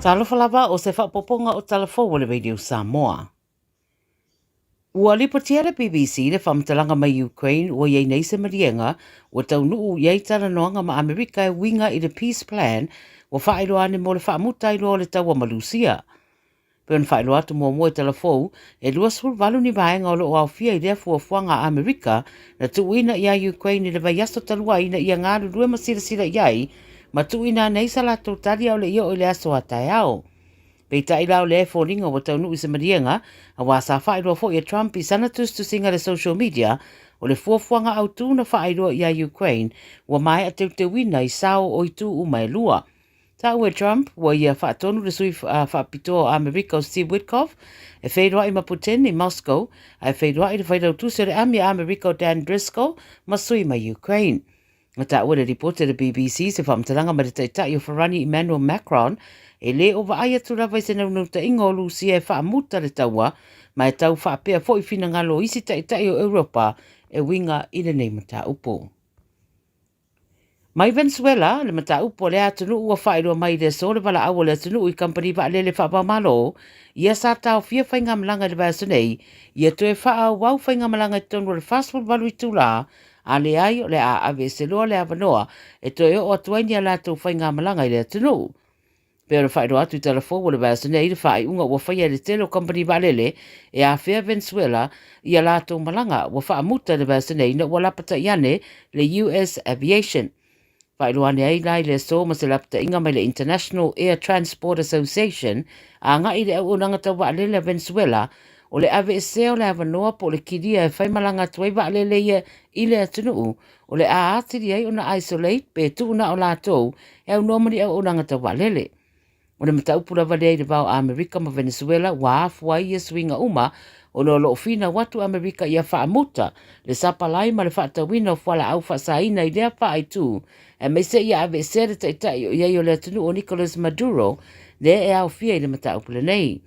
Talofa lava o se faaopoopoga o tala fou a le Radio Samoa. Ua lipotia e le BBC le faamatalaga mai Ukraine ua i ai nei se maliega ua taunuu i ai talanoaga ma Amerika e uiga i le Peace Plan ua faailoa ane mo le faamuta ai loa o le taua ma Lusia. Pei ona faailoa atu muamua i tala fou, e 28 ni vaega o lo o aofia i lea fuafuaga a Amerika na tuuina iā Ukraine i le vaiaso talu ai ina ia galulue ma silasila i ai ma tuuina ane ai sa latou tali a o le i oo i le aso a taeao. Peitai la o lea e foliga ua taunuu i se maliega, aua sa faailoa foi e Trump i sana tusitusiga i le social media, o le fuafuaga autu na faailoa iā Ukraine ua maea teuteuina i sao o itu uma e lua. Taua e Trump, ua ia faatonu le sui faapitoa o Amerika o Steve Witkoff e feiloai ma Putin i Moscow, ae feiloai le failautusi o le ami a Amerika o Dan Driscoll ma sui mai Ukraine. Na taua le lipoti a le BBC se faamatalaga mai le taitai o Farani Emmanuel Macron e le o vaai atu lava i se naunautaiga o Lusia e faamuta le taua, ma e tau faapea foi finagalo o isi taitai o Europa e uiga i lenei mataupu. Mai Venezuela, le mataupu a lea atunuu ua faailoa mai i le aso le valaau a le atunuu i kamupani vaalele faava-o-Malo ia sa taofia faigamalaga i le vaiaso nei, ia toe faaauau faigamalaga i totonu o le 48 itula, a leai o le a aveese loa le avanoa e toe oo atu ai ni a latou faigamalaga i le atunuu. Pei ona faailoa atu i tala fou o le vaiaso nei le faaiuga ua faia e le tele o kamupani vaalele e afea Venezuela i a latou malaga ua faamuta i le vaiaso nei ina ua lapatai ane le US Aviation. Faailoa ane ai la i le aso ma se lapataiga mai le International Air Transport Association agai i le auaunaga tau vaalele a Venezuela o le aveesea o le avanoa po o le kilia e faimalaga atu ai vaalele ia i le atunuu o le a atili ai ona isolate pe tuu na o latou e aunoa ma ni auaunaga tau vaalele. O le mataupu lava lea i le va o Amerika ma Venezuela ua afua ai ia suiga uma ona o lo o finau atu Amerika ia faamuta le sapalai ma le faatauina o fualaau faasaina i lea faaitu aemaise ia aveesea le taitai o i ai o le atunuu o Nicolas Maduro lea e aofia i le mataupu lenei.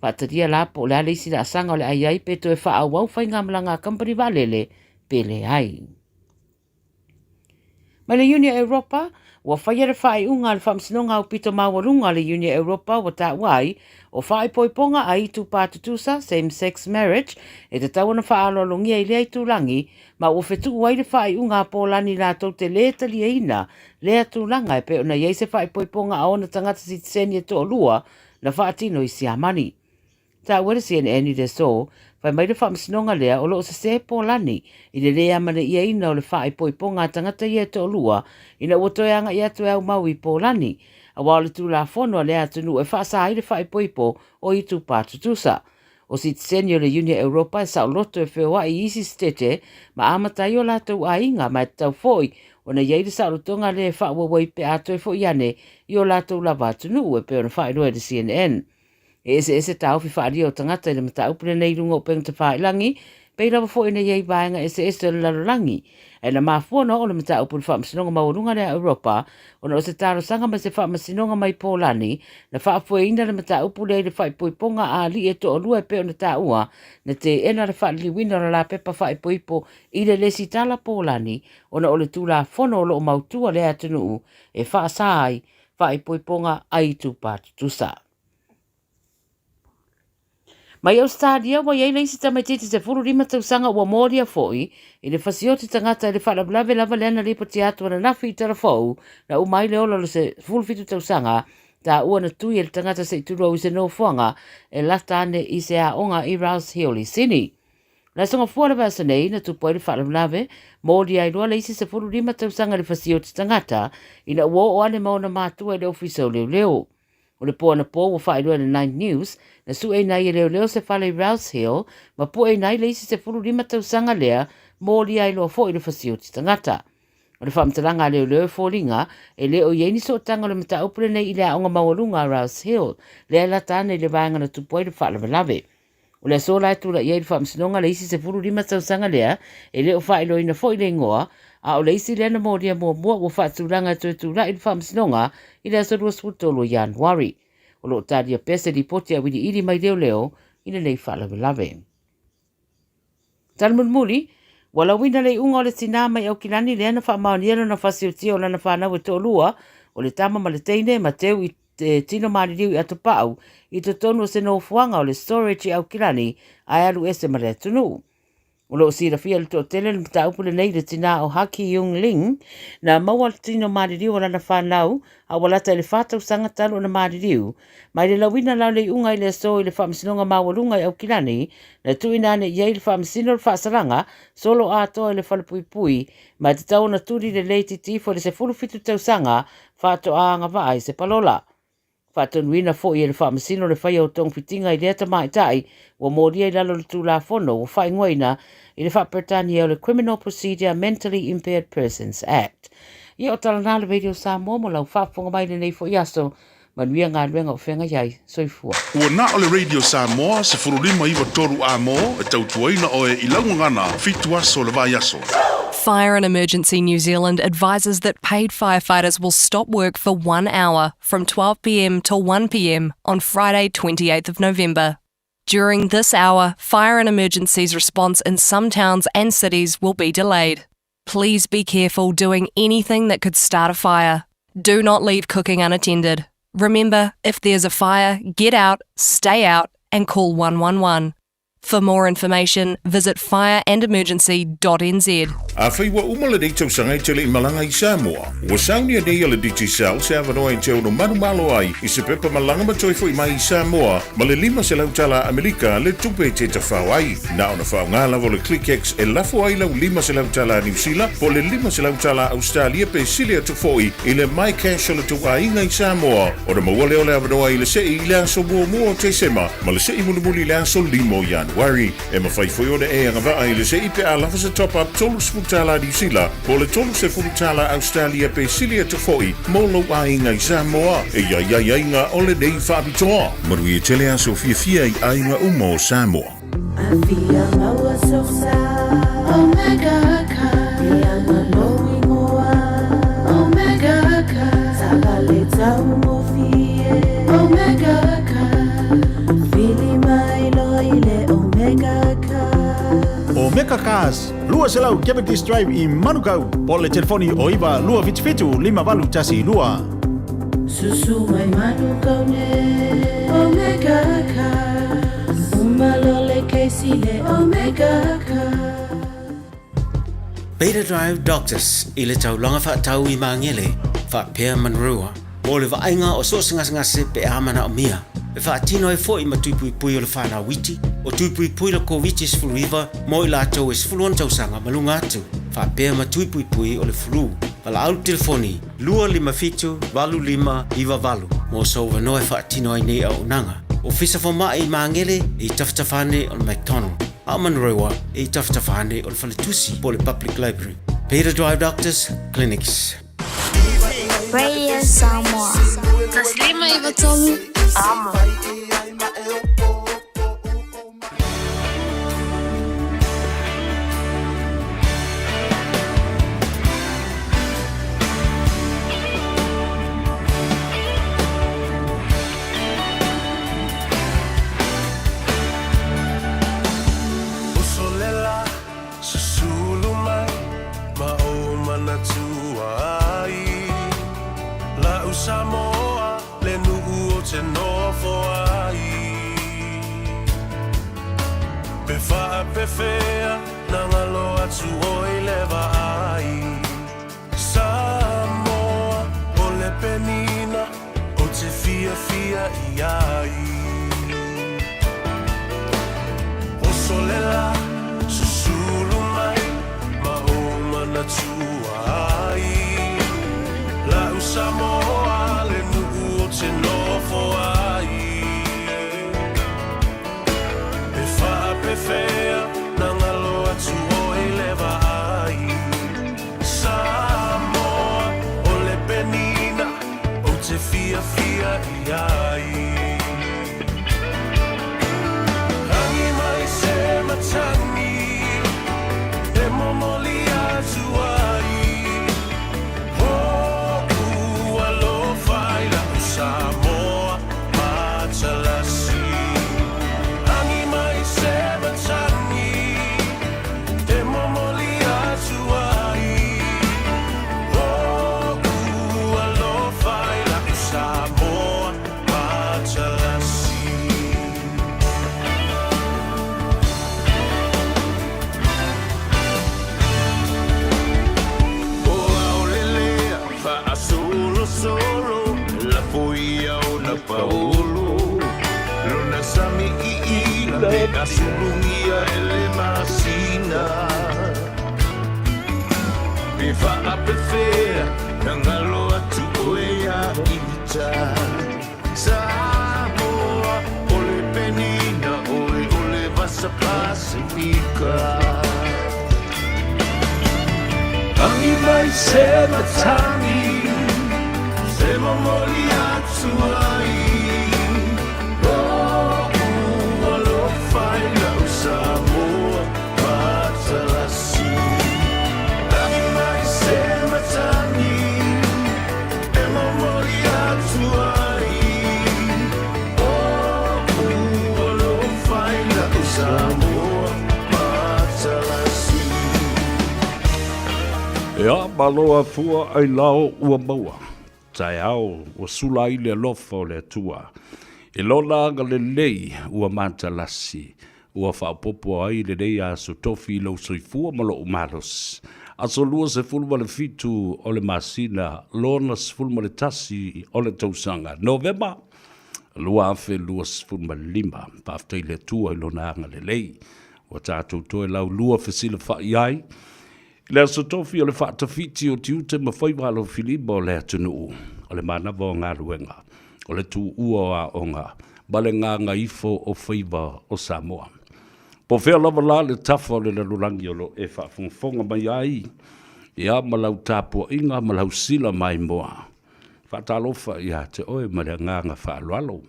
Faatalia la po o le a le isi laasaga o le a i ai pe toe faaauau faigamalaga a kamupani vaalele pe leai. Mai le Iuni a Europa, ua faia le faaiuga a le Faamasinoga Aupito Maualuga a le Iuni a Europa ua taua ai o faaipoipoga a itupa tutusa, same sex marriage, e tatau ona faaaloalogia i lea itulagi ma ua fetuu ai le faaiuga a Pōlani latou te lē taliaina lea tulaga e pei ona i ai se faaipoipoga a ona tagata sitiseni e toalua na faatino i Siamani. Taua le CNN i le aso, fai mai le faamasinoga lea o lo o sesē Pōlani i le lē amanaiaina o le faaipoipoga a tagata ia e toalua ina ua toe agai atu e aumau i Pōlani, aua o le tulafono a lea atunuu e faasa ai le faaipoipo o itupa tutusa. O sitiseni o le Iuni a Europa e saoloto e feoai i isi setete ma amata ai o latou aiga ma e tatau foi ona i ai le saolotoga lea e faaauau ai pe a toe foi ane i o latou lava atunuu, e pei ona faailoa e le CNN. E eseese taofi faaalia o tagata i le mataupu lenei i luga o upega tafailagi, pei lava foi ona i ai vaega eseese o le lalolagi. Ae na mafua ona oo le mataupu i le Faamasinoga Maualuga lea a Europa ona o se talosaga mai se faamasinoga mai Pōlani na faafoeina le mataupu lea i le faaipoipoga a alii e toalua e pei ona taua na teena le faaliliuina o le lapepa faaipoipo i le lesitala Pōlani ona o le tulafono o lo o mautu a lea atunuu e faasa ai faaipoipoga a itupa tutusa. Mai Ausetalia ua i ai le isi tamaitiiti 15 tausaga ua molia foi i le fasioti tagata i le faalavelave lava lea na lipotia atu ananafi i Talafou na uma ai le ola o le 17 tausaga taua na tui e le tagata se i tulou i se nofoaga e lata ane i se aoga i Rouse Hill i Sydney. Le aso Gafua o le vaiaso nei, na tupu ai le faalavelave, molia ai loa le isi 15 tausaga i le fasioti tagata ina ua oo ane ma ona matua i le ofisa o leoleo. O le po anapo ua faailoa e le Nine News, na sueina ai e leoleo se fale i Rouse Hill ma pueina ai le isi 15 tausaga lea, molia ai loa foi le fasioti tagata. O le faamatalaga a leoleo e foliga, e le o i ai ni sootaga o le mataupu lenei i le aoga maualuga a Rouse Hill, lea e lata ane i le vaega na tupu ai le faalavelave. O le aso la e tulai ai le faamasinoga le isi 15 tausaga lea, e le o faailoaina foi le igoa, a o le isi lea na molia muamua ua faatulaga e toe tulai i le faamasinoga i le aso 23 o Ianuari. O lo o talia pea se lipoti auiliili mai leoleo i lenei faalavelave. Tali mulimuli, ua lauina le iuga o le tinā mai Aukilani lea na faamaonia lona fasiotia o lana fanau e toalua, o le tama ma le teine, Mateu i. le tino maliliu i Atopa'u i totonu o se nofoaga o le Storage i Aukilani ae alu ese ma le atunuu. O lo o silafia e le toatele le mataupu lenei i le tinā o Ha Ki Yung Ling, na maua le tino maliliu o lana fanau a ua lata i le fa tausaga talu ona maliliu. Mai le lauina la o le iuga i le aso i le Faamasinoga Maualuga i Aukilani, na tuuina ane i ai le Faamasino le faasalaga solo atoa i le falepuipui ma e tatau ona tuli lelei titifo i le 17 tausaga faatoa agavaa i se palola. Faatonuina foi e le Faamasino le faia o togafitiga i lea tamaitai ua molia i lalo o le Tulafono ua faaigoaina i le faa-Peretania o le Criminal Procedure Mentally Impaired Persons Act. Ia o tala na le Radio Samoa mo lau faafofoga mai i lenei foi aso. Manuia galuega o feagai ai. Soifua. Ua na o le Radio Samoa 15 93 A mo e tautuaina oe i lau gagana fitu aso o le vaiaso. Fire and Emergency New Zealand advises that paid firefighters will stop work for 1 hour from 12pm till 1pm on Friday 28th of November. During this hour, fire and emergencies response in some towns and cities will be delayed. Please be careful doing anything that could start a fire. Do not leave cooking unattended. Remember, if there's a fire, get out, stay out, and call 111. For more information, visit fireandemergency.nz. Afai ua uma lenei tausaga e te le i malaga i Samoa, ua saunia nei e le Digicel se avanoa e te ono manumalo ai i se pepa malaga ma toe foi mai i Samoa ma le 500 tala Amerika le tupe e te tafao ai. Na ona faaaoga lava o le ClickX e lafo ai lau 500 tala Niu Sila po o le 500 tala Ausetalia pe sili atu foi i le MyCash o le tou aiga i Samoa ona maua lea o le avanoa i le sei i le aso muamua o Tesema ma le sei mulimuli i le aso 5 o Ianuari. E mafai foi ona e agavaa i le sei pe a lava se top-up 30 tala Niu Sila po o le 30 tala Ausetalia pe sili atu foi mo lou aiga i Samoa. E i ai aiaiga o lenei faapitoa. Manuia tele aso fiafia i aiga uma o Samoa. Afia maua sosa Omega Car E ana lou ingoa Omega Car Taavale taugofie Omega Car Vili mai loa i le Omega Car. Omega Cars, 200 Cavendish Drive i Manukau, po o le telefoni o 9 277 5812. Susu mai Manukau nei Omega Cars Uma loa le kesi le Omega Cars. Beta Drive Doctors i le taulaga faatau i Magele faapea Manurewa mo le vaaiga o so o se gasegase pe a manaomia. E faatino ai foi ma tui puipui o le fanau iti, o tui puipui le Koviti-19 mo i latou e 16 tausaga ma luga atu, faapea ma tui puipui o le flu. Valaau le telefoni 257 8598 mo sou avanoa e faatino ai nei auaunaga. Ofisa Fomai i Magele e i tafatafa ane o le McDonald, a o Manurewa e i tafatafa ane o le Faletusi po o le Public Library. Beta Drive Doctors Clinics. Radio Samoa. 593 Amo. Uso lela Susulu mai ma ou manatua ai La'u Samoa le nu'u o te nofo ai Pe faapefea na ngalo atu oi le vaai Samoa o le penina o te fiafia i ai Oso le la, susulu mai ma ou manatua ai La'u Samoa le nu'u o te nofo ai E faapefea na ngalo atu oi le vaai. Na sulugia e le masina Pe faapefea Na galo atu oe ia ita Samoa o le penina oe o le vasa Pasifika Tangi mai se matagi Se momoli atu ai Lo'u alofa i lau Samoa matalasi Tangi mai se matagi E momoli atu ai Lo'u alofa i lau Samoa matalasi. Ea, malo afua ai lao ua maua. Taeao ua sula ai le alofa o le Atua. I lona agalelei ua matalasi, ua faaopoopo ai lenei aso tofi i lou soifua ma lou malosi. Aso 27 o le masina lona 11 o le tausaga, Novema 2025. Faafetai i le Atua i lona agalelei ua tatou toe laulua fesilafai ai i le aso tofi o le faatafiti o tiute ma faiva alofilima o le atunuu, o le manava o galuega, o le tuua o aoga ma le gagaifo o faiva o Samoa. Po o fea lava la le tafa o le lalolagi o lo o e faafogafoga mai ai, ia ma lau tapuaiga ma lau sila maimoa, faatalofa ia te oe ma le agaga faaaloalo.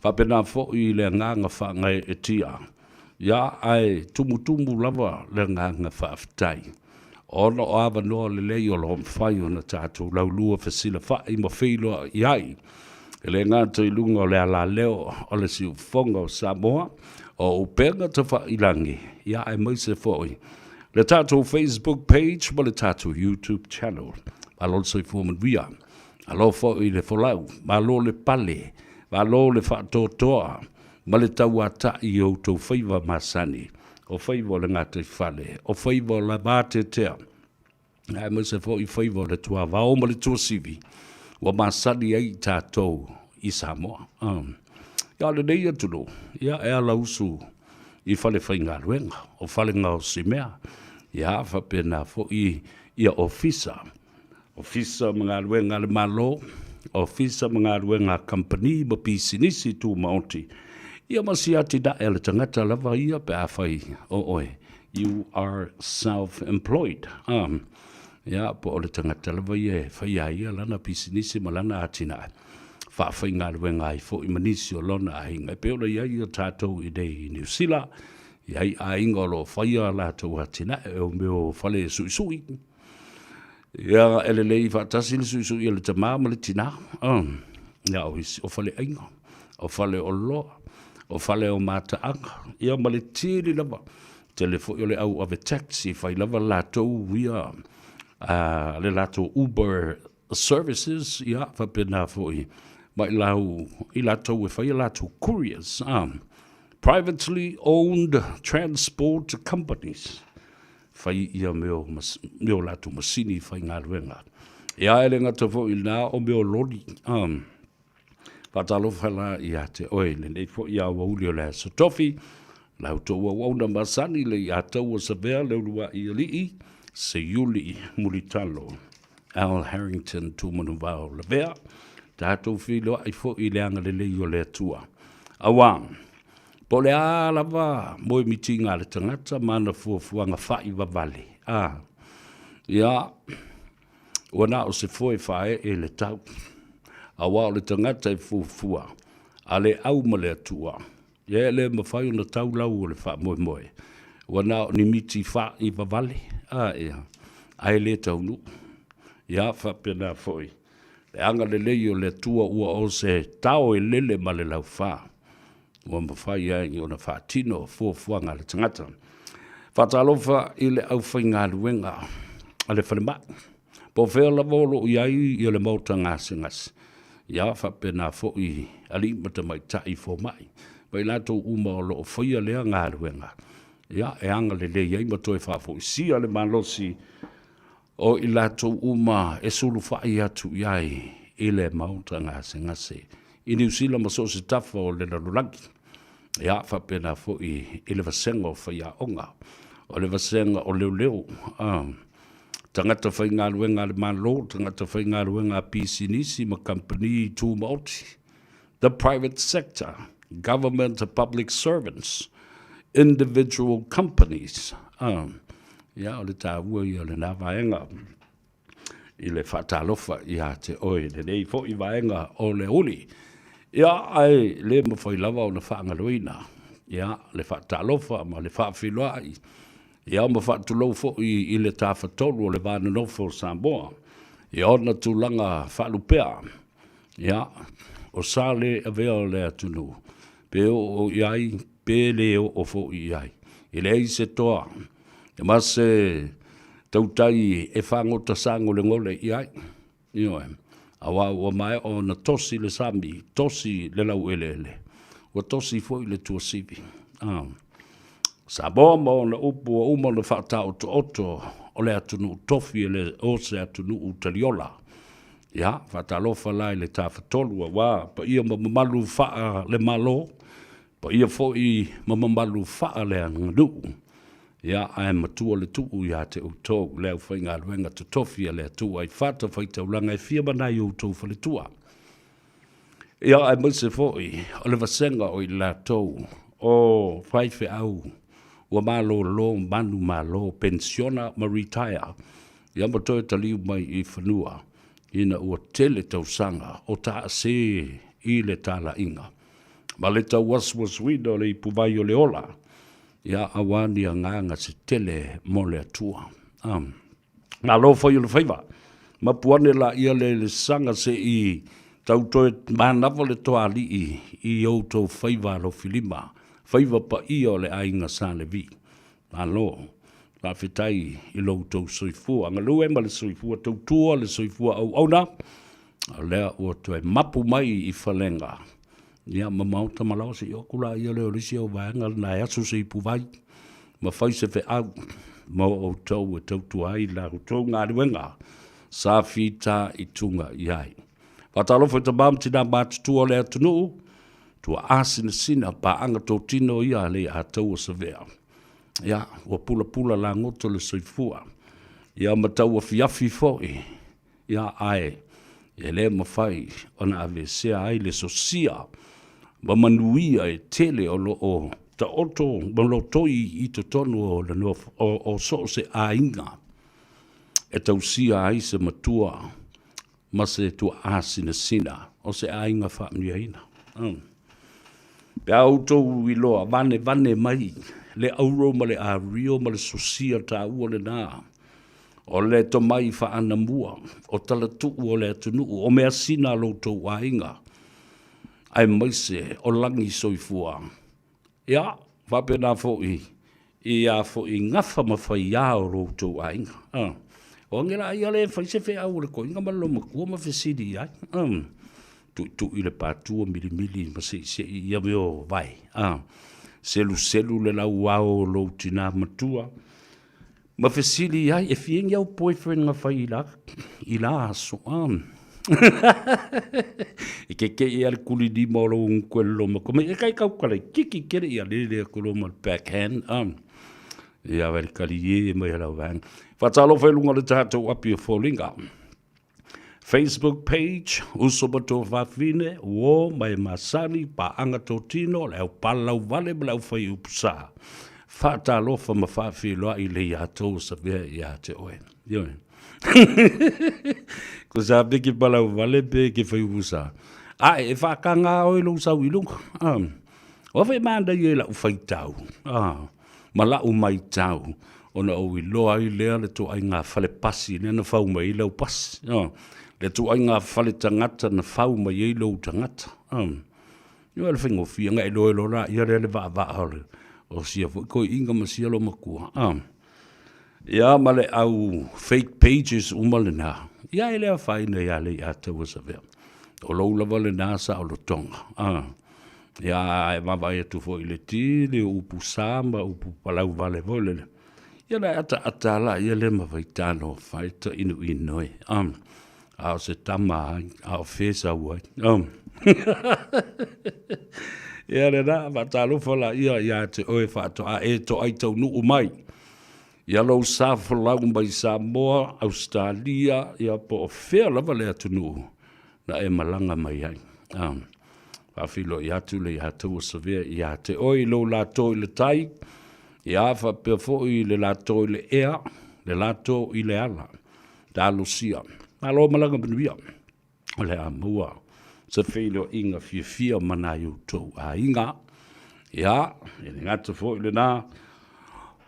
Faapena foi i le agaga faagaeetia, ia ae tumutumu lava le agaga faafetai, ona o avanoa lelei o lo o mafai ona tatou laulua fesilafai ma feiloai ai, e le gata i luga o le alaleo o le siufofoga o Samoa, o upega tafailagi, ia aemaise foi le tatou Facebook page ma le tatou YouTube channel. Malo le soifua manuia. Malo foi le folau, malo le pale, malo le faatoatoa ma le tauata'i i outou faiva masani, o faiva o le gataifale, o faiva o le vateatea, aemaise foi faiva o le tuavao ma le tuasivi ua masani ai i tatou i Samoa. Ia, o lenei atunuu, ia, e alausu i falefaigaluega, o fale gaosimea, ia, faapena foi ia ofisa, ofisa ma galuega a le Malo, ofisa ma galuega a kamupani ma pisinisi tumaoti, ia ma si atinae a le tagata lava ia pe afai o oe, you are self-employed. Ia, po o le tagata lava ia e faia ai ia lana pisinisi ma lana atinae, faafaigaluega ai foi ma nisi o lona aiga. E pei ona i ai ia tatou i nei i Niu Sila, i ai aiga o lo o faia a latou atinae, o mea o fale suisui. Ia, e lelei faatasi le suisui a le tamā ma le tinā. Ia, o isi, o faleaiga, o fale oloa, o fale o mataaga, ia ma le tele lava. Tele foi o le au ave taxi, fai lava latou ia le latou Uber services, ia, faapena foi ma i lau, i latou e fai a latou couriers, privately owned transport companies. Fai ia mea o, mea o latou masini faigaluega. Ia, e le gata foi i lena, o mea o loli. Faatalofa la ia te oe i lenei foi aoauli o le Aso Tofi, la outou auauna masani le ia taua savea le uluai alii, Seiuli Mulitalo, Al Harrington Tumanuvao Lavea, tatou feiloai foi i le agalelei o le Atua. Auā, Po o le a lava moemitiga a le tagata ma ana fuafuaga faivavale, a, ia, ua na o se foe faaee le tau, aua o le tagata e fuafua a le au ma le Atua, ia e le mafai ona tau lau o le faamoemoe, ua na o ni miti faivavale, a, ia, ae le taunuu. Ia, faapena foi le agalelei o le Atua ua o se tao e lele ma le laufa. ua mafai ai ona faatino fuafuaga a le tagata. Faatalofa i le aufaigaluega a le falemai, po o fea lava o lo o i ai ia le maota gasegase, ia faapena foi alii ma tamaitai fomai, ma i latou uma o lo o faia lea galuega, ia e agalelei ai ma toe faafoisia le malosi o i latou uma e sulufai atu i ai i le maota gasegase i Niu Sila ma so o se tafa o le lalolagi. Ia, faapena foi i le vasega o faiaoga, o le vasega o leoleo, tagata faigaluega a le Malo, tagata faigaluega a pisinisi ma kamupani tumaoti, the private sector, government public servants, individual companies. Ia, o le taua ia o lena vaega i le faatalofa ia te oe i lenei foi vaega o le uli. Ia, ae le mafai lava ona faagaloina, ia, le faatalofa ma le faafeiloai, ia, ma faatulou foi i le Tafatolu o le Va Nonofo o Samoa i ona tulaga faalupea. Ia, o sa le avea o le atunuu, pe oo i ai, pe le oo foi i ai. E leai se toa ma se tautai e fagota sagolegole i ai. Ioe, aua ua maea ona tosi le sami, tosi le laueleele, ua tosi foi le tuasivi. Ah. Samoa ma ona upu ua uma ona faataotooto o le atunuu tofi e le o se atunuu taliola. Ia, faatalofa la i le Tafatolu aua paia ma mamalu faa le Malo, paia foi ma mamalu faa le aganuu. Ia, ae matua le tuu ia te outou le aufaigaluega totofi a le Atua i fatafaitaulaga e fia ma nai outou faletua. Ia, aemaise foi o le vasega o i latou o faifeau ua malolo manumalo, penisiona ma retire, ia ma toe taliu mai i fanua ina ua tele tausaga o taase i le talaiga ma le tauasuasuina o le ipuvai o le ola, ia aua ni agaga se tele mo le Atua. Malo fai o le faiva. Mapu ane laia le lesaga se i tau toe manava le toalii i outou faiva alofilima, faiva paia o le aiga Sa Levi. Malo. Faafetai i lo outou soifua galue ma le soifua tautua, le soifua auauna, o lea ua toe mapu mai i falega. Ia ma maota malao se i oku la ia lea o le isi au vaega lena e aso se ipuvai ma fai se feau mo outou e tautua ai la outou galuega sa fita i tuga i ai. Faatalofa i tama ma tina matutua o le atunuu, tuaasinasina paaga totino ia le ataua savea. Ia, ua pulapula lagoto le soifua, ia ma tauafiafi foi, ia ae e le mafai ona aveesea ai le sosia ma manuia e tele o lo o taoto ma lotoi i totonu o le nofo, o so o se aiga e tausia ai se matua ma se tuaasinasina o se aiga faamanuiaina. Pe a outou iloa vanevane mai le auro ma le ario ma le sosia taua lena, o le tomai faanamua, o talatuu o le atunuu, o measina a lo outou aiga, aemaise o lagi soifua. Ia, faapena foi i a foi gafa ma faiā o lo outou aiga. O age la ia le fai se feau o le toeaina ma le loomatua ma fesili i ai. Tuitui le patua milimili ma seisei ia mea o vae. Seluselu le lauao o lou tinā matua Ma fesili ai, e fia ni au boyfriend na fai i la, i la aso. E ke ke ia le kuli lima o lou nguku e loma ko me e kai kau kala kiki kere ia lele aku loma le backhand. Ia wele kali ye mai hala wang. Whatalofa e lunga le tātou api o fōlinga. Facebook page, uso ma tō whawhine, uō mai masani, pāanga tō tino, le au palau vale ma le au whai upu sā. Whaatalofa ma whaawhiloa i le ia tō sa mea i a te oe. Ioe. Ko sa pe ke palau vale pe ke whai upu sā. Ae, e whaakanga oe lou sau i lunga. O whai māna i e lau whaitau. Ma la'u maitau, ona ou iloa ai lea le tuaiga fale pasi lea na fau mai ai lau pasi, le tuaiga fale tagata na fau mai ai lou tagata. Ioe le faigofie na e iloa loa laia lea le vaavaa o le o sia foi toeaiina ma sia loomatua. Ia ma le au fake pages uma lena, ia e le afaina ia Leiataua Savea. O lou lava lena saolotoga. Ia, ae vaavaai atu foi i le tele o upu sa ma upu palau vale foi lele. Ia na e ataata la ia le ma faitano fai ta inu inoi. A o se tama ai, a o fe sau ai. Ia lena, faatalofa laia ia te oe faatoa e toai taunuu mai. Ia lou sa folau mai Samoa, Ausetalia, ia po o fea lava le atunuu na e malaga mai ai. Ah, faafeiloai atu le ia taua savea ia te oe i lou lato i le tai, ia faapea foi i le lato i le ea, le lato i le ala. Talosia. Malo malaga manuia. O le a maua se feiloaiga fiafia ma nai outou aiga. Ia, e le gata foi lena,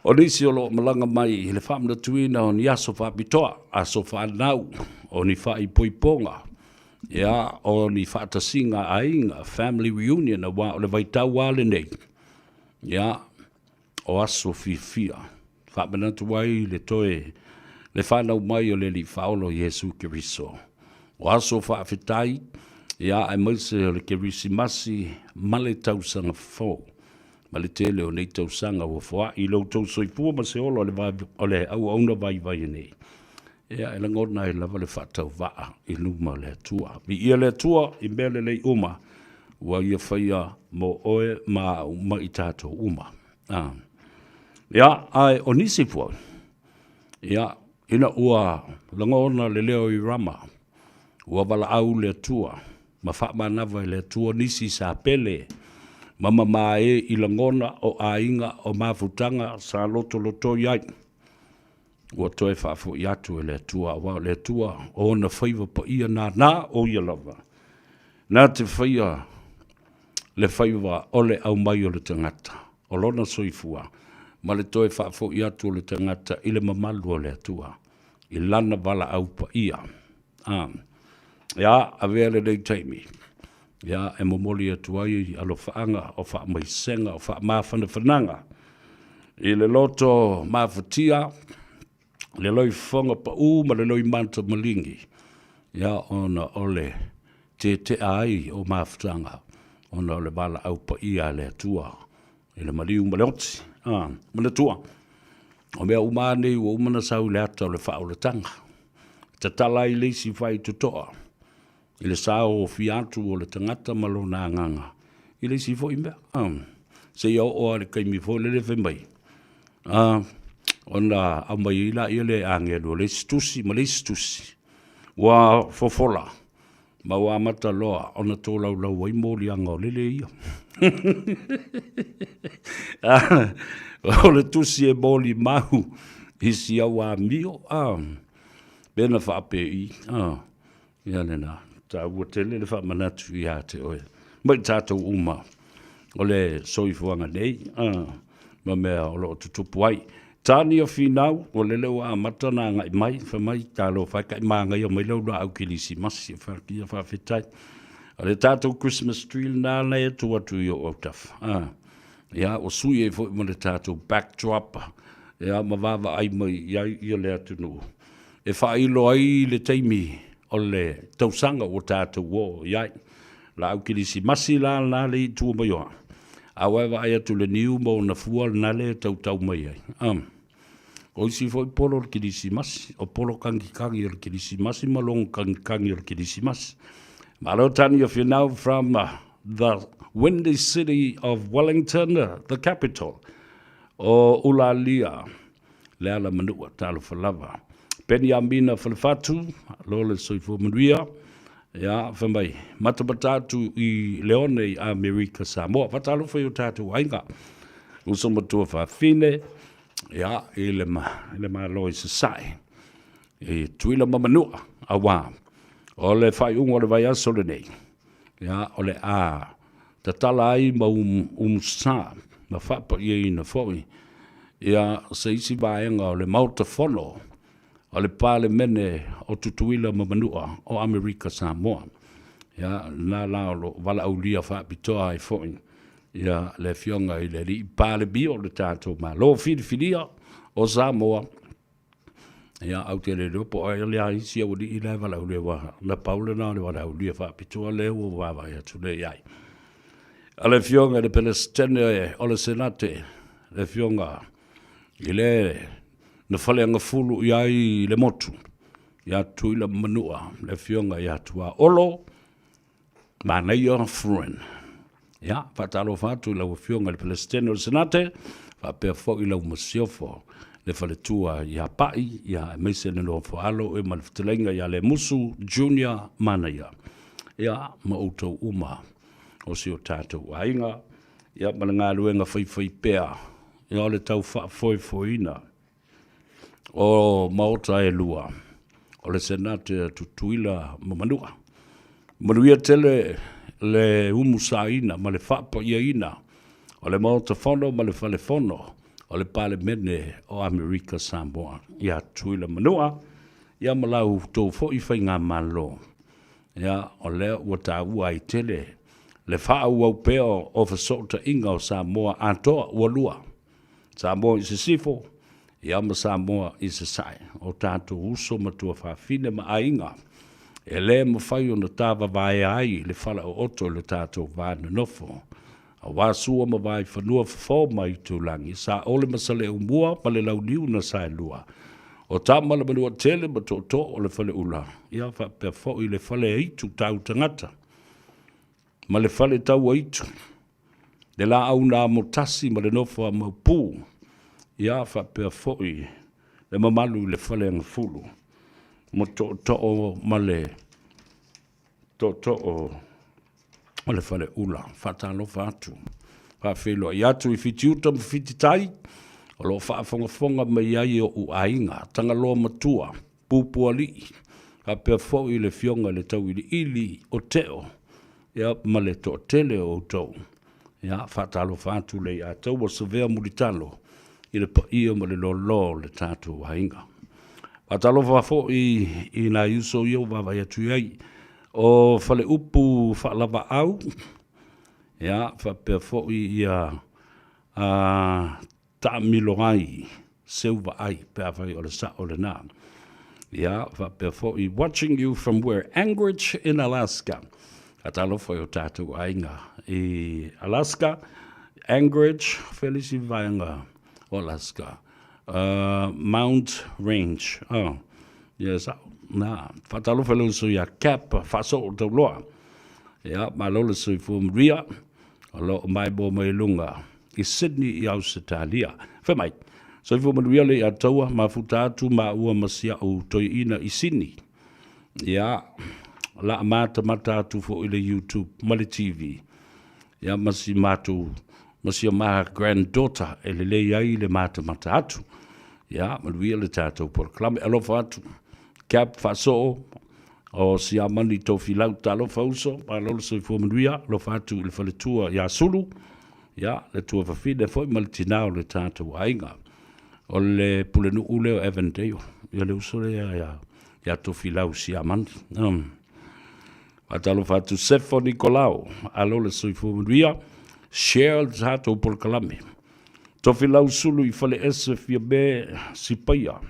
o nisi o lo o malaga mai i le faamanatuina o ni aso faapitoa, aso fanau, o ni faaipoipoga, ia, o ni faatasiga aiga, family reunion, aua o le vaitau lava lenei, ia, o aso fiafia. Faamanatu ai le toe le fanau mai o le Alii Faaola o Iesu Keriso. O aso faafetai, ia, aemaise o le Kerisimasi ma le Tausaga Fou. Ma le tele o nei tausaga ua foai i lo outou soifua ma se ola o le auauna vaivai nei. Ia, e lagona ai lava le faatauvaa i luma o le Atua. Viia le Atua i mea lelei uma ua ia faia mo oe ma au ma i tatou uma. Ah. Ia, ae o nisi foi, ia, ina ua lagona le leo i Rama, ua valaau le Atua ma faamanava e le Atua nisi sa pele ma mamae i lagona o aiga o mafutaga sa lotolotoi ai. Ua toe faafoi atu e le Atua, aua o le Atua o ona faiva paia nānā o ia lava, na te faia le faiva o le aumai o le tagata, o lona soifua, ma le toe faafoi atu o le tagata i le mamalu o le Atua, i lana valaau paia. A, ia, avea lenei taimi, ia, e momoli atu ai alofaaga o faamaisega o faamafanafanaga i le loto mafatia, le loifofoga pau ma le loimata maligi, ia, ona o le tetea ai o mafutaga, ona o le valaau paia a le Atua i le maliu ma le oti. A, manatua, o mea uma lava nei ua uma ona sau i le ata o le faaolataga, tatala ai le isi faitotoa i le saofia atu o le tagata ma lona agaga i le isi foi mea. Seia oo lava i le taimi foi lele fai mai, ona aumai ai laia le agelu o le isi tusi ma le isi tusi, ua fofola ma ua amata loa ona tolaulau ai moliaga o lele ia. O le tusi e molimau i si au amio, pe na faapei, ia lena, taua tele le faamanatu ia te oe ma i tatou uma o le soifuaga nei ma mea o lo o tutupu ai. Tani o Finau, o lele ua amata ona agai mai, fai mai, talofa e kai magaia mai lau laau kerisimasi, ia faafetai. O le tatou Christmas tree lena na e tuu atu i ou autafa. Ia, ua sui ai foi ma le tatou backdrop, ia, ma vaavaai mai i ai ia le atunuu. E faailo ai le taimi o le tausaga ua tatou oo i ai. Laau kerisimasi la lena le i tua mai o au. A ua e vaai atu i le niu ma ona fua lena le e tautau mai ai. Um. O isi foi polo o le kerisimasi, o polo kagikagi o le kerisimasi ma logo kagikagi o le kerisimasi. Malo Tani of you now from the windy city of Wellington, the capital o Ulalia. Le ala manua, talofa lava. Peniamina Falefatu, lo le soifua manuia, ia, fai mai, matamata atu i le one i Amerika Samoa. Faatalofa i o tatou aiga, uso matua faafine, ia, i le, ma, i le Malo i Sasae, i Tuila ma Manua, auā, o le faaiuga o le vaiaso lenei, ia, o le a tatala ai ma um, umusa ma faapaiaina foi ia se isi vaega o le Maota Fono o le Palemene o Tutuila ma Manua o Amerika Samoa. Ia, lena la o lo o valaaulia faapitoa ai foi ia le Afioga i le Alii Palemia o le tatou Malo filifilia o Samoa. Ia, au te le iloa po o ai le a isi aualii la e valaaulia, aua na pau lena o le valaaulia faapitoa lea ua vaavaai atu nei i ai. A le Afioga i le Peresetene o le Senate, le Afioga i le na faleagafulu i ai le motu ia Tutuila ma Manua, le Afioga ia Tuaolo Manaia Fruin. Ia, faatalofa atu i lau Afioga i le Peresetene o le Senate, faapea foi lau Masiofo, le faletua ia Pa'i, ia, aemaise le nofo alo ma le fetalaiga ia Lemusu Junior Manaia, ia, ma outou uma o si o tatou aiga, ia, ma le galuega faifaipea, ia, o le tau faafoefoeina o maota e lua o le Senate a Tutuila ma Manua. Manuia tele le umusaina ma le faapaiaina o le Maota Fono ma le Fale Fono o le Palemene o Amerika Samoa ia Tutuila Manua, ia ma la outou foi faigamalo. Ia, o lea ua taua ai tele le faaauau pea o fesootaiga o Samoa atoa ua lua. Samoa i Sisifo, ia ma Samoa i Sasae, o tatou uso ma tuafafine ma aiga, e le mafai ona tavavaea ai le falaooto i lo tatou va nonofo, aua Sua ma Vaifanua, Fofo ma Aitulagi, Saole ma Saleaaumua ma le Launiu na Saelua, o Tama le Manuatele ma Tootoo o le Faleula, ia faapea foi le Faleaitu tau tagata ma le fale tauaitu, le laau na amotasi ma le nofo a Maopu, ia faapea foi le mamalu i le fale agafulu ma tootoo ma le tootoo o le faleula. Faatalofa atu, faafeiloai atu i Fitiuta ma Fititai o lo o faafogafoga mai ai o'u aiga, Tagaloa Matua, Pupualii, faapea foi le Afioga i le Tauiliili o Teo, ia, ma le toatele o outou. Ia, faatalofa atu le ia taua Savea Mulitalo i le paia ma le loaloa o le tatou aiga. Faatalofa foi i nai uso ia ua vaavaai atu i ai, o Faleupu Faalavaau, ia, faapea foi ia a taamilo ai Seuvaai pe afai o le sao lena. Ia, faapea foi, watching you from where? Anchorage in Alaska. Faatalofa i o tatou aiga i Alaska, Anchorage, Felisi vaega o Alaska. Mount Range. Oh, yes, na. Faatalofa i le uso ia Cap, faasoo tauloa. Ia, malo le soifua manuia. O lo o maimoa mai luga i Sydney i Ausetalia. Fai mai, soifua manuia le ia taua, mafuta atu maua ma si au toeaina i Sydney. Ia, la matamata atu foi le YouTube ma le TV. Ia, ma si matou, ma si ma granddaughter e lelei ai le matamata atu. Ia, manuia le tatou polokalame. Alofa atu, Cap faasoo, O Siamani Tofilau, talofa uso, malo le soifua manuia, alofa atu i le faletua ia Sulu, ia, le tuafafine foi ma le tinā o le tatou aiga. O le pulenuu lea o Avondale, ia le uso lea ia, ia Tofilau Siamani. Faatalofa atu Sefo Nikolao, alo le soifua manuia, share le tatou polokalame. Tofilau Sulu i Faleese Fiame Sipaia,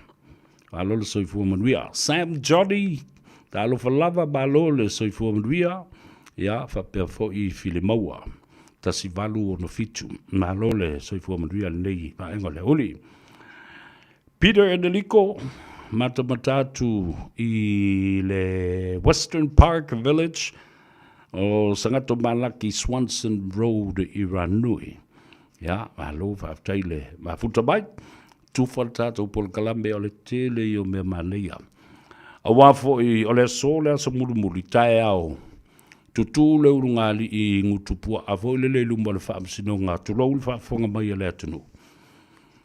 Malo le soifua manuia. Sam Johnny, talofa lava, malo le soifua manuia. Ia, faapea foi Filimaua, 1867. Malo le soifua manuia lenei vaega o le auli. Peter Enelico, matamata atu i le Western Park Village o Sagato Malaki Swanson Road i Ranui. Ia, malo faafetai le mafuta mai. Tufa le tatou polokalame o le tele ia o mea manaia. Aua foi o le aso le aso mulimuli taeao, tutū le ulugalii i Gutupuaa foi lele i luma o le Faamasinoga, tulou le faafofoga mai a le atunuu.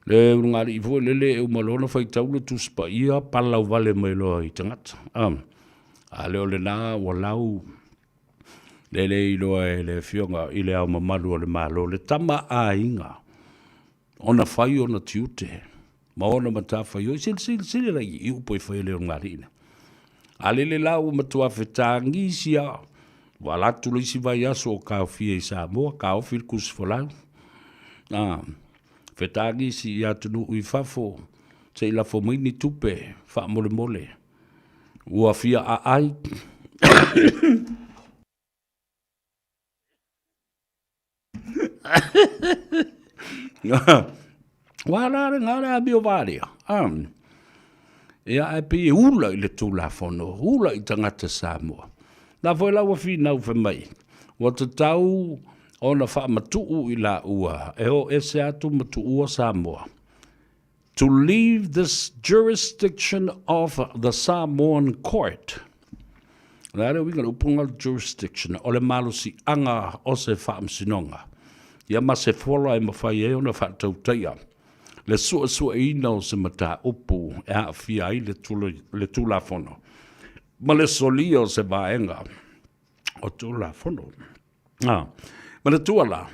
Le ulugalii foi lele e uma loa ona faitau le Tusi Paia palau vale mai loa i tagata. A le o lena ua lau le le iloa e le Afioga i le Ao Mamalu o le Malo le Tama a Aiga ona fai ona tiute ma ona matafaioi, silasila la i upu e fai e le ulugalii lea. A lele la ua matua fetagisi lava, ua alu atu le isi vaiaso o taofia i Samoa, taofi le tusi folau, fetagisi i atunuu i fafo se i lafo mai ni tupe faamolemole ua fia aai. Ua ala le gale amio valia. Ia ae pei e ula i le Tulafono, ula i tagata Samoa. Na foi la ua finau fai mai, ua tatau ona faamatuu i laua e o ese atu ma tuua Samoa, to leave this jurisdiction of the Samoan Court. O le a le uiga o le upu lena o le jurisdiction? O le malosiaga o se faamasinoga, ia ma se fola e mafai ai ona faatautaia le suesueina o se mataupu e aafia ai le Tulafono ma le solia o se vaega o Tulafono. Ah, manatua la,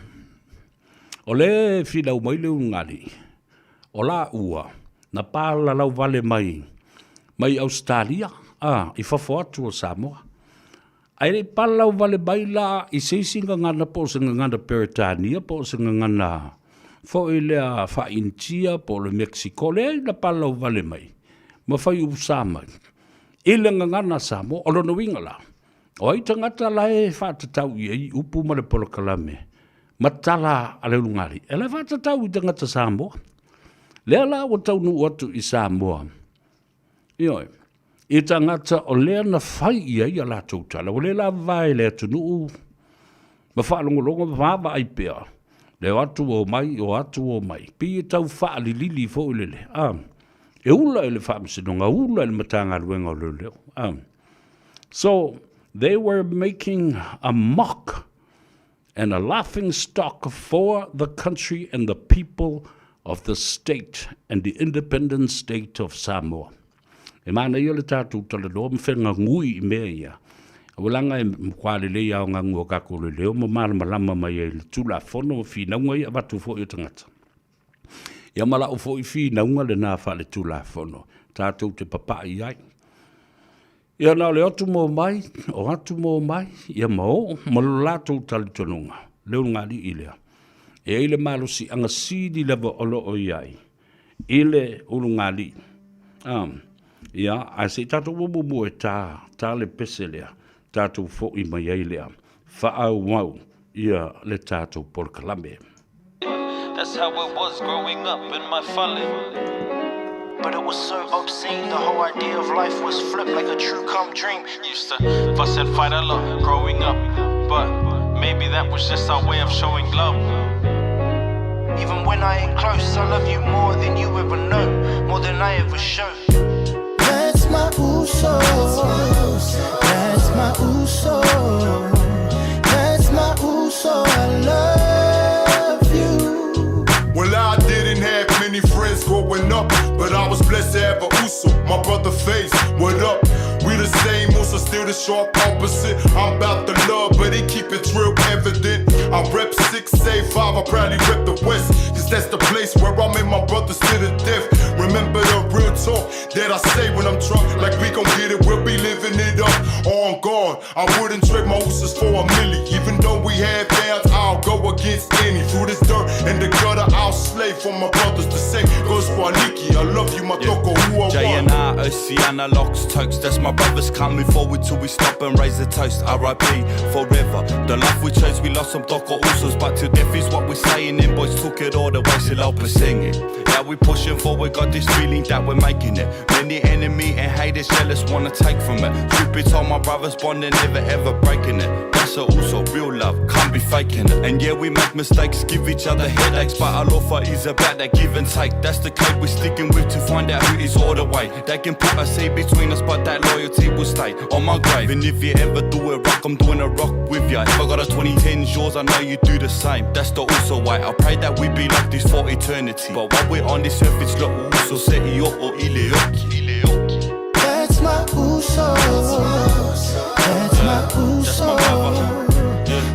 o lea e finau mai le ulugalii, o laua na palalau vale mai mai Ausetalia, ah, i fafo atu o Samoa. Ae le i palalau vale mai la i se isi gagana po o se gagana Peretania po o se gagana foi lea faa-Initia po o le Mexico, leai na palalau vale mai ma fai usa mai i le gagana Samoa. O lona uiga la, O ai tagata la e faatatau i ai upu ma le polokalame ma tala a le ulugalii? E la e faatatau i tagata Samoa. Lea la ua taunuu atu i Samoa, ioe, i tagata o lea na fai i ai a latou tala, ua le lava e le atunuu ma faalogologo ma vaavaai pea, le o atu o mai, o atu o mai, pei e tau faalilili foi lele, a, e ula i le Faamasinoga, ula i le Matagaluega o Leoleo, a. So, they were making a mock and a laughing stock for the country and the people of the state and the independent state of Samoa. E manaia le tatou talanoa ma fegagui i mea ia. Ua laga e matua lelei lava o gagu o kakou leoleo ma malamalama mai ai i le Tulafono ma finauga ia avatu foi e tagata. Ia ma lau foi finauga lena faaletulafono tatou te papai ai. Ia na o le atu mo mai, o atu mo mai, ia ma oo ma lo latou talitonuga, le ulugalii lea. E i ai le malosiaga sili lava o lo o i ai i le ulugalii. Ia, ae se i tatou o muamua e ta, ta le pese lea, tatou foi mai ai lea, faaauau ia le tatou polokalame. That's how it was growing up in my fale. But it was so obscene, the whole idea of life was flipped like a true come dream. Used to fuss and fight a lot growing up, but maybe that was just our way of showing love. Even when I ain't close, I love you more than you ever know, more than I ever show. That's my uso. That's my uso. That's my uso. I love you. Well, I didn't have many friends growing up, but I was blessed to have a uso. My brother Face, what up? We the same, uso, still the sharp opposite. I'm about the love, but he keep it real evident. I rep 6, say 5, I probably rep the West. Cause that's the place where I met my brothers to the death. Remember the real talk that I say when I'm drunk. Like we gon' get it, we'll be living it up. On guard, I wouldn't trade my usos for a milli. Even though we have downs, I'll go against any. Through this dirt and the gutter, I'll slay for my brothers to say. Goes for Aliki, I love you, my toko, who I want. JNR, Oceana, Locks, Tokes, that's my brothers. Can't move forward till we stop and raise a toast. RIP, forever. The life we chose, we lost some toko usos, but till death is what we're saying. Them boys took it all the way, so singing. Now we pushing forward, got this feeling that we're making it. Many enemy and haters jealous wanna take from it. Truth be told, my brothers bond and never ever breaking it. That's a also real love, can't be faking it. And yeah, we make mistakes, give each other headaches, but our offer is about that give and take. That's the code we're sticking with to find out who is all the way. They can put a seed between us, but that loyalty will stay on my grave. And if you ever do a rock, I'm doing a rock with ya. If I got a 2010 yours, I know you do the same. That's the also way. I pray that we be like this for eternity. But while we're on this earth, it's not uso se i o o ile oki. That's my uso. That's my uso.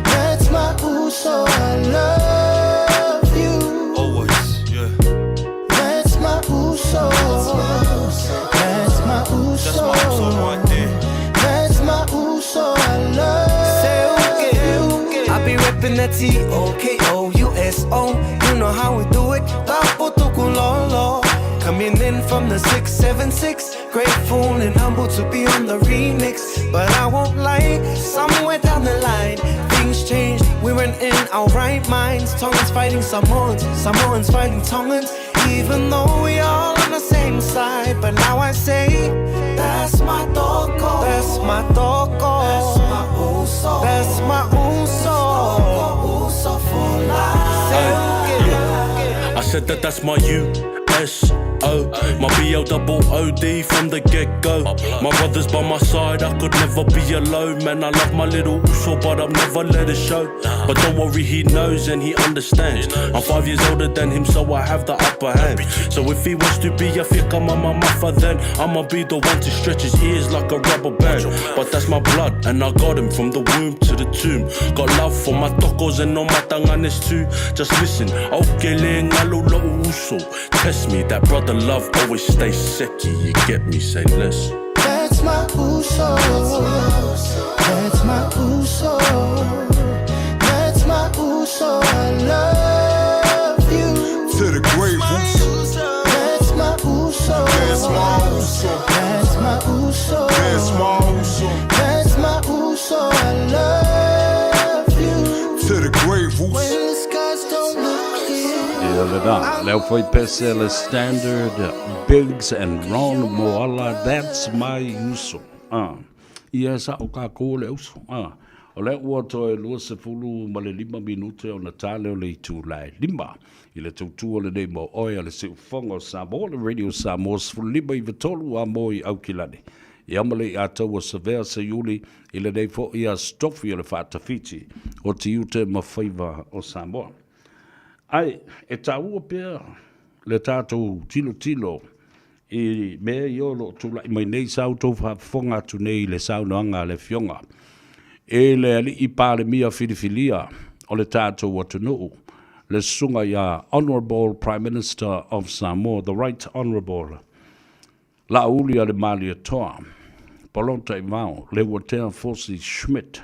That's my uso. I love you. Always, yeah. That's my uso. That's my uso. That's my uso right there. That's my uso. I love you. I be reppin' that T O K O U S O. You know how we do it. Taputukulolo. Coming in from the 676. Grateful and humble to be on the remix. But I won't lie, somewhere down the line, things changed. We weren't in our right minds. Tongans fighting Samoans, Samoans fighting Tongans. Even though we all on the same side. But now I say, that's my toko. That's my toko. That's my uso. That's my uso. Said that that's my U S O. My B L double O D from the get go. My brother's by my side, I could never be alone. Man, I love my little Uso, but I've never let it show. But don't worry, he knows and he understands. I'm five years older than him, so I have the upper hand. So if he wants to be a fika mama mafa, then I'ma be the one to stretch his ears like a rubber band. But that's my blood, and I got him from the womb to the tomb. Got love for my tokos and all my tanganes too. Just listen, okay, uso. Test me, that brother love always stays seki. You get me, say less. That's my uso. That's my uso. That's my uso. I love you. To the grave, uso. That's my uso. That's my uso. That's my uso. That's my uso. That's my uso. I love you. To the grave, uso. When the skies don't look clear. Ia lena, lea foi pese le Standard Biggs and Ron Moala, That's My Uso. Ah. Ia sa o kākou le uso. Ah. O lea ua toe 25 minute ona tā lea o le itula e 5 i le tautua lenei mo oe a le Siufofoga o Samoa, le Radio Samoa 15 93 a mo i Aukilani. Ia ma le iataua Savea Seiuli i lenei foi Aso Tofi o le Faatafiti o Tiute ma Faiva o Samoa. Ae, e taua pea le tatou tilotilo i mea ia o lo o tulai mai nei sa outou faafofoga atu nei i le saunoaga a le Afioga i le Alii Palemia filifilia o le tatou atunuu, le Susuga ia Honourable Prime Minister of Samoa, the Right Honourable Laauli Alemalietoa, Polataivao, Leuatea Fosi Schmidt,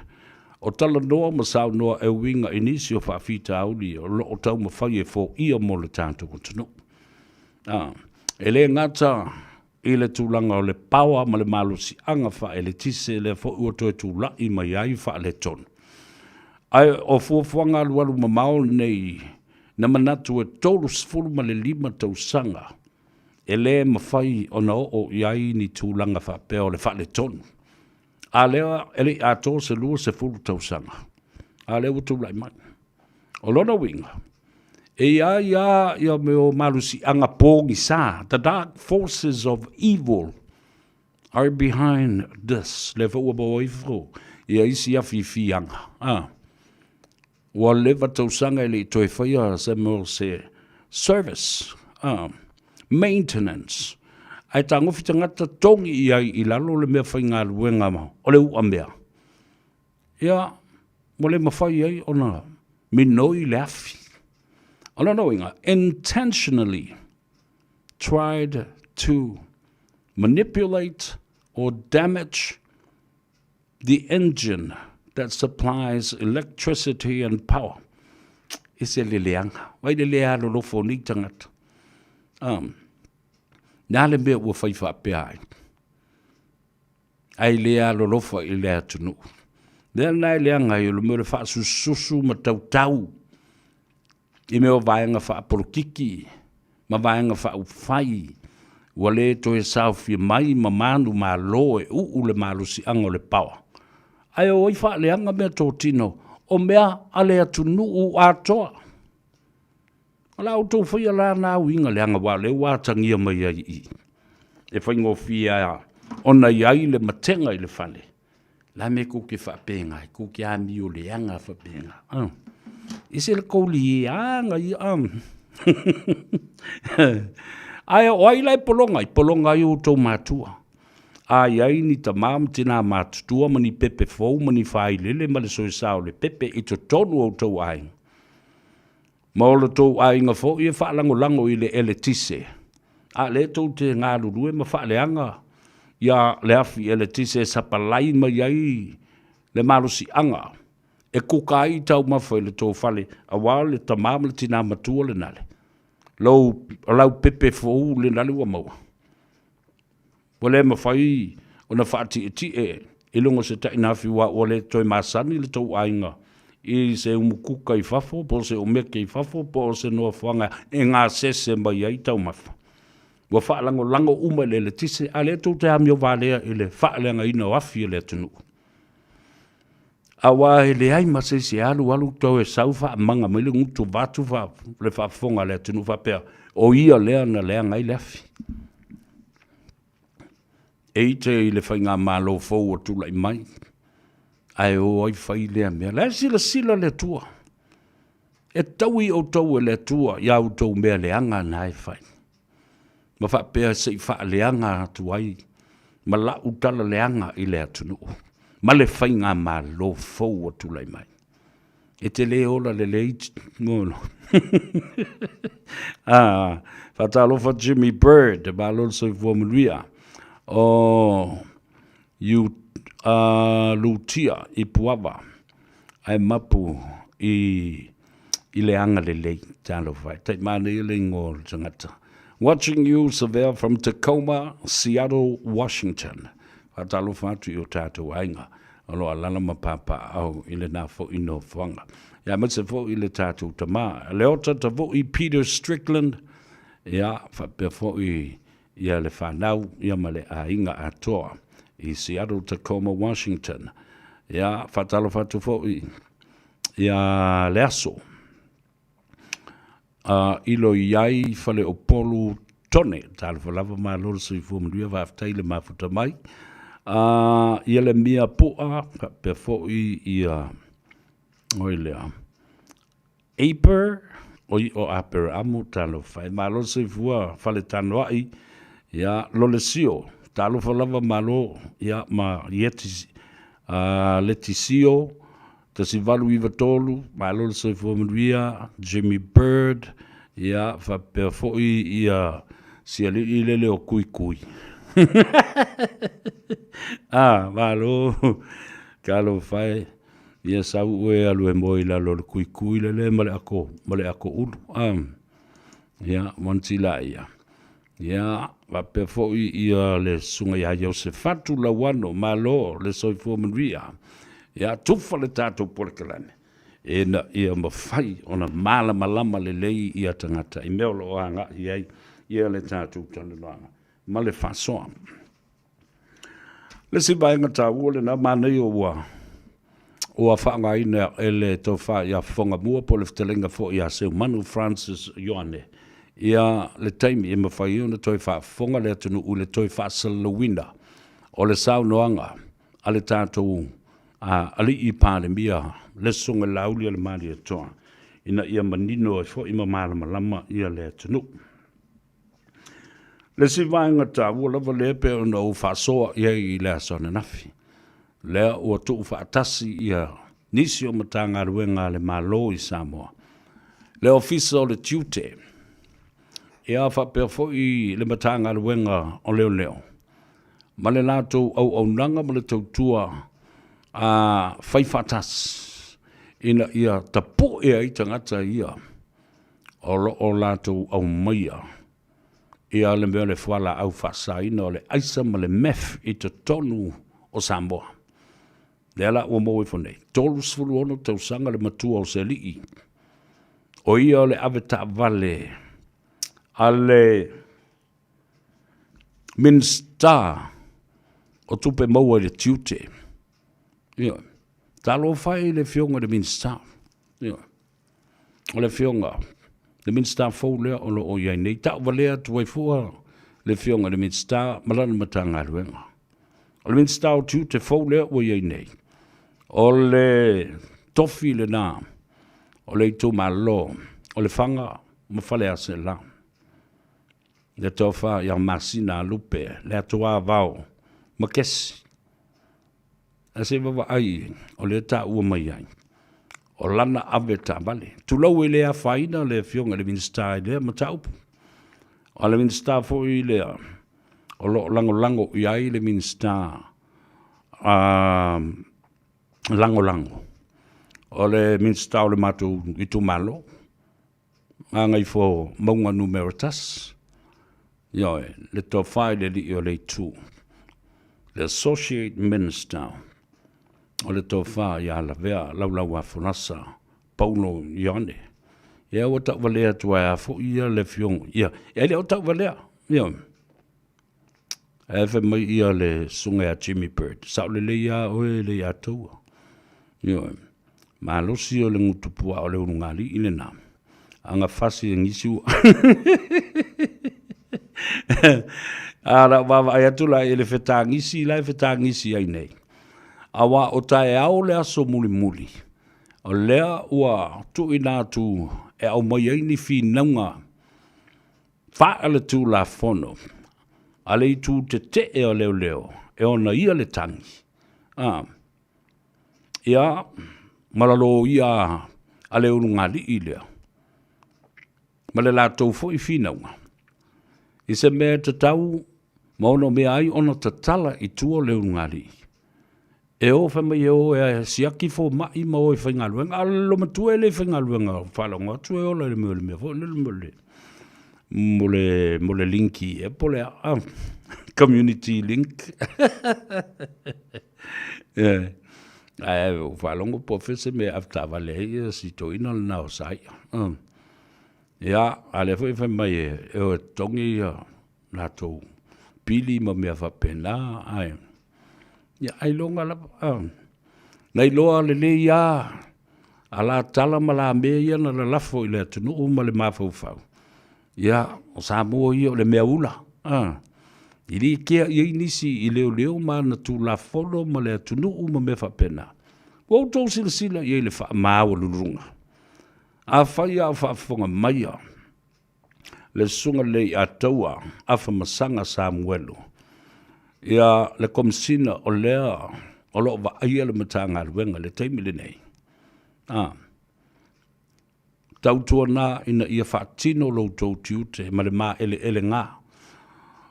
o talanoa ma saunoa e uiga i nisi o faafitauli o lo o taumafai e foia mo le tatou atunuu. A, e le gata i le tulaga o le paoa ma le malosiaga faaeletise lea foi ua toe tulai mai ai faaletonu. Ae o fuafuaga alualu mamao nei na manatu e 35 tausaga e le mafai ona oo i ai ni tulaga faapea o le faaletonu. A lea e le i atoa se 20 tausaga, a lea ua tulai mai. O lona uiga, e i ai lava ia mea o malosiaga pogisa, the dark forces of evil are behind this, lea foi ua maua ifo ia isi afiafiaga, a. Ua leva tausaga e le i toe faia se mea o se service, a, maintenance, ae tagofi tagata togi i ai i lalo le mea faigaluega o le uamea. Ia, ua le mafai ai ona minoi le afi. O lona uiga, intentionally tried to manipulate or damage the engine that supplies electricity and power. E se le leaga. Vai le lea alolofo o nei tagata. Um, nā le mea ua fai faapea ai. Ai le alolofa i le atunuu. Lea na e leaga ai o le mea o le faasususu ma tautau i mea o vaega faapolokiki ma vaega faaupufai ua le toe saofia mai ma manumalo e uu le malosiaga o le paoa. Ae o ai faaleaga meatotino o mea a le atunuu atoa? O la outou faia la na uiga leaga aua o lea ua atagia mai ai i i. E faigofie ona i ai le matega i le fale. La me kou ke whaapenga, kou ke amio leanga whaapenga. Oh. Ese le kou lianga ia. Um. Ae o ai lai polonga, i polonga ai o tou matua. A i ai ni tamā ma tinā matutua ma ni pepe fou ma ni whailele ma le soesa o le pepe i totonu o tou aiga. Ma o lo tou aiga foi e faalagolago i le eletise, a lea tou te galulue ma faaleaga ia le afi eletise e sapalai mai ai le malosiaga e kuka ai taumafa i le tou fale, aua le tamā ma le tinā matua lena le lou lau pepe fou lena le ua maua. Ua le mafai ona faatietie i luga o se tainafi aua ua le toe masani le tou aiga i se umukuka i fafo po o se umeke i fafo po o se nofoaga e gasese mai ai taumafa. Ua faalagolago uma i le eletise, a o lea tou te amio valea i le faaleagaina o afi o le atunuu. Aua e leai ma se isi e alu alu toe sau faamaga mai le gutu vaeatu le faafofoga a le atunuu faapea, o ia lea na leaga ai le afi. E ite i le faigamalo fou ua tulai mai, ae o ai fai lea mea. La e silasila le Atua, e taui outou e le Atua i a outou mea leaga na e fai, ma faapea se i faaleaga atu ai ma lau tala leaga i le atunuu ma le faigamalo fou ua tulai mai. E te le ola lelei Molo. Ah, faatalofa Jimmy Bird, malo le soifua manuia. O you, Lutia i Puava, ae mapu i i le agalelei. Talofa e, tai manaia le igoa o le tagata. Watching you Savea from Tacoma, Seattle, Washington. Faatalofa atu i o tatou aiga o lo o alaala ma papaaao i lena foi nofoaga. Ia aemaise foi le tatou tama, Leota Tavui Peter Strickland, ia faapea foi ia le fanau ia ma le aiga atoa i Seattle, Tacoma, Washington. Ia faatalofa atu foi ia le aso ilo i ai Faleupolu Tone. Talofa lava, malo le soifua manuia, faafetai le mafuta mai. Ia le mia pu'a faapea foi ia oi lea Aper, oi o Aperaamu, talofa e, malo le soifua Faletanoai, ia Lolesio, talofa lava malo, ia ma Ieti, Letisio, 1893, malo le soifua manuia, Jimmy Bird, ia faapea foi ia si alii lele o Kuikui. Ah, malo, talofa e, ia sau oe alu e moe i lalo o le kuikui lele ma le ako, ma le ako ulu. Ah, ia, wanti la ia. Ia, faapea foi ia le susuga ia Iosefatu Lauano, malo le soifua manuia. Ia, tufa le tatou polokalame ina ia mafai ona malamalama lelei ia tagata i mea o lo o agai i ai ia le tatou talanoaga ma le faasoa. Le isi vaega taua lena, manaia ua ua faaaogaina e le Tofa ia Fofogamua po o le fetalaiga foi ia Seumanu Francis Ioane ia le taimi e mafai ai ona toe faafofoga le atunuu i le toe faasalalauina o le saunoaga a le tatou Alii Palemia le Susuga i le Laaulialemalietoa ina ia manino ai foi ma malamalama ia le atunuu. Le isi vaega taua lava lea pei ona ou faasoa i ai i le aso ananafi, lea ua tuufaatasi ia nisi o Matagaluega a le Malo i Samoa, le Ofisa o le Tiute, ia faapea foi le Matagaluega o Leoleo, ma le latou auaunaga ma le tautua a faifaatasi ina ia tapu'e ai tagata ia o lo o latou aumaia ia le mea o le fualaau faasaina o le aisa ma le meth i totonu o Samoa. Lea la ua maua ifo nei, 36 tausaga le matua o se alii, o ia o le avetaavale a le Minisita o Tupe Maua i le Tiute. Ioe. Talofa e i le Afioga i le Minisita. Ioe. O le Afioga le Minisita fou lea o lo o i ai nei, tauvalea atu ai fua le Afioga i le Minisita ma lana Matagaluega. O le Minisita o Tiute fou lea ua i ai nei, o le tofi lena o le itumalo o Lefaga ma Faleaseela. Le tofa ia Masina Lupe, le Atuavao ma Kesi. Ae se i vaavaai o lea e taua mai ai, o lana ave taavale. Tulou e le afaina le Afioga i le Minisita i lea mataupu. O le Minisita foi lea o lo o lagolago i ai le Minisita lagolago, o le Minisita o le matou itumalo, Gagaifomauga 1, ioe, le Tofa i le Alii o le Itu, le Associate Minister o le Tofa ia Lavea Laulauafolasa Paulo Ioane. Ia ua tauvalea atu ai lava foi ia le Afioga, ia, e le o tauvalea, ioe. Ae fai mai ia le susuga ia Jimmy Bird, sao lelei lava oe le ia taua. Ioe. Malosi o le gutupuaa o le ulugalii lena. Aga fasi e gisi ua. A lau vaavaai atu la i le fetagisi la e fetagisi ai nei. Auā o taeao le aso mulimuli, o lea ua tuuina atu e aumai ai ni finauga faaletulafono a le itu tetee o leoleo e ona ia le tagi. A, ia, ma la loia a le ulugalii lea, ma le latou foi finauga, i se mea e tatau ma onomea ai ona tatala i tua le ulugalii. E o fai mai e o e siaki fomai ma o e faigaluega, a o le lolomatua e le faigaluega, faalogo atu e ola i le mea o le mea foi lele mo le mo le mo le linki ea po o le a, community link. Ae ua faalogo po o fea se mea e avetaavale ai ia si toeaina lena o Saia. Ia, a o lea foi fai mai e o e totogi ia latou pili ma mea faapena, ae ia ailoga lava na iloa lelei lava a la tala ma la mea ia na lalafo i le atunuu ma le mafaufau, ia, o Samoa ia o le mea ula, a. E le kea i ai nisi i leoleo ma ana Tulafono ma le atunuu ma mea faapena. Ua outou silasila i ai i le faamaualuluga. Afai a o faafofoga maia le Susuga Leiataua Afamasaga Samuelu, ia le Komesina o lea o lo o vaaia le Matagaluega i le taimi lenei, a, tautuana ina ia faatino lo outou tiute ma le maeleelega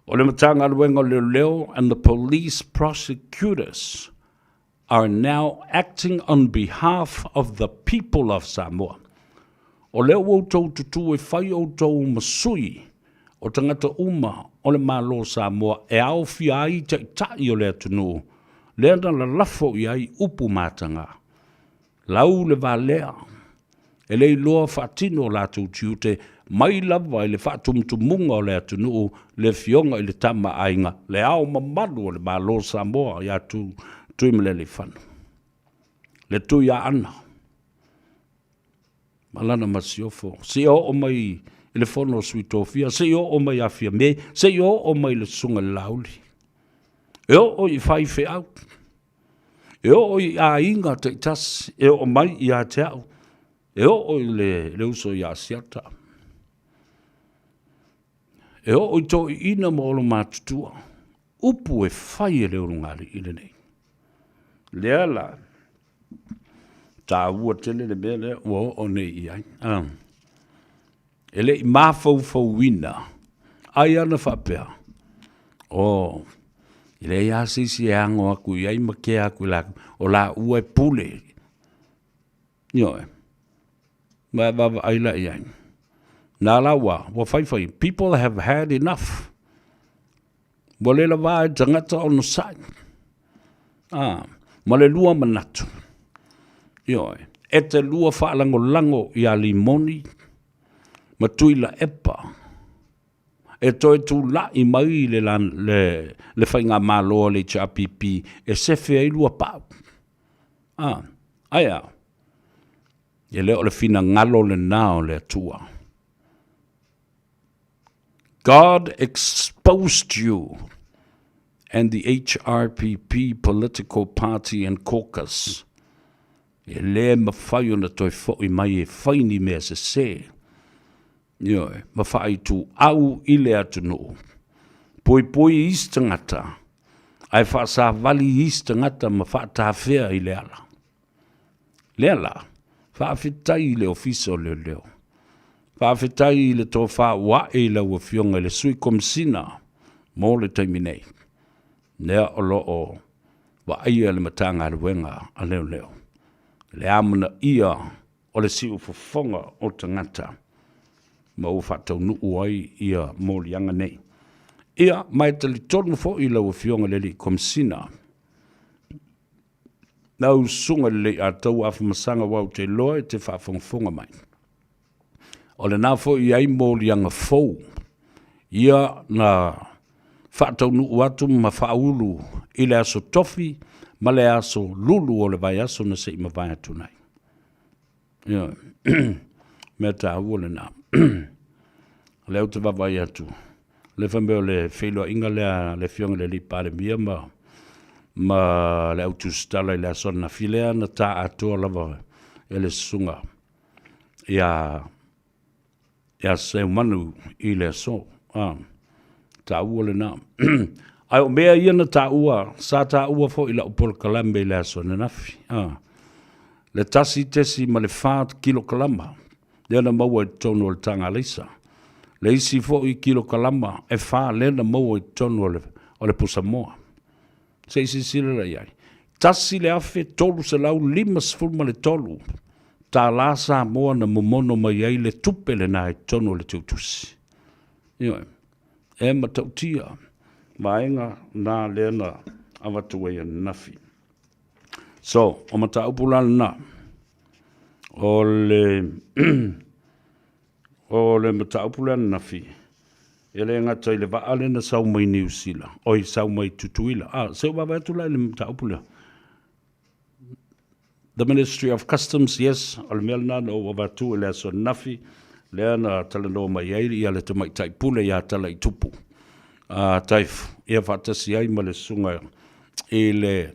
o le Matagaluega o Leoleo and the Police Prosecutors are now acting on behalf of the people of Samoa. O lea ua outou tutū e fai outou ma sui o tagata uma o le Malo o Samoa e aofia ai taitai o le atunuu lea na lalafo i ai upu mataga. Lau le valea, e le iloa faatino o latou tiute mai lava i le faatumutumuga o le atunuu, le Afioga i le Tama a Aiga, Le Ao Mamalu o le Malo o Samoa ia Tuimalealiifano, le Tuiaana ma lana Masiofo, seia oo mai i le Fono a Sui Tofia, seia oo mai ia Fiame, seia oo mai i le Susuga i le Laauli. E oo i faifeau, e oo i aiga taitasi, e oo mai ia te au, e oo i le, le uso ia Asiata, e oo i toeaiina ma olomatutua, upu e fai e le ulugalii lenei. Lea la, taua tele le mea lea ua oo nei i ai. Ah. E le i mafaufauina, ai ana faapea, oh, e leai lava se isi e ago atu i ai ma kea atu i latou, o laua e pule. Ioe. Ma e vaavaai la i ai. Na la ua, ua faifai, people have had enough. Ua le lava e tagata onosai. A, ma le lua manatu. Ioe, e te lua faalagolago iā Limoni ma Tuilaepa e toe tula'i mai le, le, le faigamalo a le HRPP e sefe ai lua pau. A, ae a? E le o le finagalo lena o le Atua. God exposed you and the HRPP political party and caucus. E le mafai ona toe fo'i mai e fai ni mea sesē, ioe, ma faaituau i le atunuu. Poipoi i isi tagata, ae faasavali i isi tagata ma faatafea i le ala. Lea la, faafetai i le Ofisa o Leoleo. Faafetai i le tofa ua ae i lau Afioga i le Sui Komesina mo le taimi nei, lea o lo o vaaia le Matagaluega a Leoleo, le amanaia o le siufofoga o tagata ma ua faataunuu ai ia moliaga nei. Ia, ma e talitonu foi lau Afioga i le Alii Komesina, Lau Susuga i le Leiataua Afamasaga aua ou te iloa e te faafogafoga mai. O lena foi e i ai moliaga fou ia na faataunuu atu ma faaulu i le aso Tofi ma le aso Lulu o le vaiaso na se i mavae atu nei. Ioe. Mea taua lena. O lea ou te vaavaai atu, lea fai mai o le feiloaiga lea a le Afioga i le Alii Palemia ma ma le au tusitala i le aso ananafi lea na ta atoa lava e le susuga ia ia Seumanu i le aso. Ah, taua lena. Ae o mea ia na taua, sa taua foi i lau polokalame i le aso ananafi. Ah, le 1.4 kilokalama lea na maua i totonu o le taga alaisa. Le isi foi kilokalama e 4 lea na maua i totonu o le pusamoa. Se i silasila la i ai. $1,353 tālā Samoa na momono mai ai le tupe lena i totonu o le teutusi. Ioe. E matautia vaega na lea na avatu ai ananafi. So, o mataupu la lena. O le O le mataupu lea ananafi, e le gata i le vaa lea na sau mai Niu Sila, oi, sau mai Tutuila. Ah, se i ou vaavaai atu la i le mataupu lea. The Ministry of Customs, yes, o le mea lena na ou avatu i le aso ananafi, lea na talanoa mai ai ia le tamaitai pule ia Talaitupu a Taifu, ia faatasi ai ma le susuga i le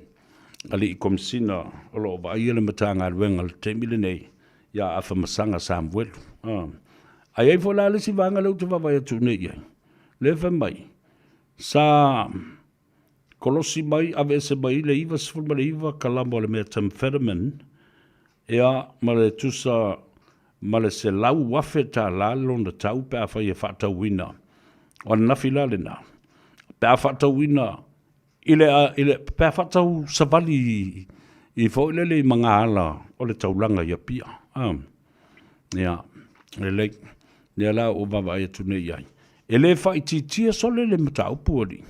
alii Komesina o lo o vaaia le Matagaluega i le taimi lenei, ia Afamasaga Samuelu. Ae i ai foi la le isi vaega lea ou te vaavaai atu nei i ai, lea e fai mai, sa kolosi mai, aveese mai le 99 kalama o le methamphetamine, ia, ma le tusa ma le $100,000 lona tau pe afai e faatauina. O ananafi la lena, pe a faatauina I le, i le, pe a faatau savali i foi lele i magaala o le taulaga i Apia. Ah, ia, lelei. Lea la ua vaavaai atu nei i ai. E le faaitiitia sole le mataupu alii.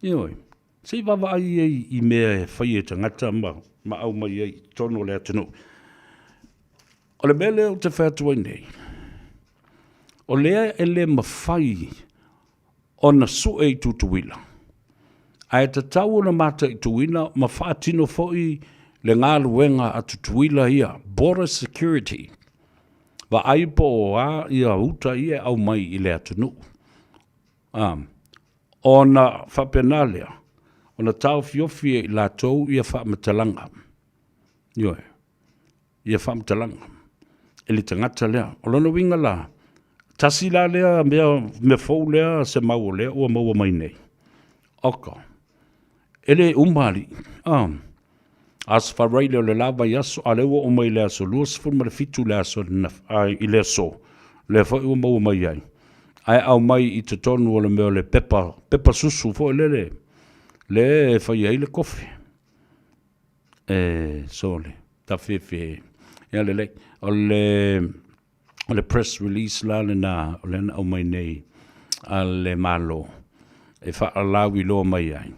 Ioe, se i vaavaai ai i mea e fai e tagata ma, ma aumai ai i totonu o le atunuu. O le mea lea ou te fai atu ai nei, o lea e le mafai ona sue i Tutuila, ae tatau ona mataituina ma faatino foi le galuega a Tutuila ia, border security, vaai po o a ia uta ia e aumai i le atunuu. A, ona faapena lea ona taofiofi e i latou ia faamatalaga. Ioe. ia faamatalaga i le tagata lea. O lona uiga la, tasi la lea mea, mea fou lea se mau o lea ua maua mai nei. Oka, e le uma alii. Ah, aso Faraile o le la vaiaso, a lea ua oo mai i le aso 27 le aso i le aso, lea foi ua maua mai ai. Ae aumai i totonu o le mea o le pepa, pepa susu foi lele, le e fai ai le kofi. E sole, tafefe, ia lelei. O le, o le press release la lena o lea na aumai nei a le Malo e faalauiloa mai ai,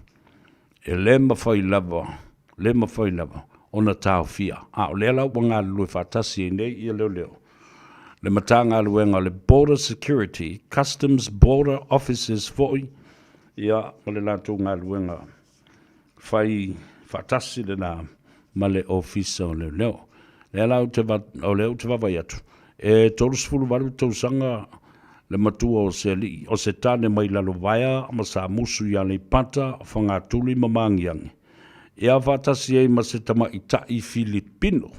e le mafai lava, le mafai lava ona taofia. A o lea la ua galulue faatasi ai nei ia leoleo, le Matagaluega o le Border Security, Customs Border Officers foi, ia ma le latou galuega fai faatasi lena ma le Ofisa o Leoleo. Lea la ou te, o lea ou te vaavaai atu, e 38 tausaga le matua o se alii, o se tane mai Lalovaea ma Samusu i Aleipata, Fagatuli ma Magiagi, ia faatasi ai ma se tamaitai Filipino.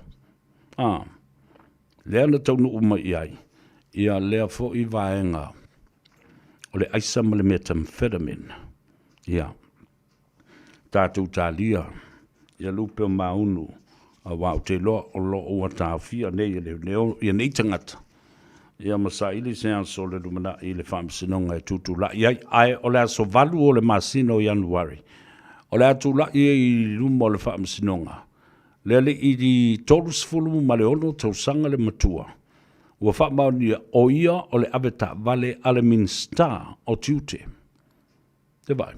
A, lea na taunuu mai i ai, ia lea foi vaega o le aisa ma le methamphetamine. Ia, tatou talia ia lupe o maunu, aua ou te iloa o lo o ua taofia nei e leoleo ia nei tagata, ia ma saili se aso o le lumanai i le Faamasinoga e tutulai ai. Ae o le aso 8 o le masina o Ianuari, o le a tulai ai i luma o le Faamasinoga le alii i 36 tausaga le matua, ua faamaonia o ia o le avetaavale a le Minisita o Tiute. Te vaai.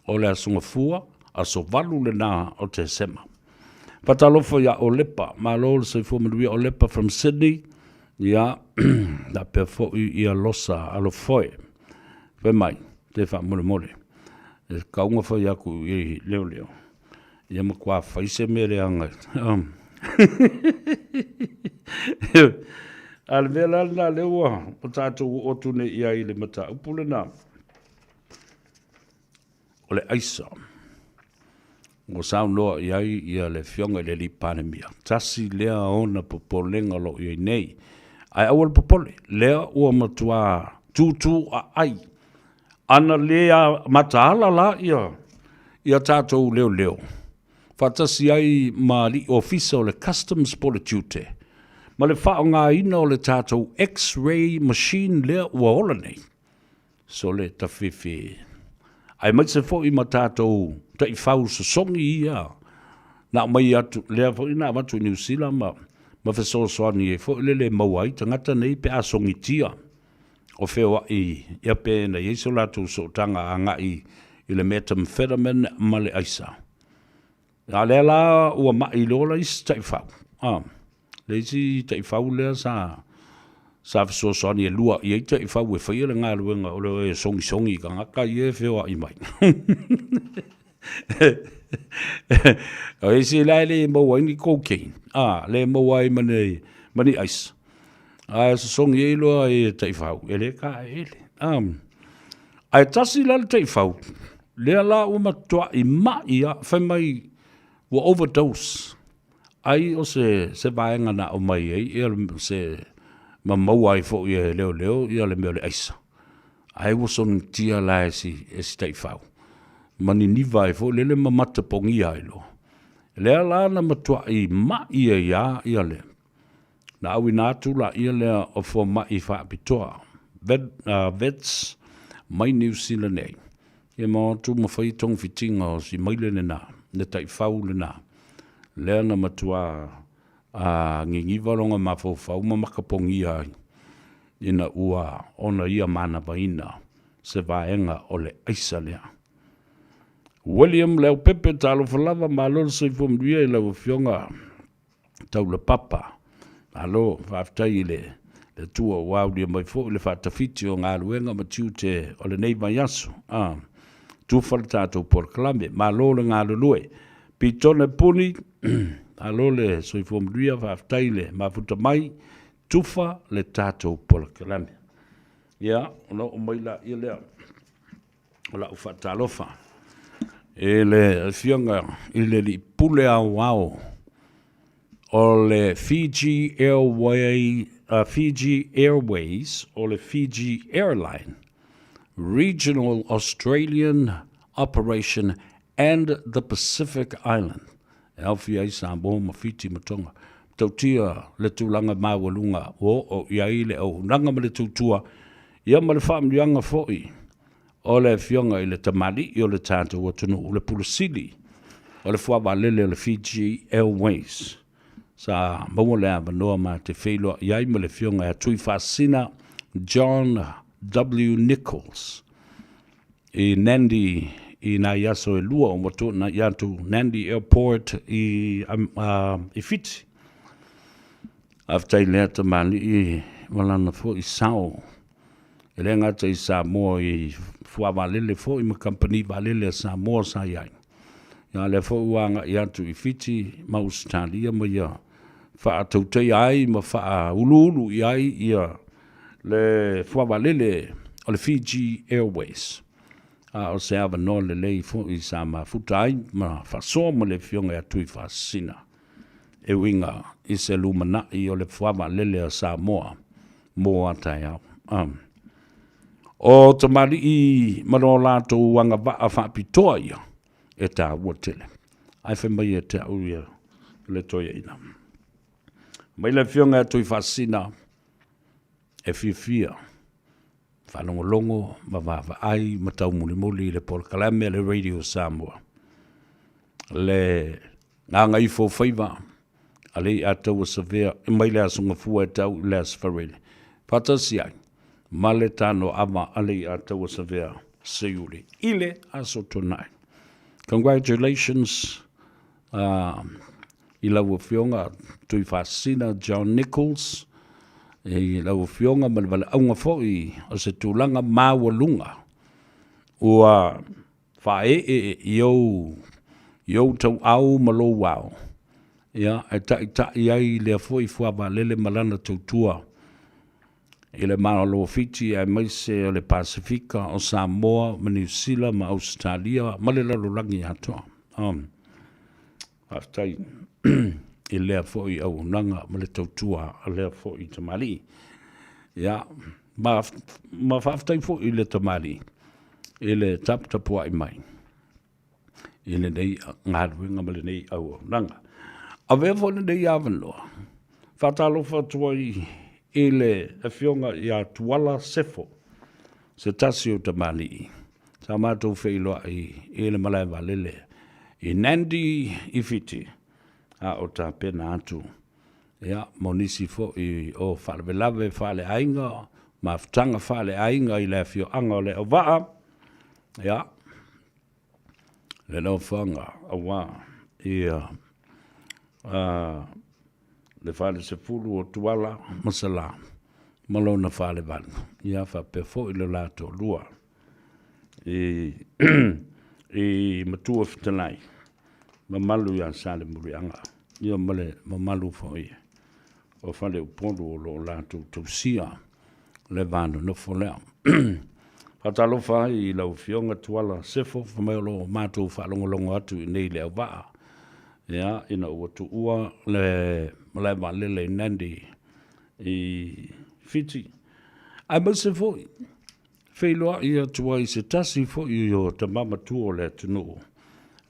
O le Aso Gafua, aso 8 lena o Tesema. Faatalofa ia Olepa, malo le soifua manuia Olepa from Sydney. Ia, faapea foi ia Losa Alofoe. Fai mai, te faamolemole, e kauga fai atu i leoleo, ia matua fai se mea leaga. A o le mea la lena lea ua tatou oo atu nei i ai i le mataupu lena, o le aisa. Ua saunoa i ai ia le Afioga i le Alii Palemia, tasi lea ona popolega o lo o i ai nei. Ae aua le popole, lea ua matua tūtū aai. Ana le mataala la ia, ia tatou leoleo, faatasi ai ma alii ofisa o le Customs po o le Tiute, ma le faaaogaina o le tatou X-ray machine lea ua ola nei, Sole tafefe aemaise foi ma tatou taifau sosogi ia na aumai atu lea foi na avatu i Niu Sila ma ma fesoasoani ai foi lele e maua ai tagata nei pe a sogitia o feoai ia pe na i ai so latou sootaga agai i le methamphetamine ma le aisa. A lea la ua mai loa le isi taifau, a, le isi taifau lea sa sa fesoasoani e lua i ai taifau e faia le galuega o le o e sogisogi i tagata ia e feoai mai. O isi la e le maua ai ni cocaine, a, le maua ai ma ni, ma ni aisa. Ae sosogi ai loa e taifau, e le taeele. A, ae tasi la le taifau, lea la ua matuai mai lava, fai mai ua overdose, ai o se, se vaega na aumai ai ia se, ma maua ai foi e leoleo ia le mea o le aisa. Ae ua sogitia la e si, e si taifau, ma niniva ai foi lele ma matapogia ai loa. Lea la na matuai mai ai lava ia le, Na auina atu laia lea o fomai faapitoa, vet, vets, mai Niu Sila nei, ia ma o atu ma fai togafitiga o si maile lena, le taifau lena, lea na matua a gigiva lona mafaufau ma makapogia ai, ina ua ona ia manavaina se vaega o le aisa lea. William Leaupepe, talofa lava, malo le soifua manuia i lau Afioga. Taulapapa. Malo faafetai i le Atua ua aulia mai foi le faatafiti o galuega ma tiute o lenei vaiaso. A, tufa le tatou polokalame. Malo le galulue. Pitone Puni, malo le soifua manuia, faafetai le mafuta mai, tufa le tatou polokalame. Ia, ona oo mai laia lea o lau faatalofa i le Afioga i le Alii Pule Aoao o le Fiji Airway, Fiji Airways o le Fiji Airline, Regional Australian Operation and the Pacific Island, e aofia ai Samoa ma Fiti ma Tonga. Matautia le tulaga maualuga ua oo i ai le auaunaga ma le tautua, ia ma le faamanuiaga foi o le Afioga i le Tamalii o le tatou atunuu, le Pule Sili o le Fuavaalele o le Fiji Airways. Sa maua le avanoa ma te feiloai ai ma le Afioga ia Tuifaasisina John W. Nichols i Nandi i nai aso e lua ua tuanai atu Nandi Airport i, i Fiti. Faafetai lea tamalii ma lana foi sao. E le gata i Samoa i fuavaalele foi ma kamupani vaalele a Samoa sa i ai. A lea foi ua agai atu i Fiti ma Ausetalia ma ia faatautaia ai ma faauluulu i ai ia le fuavaalele o le Fiji Airways. A o se avanoa lelei foi sa mafuta ai ma faasoa ma le Afioga ia Tuifaasisina e uiga i se lumanai o le fuavaalele a Samoa mo a taeao. O tamalii ma lo latou agavaa faapitoa ia e taua tele. Ae fai mai ia te au ia le toeaina. Mai le Afioga ia Tuifaasisina e fiafia faalogologo ma vaavaai ma taumulimuli i le polokalame a le Radio Samoa. Le gagaifo faiva a le Ataua Savea mai le Aso Gafua e tau i le Aso Faraile. Faatasi ai ma le tanoaava a le Ataua Savea Seiuli i le Aso Toonai. Congratulations i lau Afioga Tuifaasisina John Nichols, i lau Afioga ma le valaauga foi o se tulaga maualuga. Ua faaee i ou, i ou tauau ma lou ao, ia, e taita'i ai lea foi fuavaalele ma lana tautua i le Malo o Fiti aemaise o le Pasefika, o Samoa ma Niu Sila ma Ausetalia ma le lalolagi atoa. Um, faafetai i lea foi auaunaga ma le tautua a lea foi tamalii. Ia, ma, ma faafetai foi i le tamalii i le taputapuai mai i lenei galuega ma lenei auaunaga. Avea foi lenei avanoa, faatalofa atu ai i le Afioga ia Tuala Sefo, se tasi o tamalii sa matou feiloai i le malae vaalele i Nandi i Fiti, a o tapena atu ia, mo nisi foi o faalavelave faaleaiga, mafutaga faaleaiga i le afioaga o Leauvaa, ia, le nofoaga aua ia le falesefulu o Tuala ma Salā ma lona falevalu, ia faapea foi le la toalua i, i Matua Fetalai, mamalu ia Salemuliaga, ia ma le mamalu foi o Faleupolu o lo o latou tausia le va nonofo lea. Faatalofa ai i lau Afioga Tuala Sefo, fai mai o lo o matou faalogologo atu i nei i Leauvaa, ia, ina ua tuua le malae vaalele i Nandi i Fiti. Aemaise foi, feiloai atu ai se tasi foi o tama matua o le atunuu,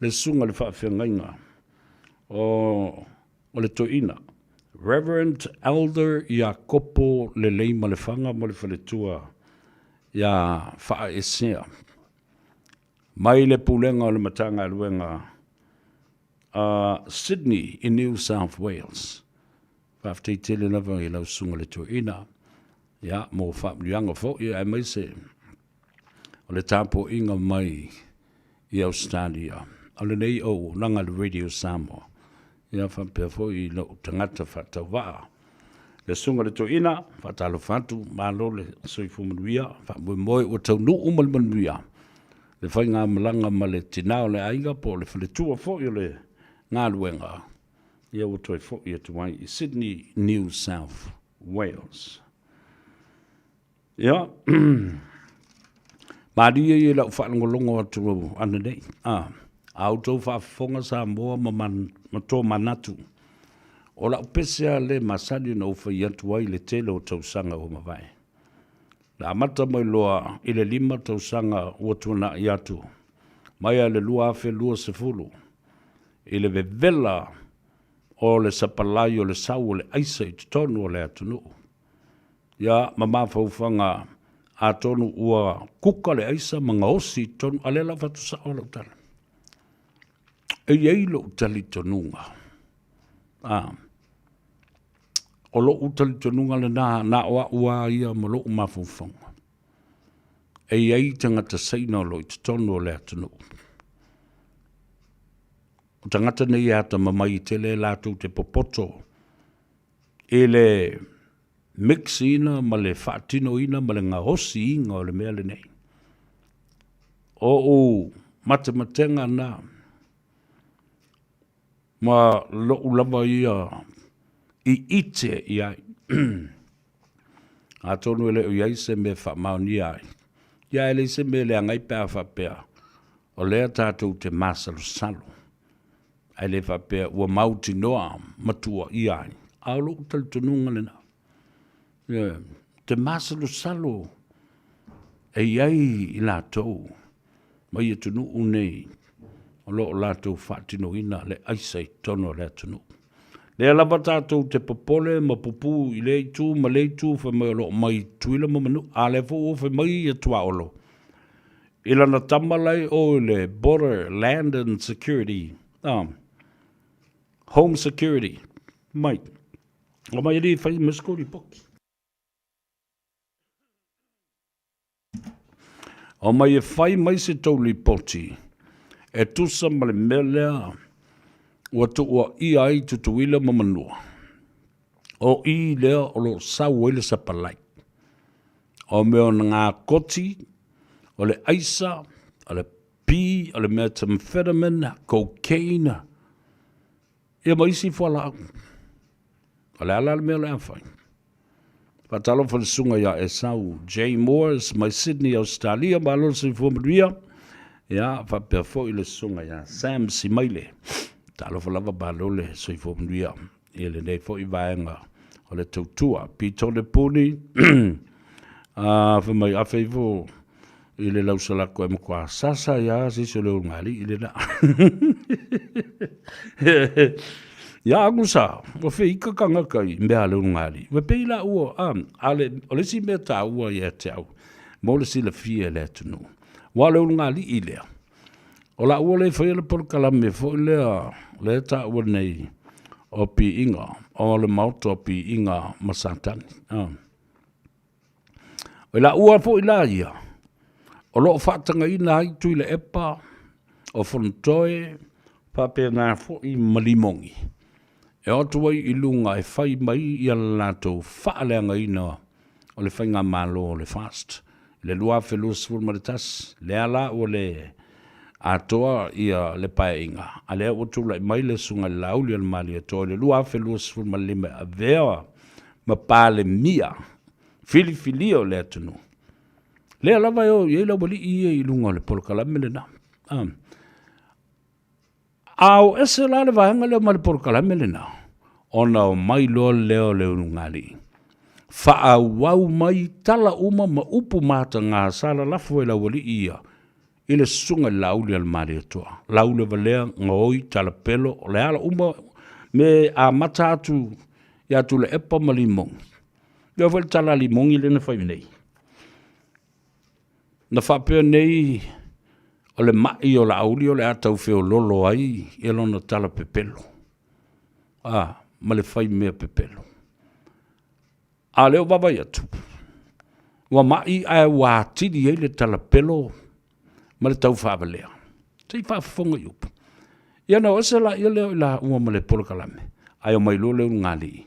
le susuga i le faafeagaiga o o le toeaina, Reverend Elder Iakopo Leleimalefaga ma le faletua ia Faaesea, mai le Pulega o le Matagaluega a Sydney i New South Wales. Faafetai tele lava i lau susuga le toeaina, ia, mo faamanuiaga foi aemaise o le tapuaiga mai i Ausetalia. O lenei auaunaga a le Radio Samoa, ia faapea foi i lou tagata faatauvaa. Le susuga i le toeaina, faatalofa atu, malo le soifua manuia, faamoemoe ua taunuu ma le manuia le faigamalaga ma le tina o le aiga po o le faletua foi o le galuega, ia ua toe foi atu ai i Sydney, New South Wales. Ia, malie ia i lau faalogologo atu ananei, a, a outou faafofoga Samoa ma, man, ma to manatu, o lau pese lava le masani ona ou fai atu ai le tele o tausaga ua mavae. Na amata mai loa i le 5 tausaga ua tuanai atu, mai lava i le 2020, i le vevela o le sapalai o le sau o le aisa i totonu o le atunuu. Ia, ma mafaufauga, atonu ua kuka le aisa ma gaosi i totonu, a o lea la ua fai atu sao lau tala. E i ai lou talitonuga, a, o lou talitonuga lena, na o au lava ia ma lou mafaufauga. E i ai tagata Saina o lo o i totonu o le atunuu. O tagata nei e atamamai tele latou te popoto i le mix ina ma le faatinoina ma le gaosiina o le mea lenei. O ou matematega na ma lo'u lava ia i ite i ai. Atonu e le o i ai se mea e faamaonia ai, ia e leai se mea e leaga ai pe a faapea o lea tatou te masalosalo. Ae le faapea ua mautinoa ma tuuaia ai, a o lou talitonuga lena. Ioe, te masalosalo e i ai i latou mai atunuu nei o lo o latou faatinoina le aisa i totonu o le atunuu. Lea lava tatou te popole ma pupū i lea itu ma lea itu fai mai o lo o mai Tutuila ma Manua, a o lea foi ua fai mai ia Tuaolo i lana tama la i o i le Border Land and Security, Home Security, mai, omai alii e fai ma se kou lipoti. Omai e fai mai se tou lipoti e tusa ma le mea lea ua tuuaia ai Tutuila ma Manua. O i lea o lo o sau ai le sapalai. O mea o ngā koti, o le aisa, O le P o le methamphetamine, cocaine, ia ma isi fualaau. O le a la le mea o le a fai? Faatalofa i le susuga ia Esau J. Moores mai Sydney, Ausetalia, malo le soifua manuia. Ia, faapea foi le susuga ia Sam Simaile. Talofa lava, malo le soifua manuia i lenei foi vaega o le tautua. Pito le puni, a fai mai afe ifo i le lausalako e matua sasa ia se isi o le ulugalii lena. Ia agu sa, ua feika kangaka i mea a le ulugalii. Ua pei la ua, a, a le, o le isi mea taua ia te au, mo le silafia e le atunuu. Ua o le ulugalii lea, o la ua le faia le polokalame foi lea, lea taua nei o piiga, o le maota o piiga ma Satani. A. O i laua foi la ia, o lo o faatagaina ai Tuilaepa, o Fonotoe, faapena foi ma Limogi, e o atu ai i luga e fai mai ia le latou faaleagaina o le faigamalo o le FAST i le 2021, lea la ua le atoa ia le Paeaiga, a lea ua tulai mai le Susuga i le Laaulialemalietoa i le 2025 e avea ma Palemia filifilia o le atunuu. Lea lava e o i ai le aualii ia i luga o le polokalame lena. A o ese la le vaega lea ma le polokalame lena, ona o mai loa lea o le ulugalii, faaauau mai tala uma ma upu mataga sa lalafo e le aualii ia i le susuga i le Laaulialemalietoa, Laulevalea, gaoi, talapelo, o le ala uma me amata atu ia Tuilaepa ma Limogi. Lea foi le tala a Limogi lea na fai nei. Na faapea nei o le mai o Laauli o le a tau feololo ai ia lona tala pepelo, a, ma le fai mea pepelo. A o lea ua vaavaai atu, ua mai ae ua atili ai le talapelo ma le taufaavalea. Se i faafofoga i upu. Ia ona o ese laia lea o i laua ma le polokalame, ae omai loa le ulugalii,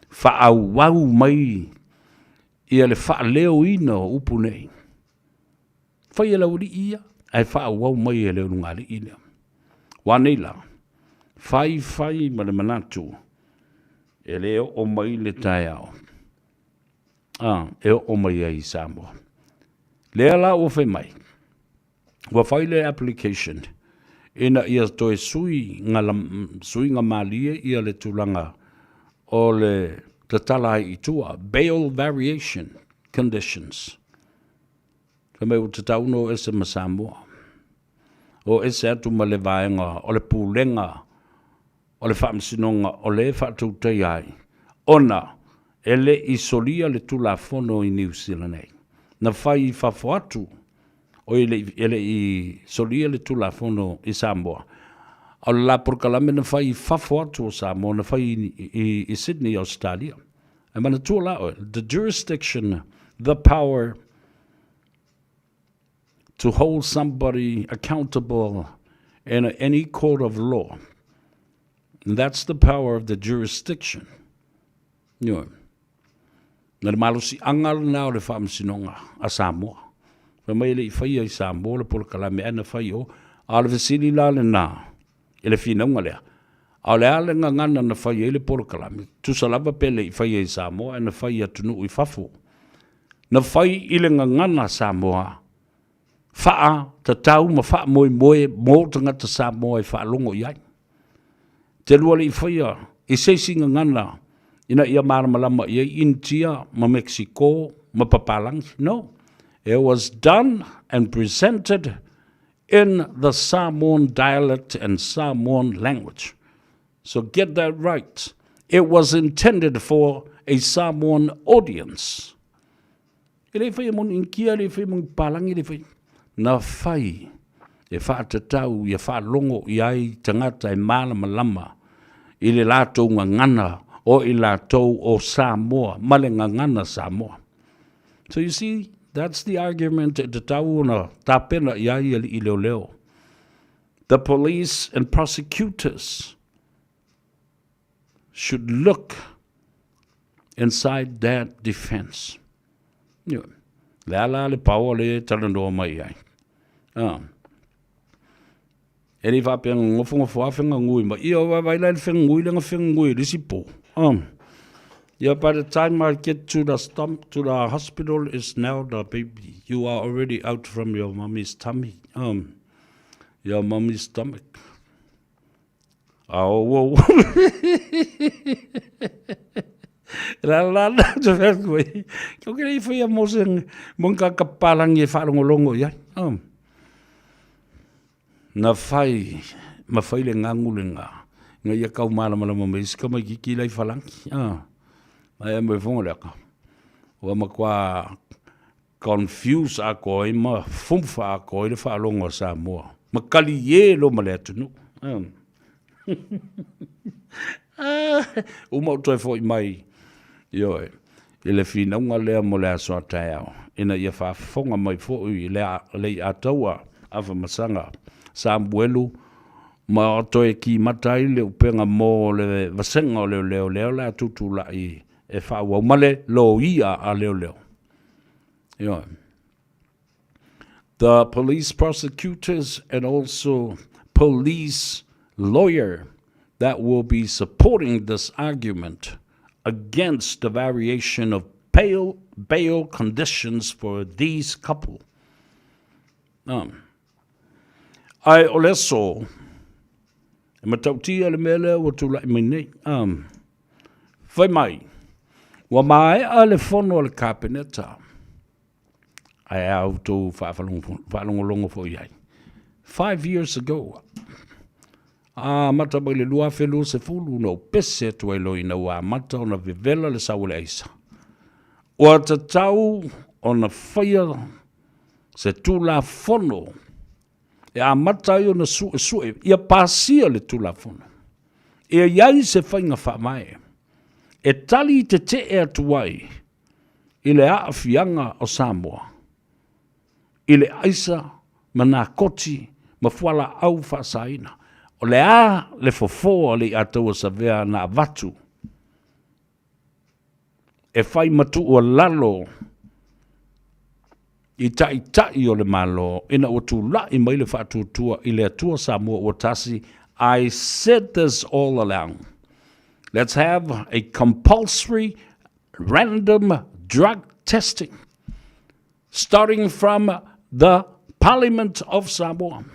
faaauau mai ia le faaleoina o upu nei. Fai e le aualii ia, ae faaauau mai e le ulugalii lea. Ua nei la, fai fai ma le manatu, e le oo mai le taeao, a, e oo mai ai i Samoa. Lea la ua fai mai, ua fai le application ina ia toe sui nga, suiga malie ia le tulaga o le tatala ai i tua, bail variation conditions. Fai mai ua tatau ona o ese ma Samoa, o ese atu ma le vaega o le pulega o le faamasinoga o lea e faatautaia ai, ona e le i solia le Tulafono i Niu Sila nei. Na fai i fafo atu, oi e le i solia le Tulafono i Samoa, a o le la polokalame na fai i fafo atu o Samoa, na fai i Sydney, Ausetalia. Ae manatua la oe, the jurisdiction, the power to hold somebody accountable in any court of law. And that's the power of the jurisdiction. Ioe. Na le malosiaga lena o le faamasinoga a Samoa. Fai mai e le i faia i Samoa le polokalame ae na fai o. A o le fesili la lena i le finauga lea, a o le a le gagana na fai ai le polokalame, tusa lava pe le i faia i Samoa ae na fai i atunuu i fafo. Na fai i le gagana Samoa, faatatau ma faamoemoe mo tagata Samoa e faalogo i ai. Te lua le i faia i se isi gagana ina ia malamalama i ai Initia ma Mexico ma papalagi. No. It was done and presented in the Samoan dialect and Samoan language. So get that right. It was intended for a Samoan audience. E le fai mo ni Initia, e le fai mo ni papalagi, e le fai. Na fai e faatatau ia faalogo i ai tagata e malamalama i le latou gagana o i latou o Samoa ma le gagana Samoa. So you see, that's the argument e tatau ona tapena i ai alii leoleo. The police and prosecutors should look inside that defense. Ioe. Le a la le paoa lea e talanoa mai ai. Ah. E le i faapea na nofonofo lava fegagui mai. Ia vaavaai la i le fegagui lea na fegagui i le isi po. Yeah, by the time I get to the stomach, to the hospital is now the baby. You are already out from your mommy's tummy. Your mommy's stomach. Oh, whoa. La la la, te whea koe. Ko ke rei whaia mō se mō ngā kapalangi e whaalongolongo i ai. Na whai, ma whai le ngangu le ngā. Nga ia kau malamalama mai isi kama ki ki lai whalangi. Ai a me fonga le aka. Ua ma kua confuse a koe ma fumfa a koe le whaalongo a Samoa. Ma kali ye lo ma le atunu. Uma o toe foi mai, ioe, i le finauga lea mo le aso a taeao, ina ia faafofoga mai foi i le Leiataua Afamasaga Samuelu ma toe kimata ai le upega mo le vasega o leoleo lea o le a tutulai e faaauau ma le loia a leoleo. Ioe. The police prosecutors and also police lawyer that will be supporting this argument against the variation of bail, bail conditions for these couple. Um, ai o le aso, e matautia le mea lea ua tula'i mai nei. Um, fai mai, ua maea le fono a le Kapeneta, Ae a outou faalogologo foi i ai. 5 years ago, amata mai le 2020 na ou pese atu ai loa ina ua amata ona vevela le sau o le aisa. Ua tatau ona faia se Tulafono e amata ai ona suesue, ia pasia le Tulafono. Ia i ai se faiga faavae e tali tetee atu ai i le aafiaga o Samoa i le aisa ma nakoti ma fualaau faasaina. O le a le fofo a Leiataua Savea na avatu e fai ma tuualalo i taitai o le Malo ina ua tulai mai le faatuatua i le Atua Samoa ua tasi, I said this all along. Let's have a compulsory random drug testing starting from the Parliament of Samoa.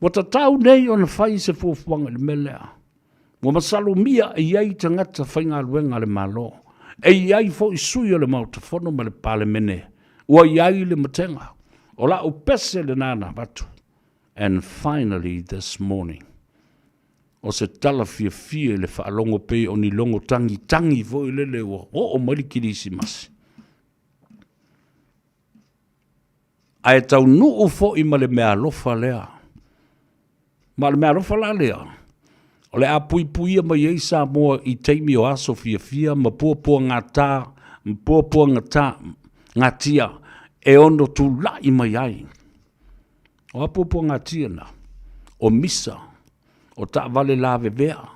Ua tatau nei ona fai se fuafuaga i le mea lea. Ua masalomia e i ai tagata faigaluega a le Malo, e i ai foi sui o le Maota Fono ma le Palemene, ua i ai le matega. O la'u pese lena na avatu. And finally this morning, o se tala fiafia i le faalogo pei o ni logo tagitagi foi lele ua oo mai le Kerisimasi. Ae taunuu foi ma le meaalofa lea. Ma o le meaalofa la lea, o le a puipuia mai ai Samoa i taimi o aso fiafia ma puapuagata, ma puapuagata, gatia e ono tulai mai ai. O a puapuagatia na? O misa, o taavale lavevea,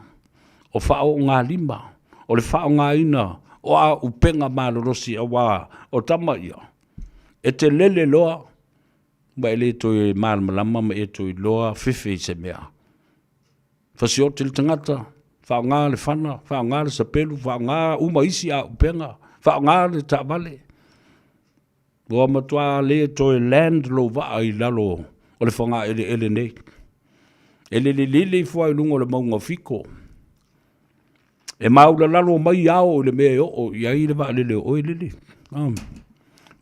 o faaoogalima, o le faaaogaina o auupega malolosi aua o tama ia, E te lele loa, ma e le toe malamalama ma e toe iloa fefe i se mea. Fasioti le tagata, faaaoga le fana, faaaoga le sapelu, faaaoga uma isi auupega, faaaoga le taavale. Ua matua le toe land lou vaa i lalo o le fogaeleele nei. E lele lele ifo lava i luga o le mauga o Fiko. E maulalalo mai ao i le mea e oo i ai le vaalele o oe lele.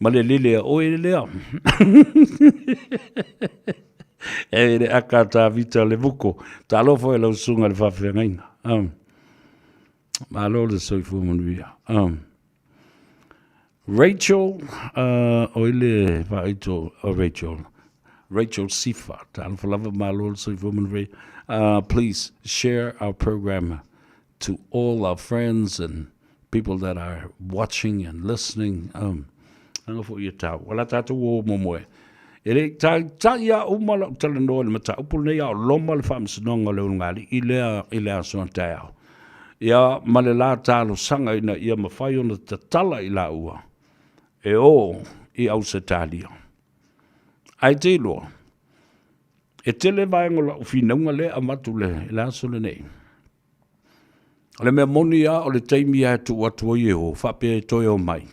Ma le lele a oe lea. E le aka Tavita le vuko. Talofa i lau susuga i le faafeagaiga. Malo le soifua manuia. Rachel, o i le vaaito o Rachel. Rachel Sifa. Talofa lava, malo le soifua manuia. Please share our program to all our friends and people that are watching and listening. Anga foi ia tau. Wala tātou o momoe. E le taitai a uma lau talanoa i le mataupu lenei a o loma le faamasinoga o le ulugalii lea i le aso a taeao. Ia ma le la talosaga ina ia mafai ona tatala i laua e o i Ausetalia. Ae te iloa, E tele vaega o lau finauga lea e avatu le, le aso lenei. O le mea moni lava o le taimi lava e tuu atu ai e o, faapea e toe o mai.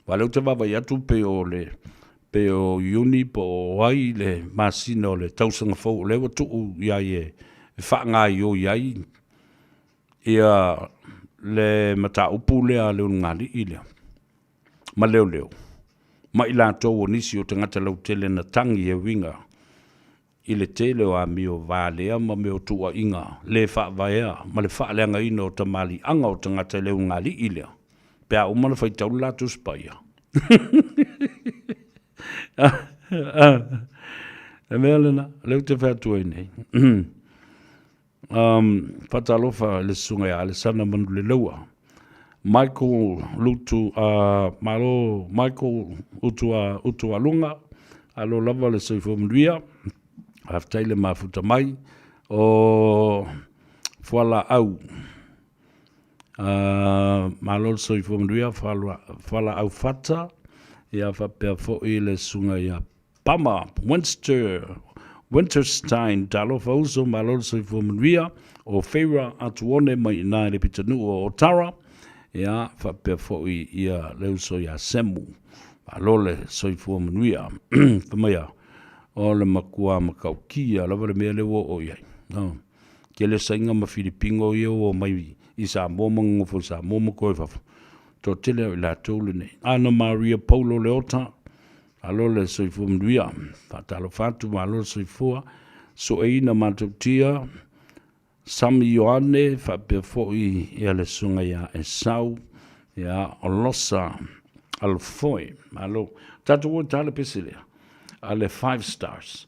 Aua o lea ou te vaavaai atu pei o le pei o Iuni po o ai le masina o le tausaga fou o lea ua tuu i ai e faagaioi ai ia le mataupu lea a le ulugalii lea ma leoleo ma i latou o nisi o tagata lautele na tagi e uiga i le tele o amio valea ma mea o tuuaiga le faavaea ma le faaleagaina o tamaliiaga o tagata i le ulugalii lea pe a uma ona faitau le la Tusi Paia. Le mea lena, lea ou te fai atu ai nei. Faatalofa i le susuga ia Alesana Manuleleua, Michael Lutu, malo Michael Utua, Utualuga, alo lava le soifua manuia, faafetai le mafuta mai, o Fualaau, malo le soifua manuia, Fualaau Fata, ia faapea foi le susuga ia Pama Winster, Winterstein, talofa uso, malo le soifua manuia, o Feira Atuone mai i ina i le pitonuu o Otara, ia, faapea foi ia le uso ia Semu, malo le soifua manuia. Fai mai a, o le matua matautia lava le mea lea ua oo i ai. No. Tele Saina ma Filipino ia ua omai i Samoa ma nonofo i Samoa ma toe i fafo. Toatele o i latou lenei. Ana Maria Paulo Leota, Malo le soifua manuia. Faatalofa atu, malo le soifua. Sueina Matautia, Sami Ioane, faapea foi ia le susuga ia Esau, ia Olosa Alofoe. Malo. Tatou o i ta le pese lea, a le Five Stars.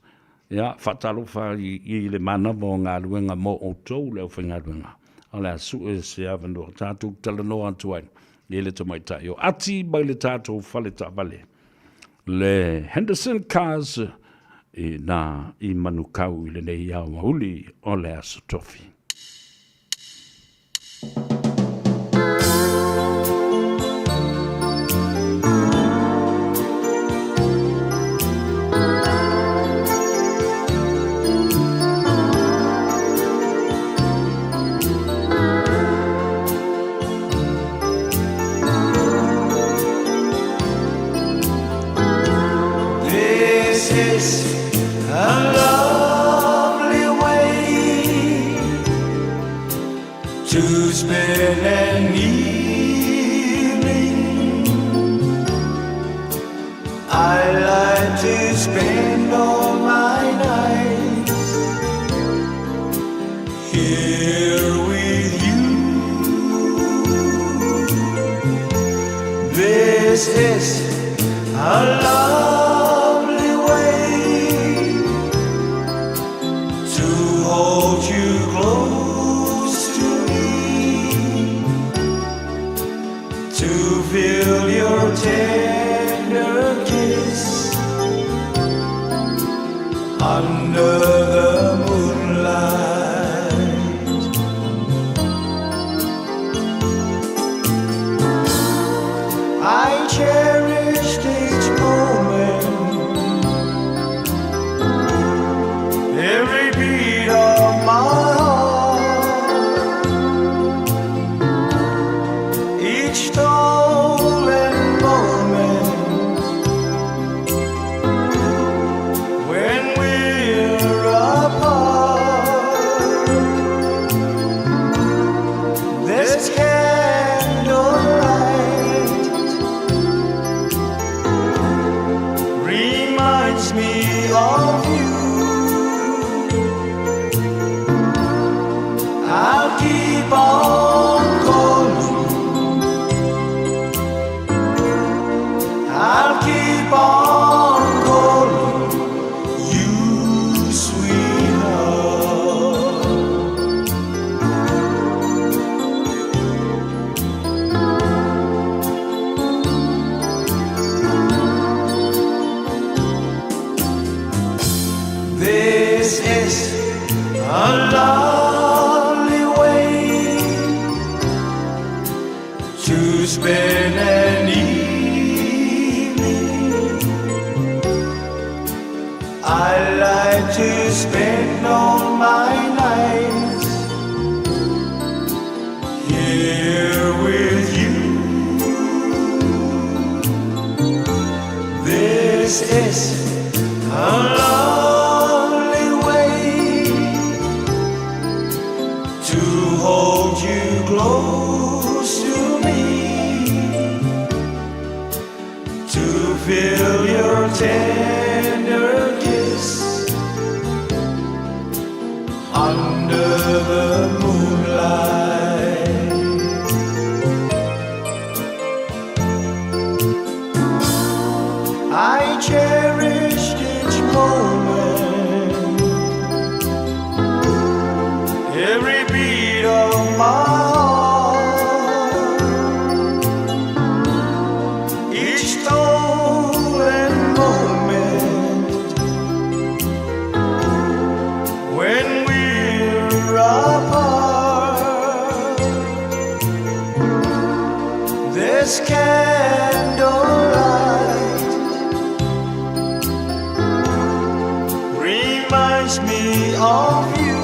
Ia, faatalofa i, i le manava o galuega mo outou le aufaigaluega. O le a sue se avanoa tatou talanoa atu ai i le tamaitai o Ati mai le tatou fale taavale le Henderson Cars i nā i Manukau i lenei aoauli o le Aso Tofi. This is a lovely way to spend an evening. I like to spend all my nights here with you. This is a lovely way to hold you close to me, to feel your tender kiss under the moonlight. I cherished each moment, every beat of my heart, each stolen moment when we're apart. This candlelight reminds me of you. I'll keep on calling. I'll keep on calling you, sweetheart. This is a lovely way to spend an evening. I like to spend spend all my nights here with you. This is a lovely way to hold you close to me, to feel your tender kiss under the moonlight. I cherished each moment, every beat of my heart, each stolen moment when we're apart. This candlelight reminds me of you.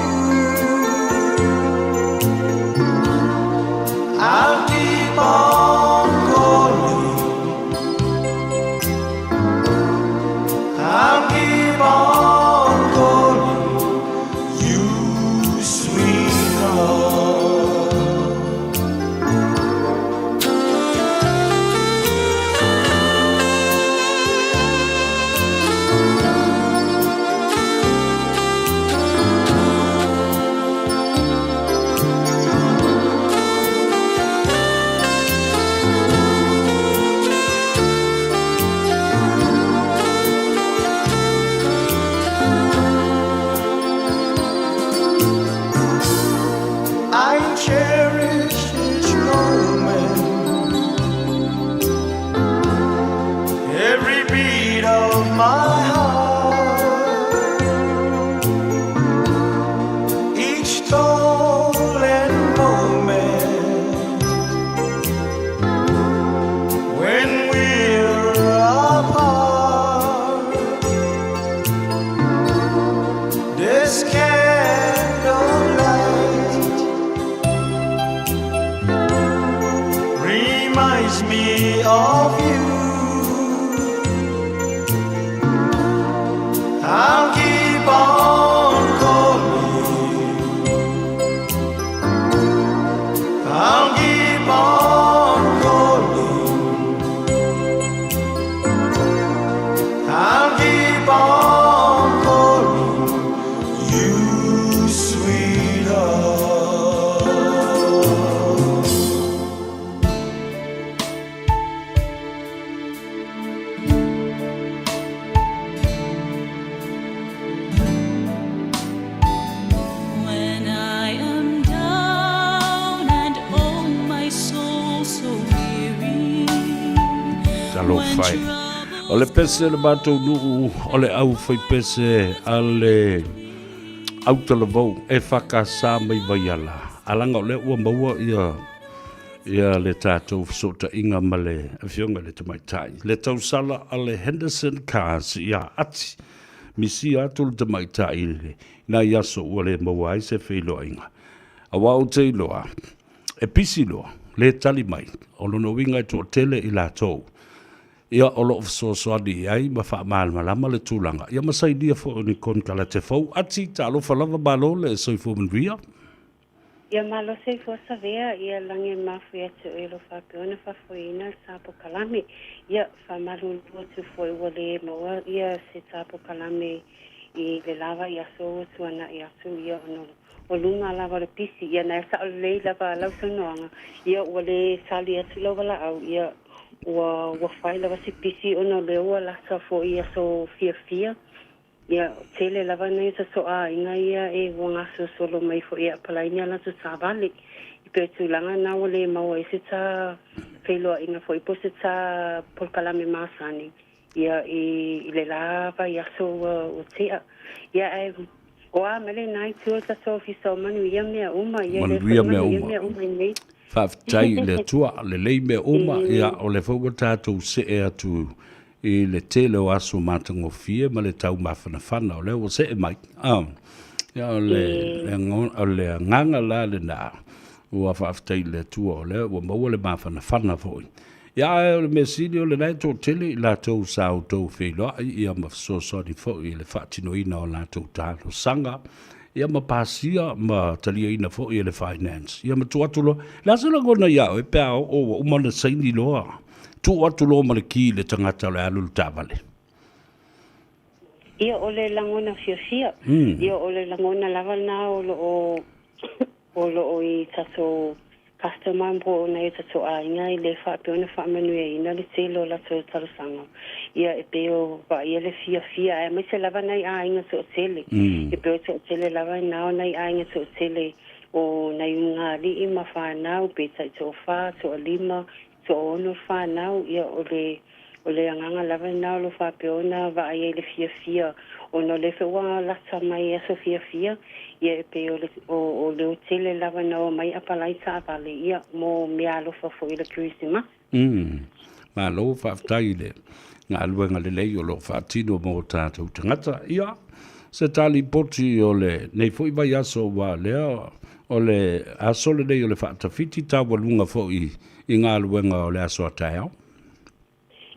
I'll keep on calling. I'll keep on calling you, sweetheart. I cherish each moment, every beat of my heart, each stolen moment when we're apart. This candlelight reminds me of you. I'll keep on calling. I'll keep on calling. I'll keep on calling you, sweetheart. When I am down and oh my soul so weary, Talofa e. O le pese o le matou nuu o le au fai pese a le autalavou EFKS mai Vaiala. Alaga o lea ua maua ia ia le tatou fesootaiga ma le afioga i le tamaitai. Le tausala a le Henderson Cars ia Ati. Misia atu le tamaitai i nai aso ua le maua ai se feiloaiga. Aua ou te iloa, e pisi loa, le tali mai, o lona uiga e toatele i latou ia o lo o fesoasoani i ai ma faamalamalama le tulaga, ia ma sainia foi o ni konekarate fou. Ati, talofa lava, malo le soifua manuia. Ia malo soifua savea, ia lagi e mafuie atu oe lo faapea ona faafoeina le tapokalame. Ia faamalulu atu foi ua le maua ia se tapokalame i le lava i aso ua tuana'i atu ia ona o luga lava o le pisi. Ia na e sa'o lelei lava lau saunoaga, ia ua le sali atu lau valaau, ia ua ua fai lava si pisi ona o lea ua lata foi i aso fiafia. Ia, tele lava nai tasoaaiga ia e ua gasolosolo mai foi e apalai ni a latou savali. I pei o tulaga na ua le maua ai se ta feiloaiga foi po o se ta polokalame masani, ia, i, i le la vaiaso ua, ua tea. Ia, ae o a mai lena itu o le tatou Ofisa o Manuia mea uma, ia, lea foi Manuia mea manuia uma. mea uma i nei. Faafetai i le Atua, lelei mea uma, ia, o lea foi ua tatou see atu i le tele o aso matagofie ma le tau mafanafana o lea ua see mai. Ah. Ia o le o le agaga la lena ua faafetai i le Atua o lea ua maua le mafanafana foi. Ia ae o le mea sili o lena e toatele i latou sa outou feiloai ia ma fesoasoani foi i le faatinoina o latou talosaga ia ma pasia ma taliaina foi e le finance. Ia ma tuu atu loa. O le a se lagona ia oe pe a oo ua uma ona saini loa, tuu atu loa ma le ki i le tagata o le a alu i le taavale? Ia, o le lagona fiafia. Ia, o le lagona lava lena o lo o o lo o i tatou customer po o nai o tatou aiga i le faapea ona faamanuiaina le tele o latou talosaga. Ia, e pei o vaaia le fiafia aemaise lava nai aiga toatele. E pei o toatele lava na o nai aiga toatele o nai ulugalii ma fanau pe taitoafa, toalima, toaono fanau. Ia, o le O le agaga lava lena o lo o faapea ona vaai ai i le fiafia ona o lea foi ua lata mai aso fiafia, ia e pei o le o le tele lava na omai apalai taavale ia mo meaalofa foi i le Kerisimasi. Malo faafetai i le galuega lelei o lo o faatino mo tatou tagata. Ia, se talipoti o lenei foi vaiaso aua o lea o le aso lenei o le faatafiti taualuga foi i galuega o le aso a taeao.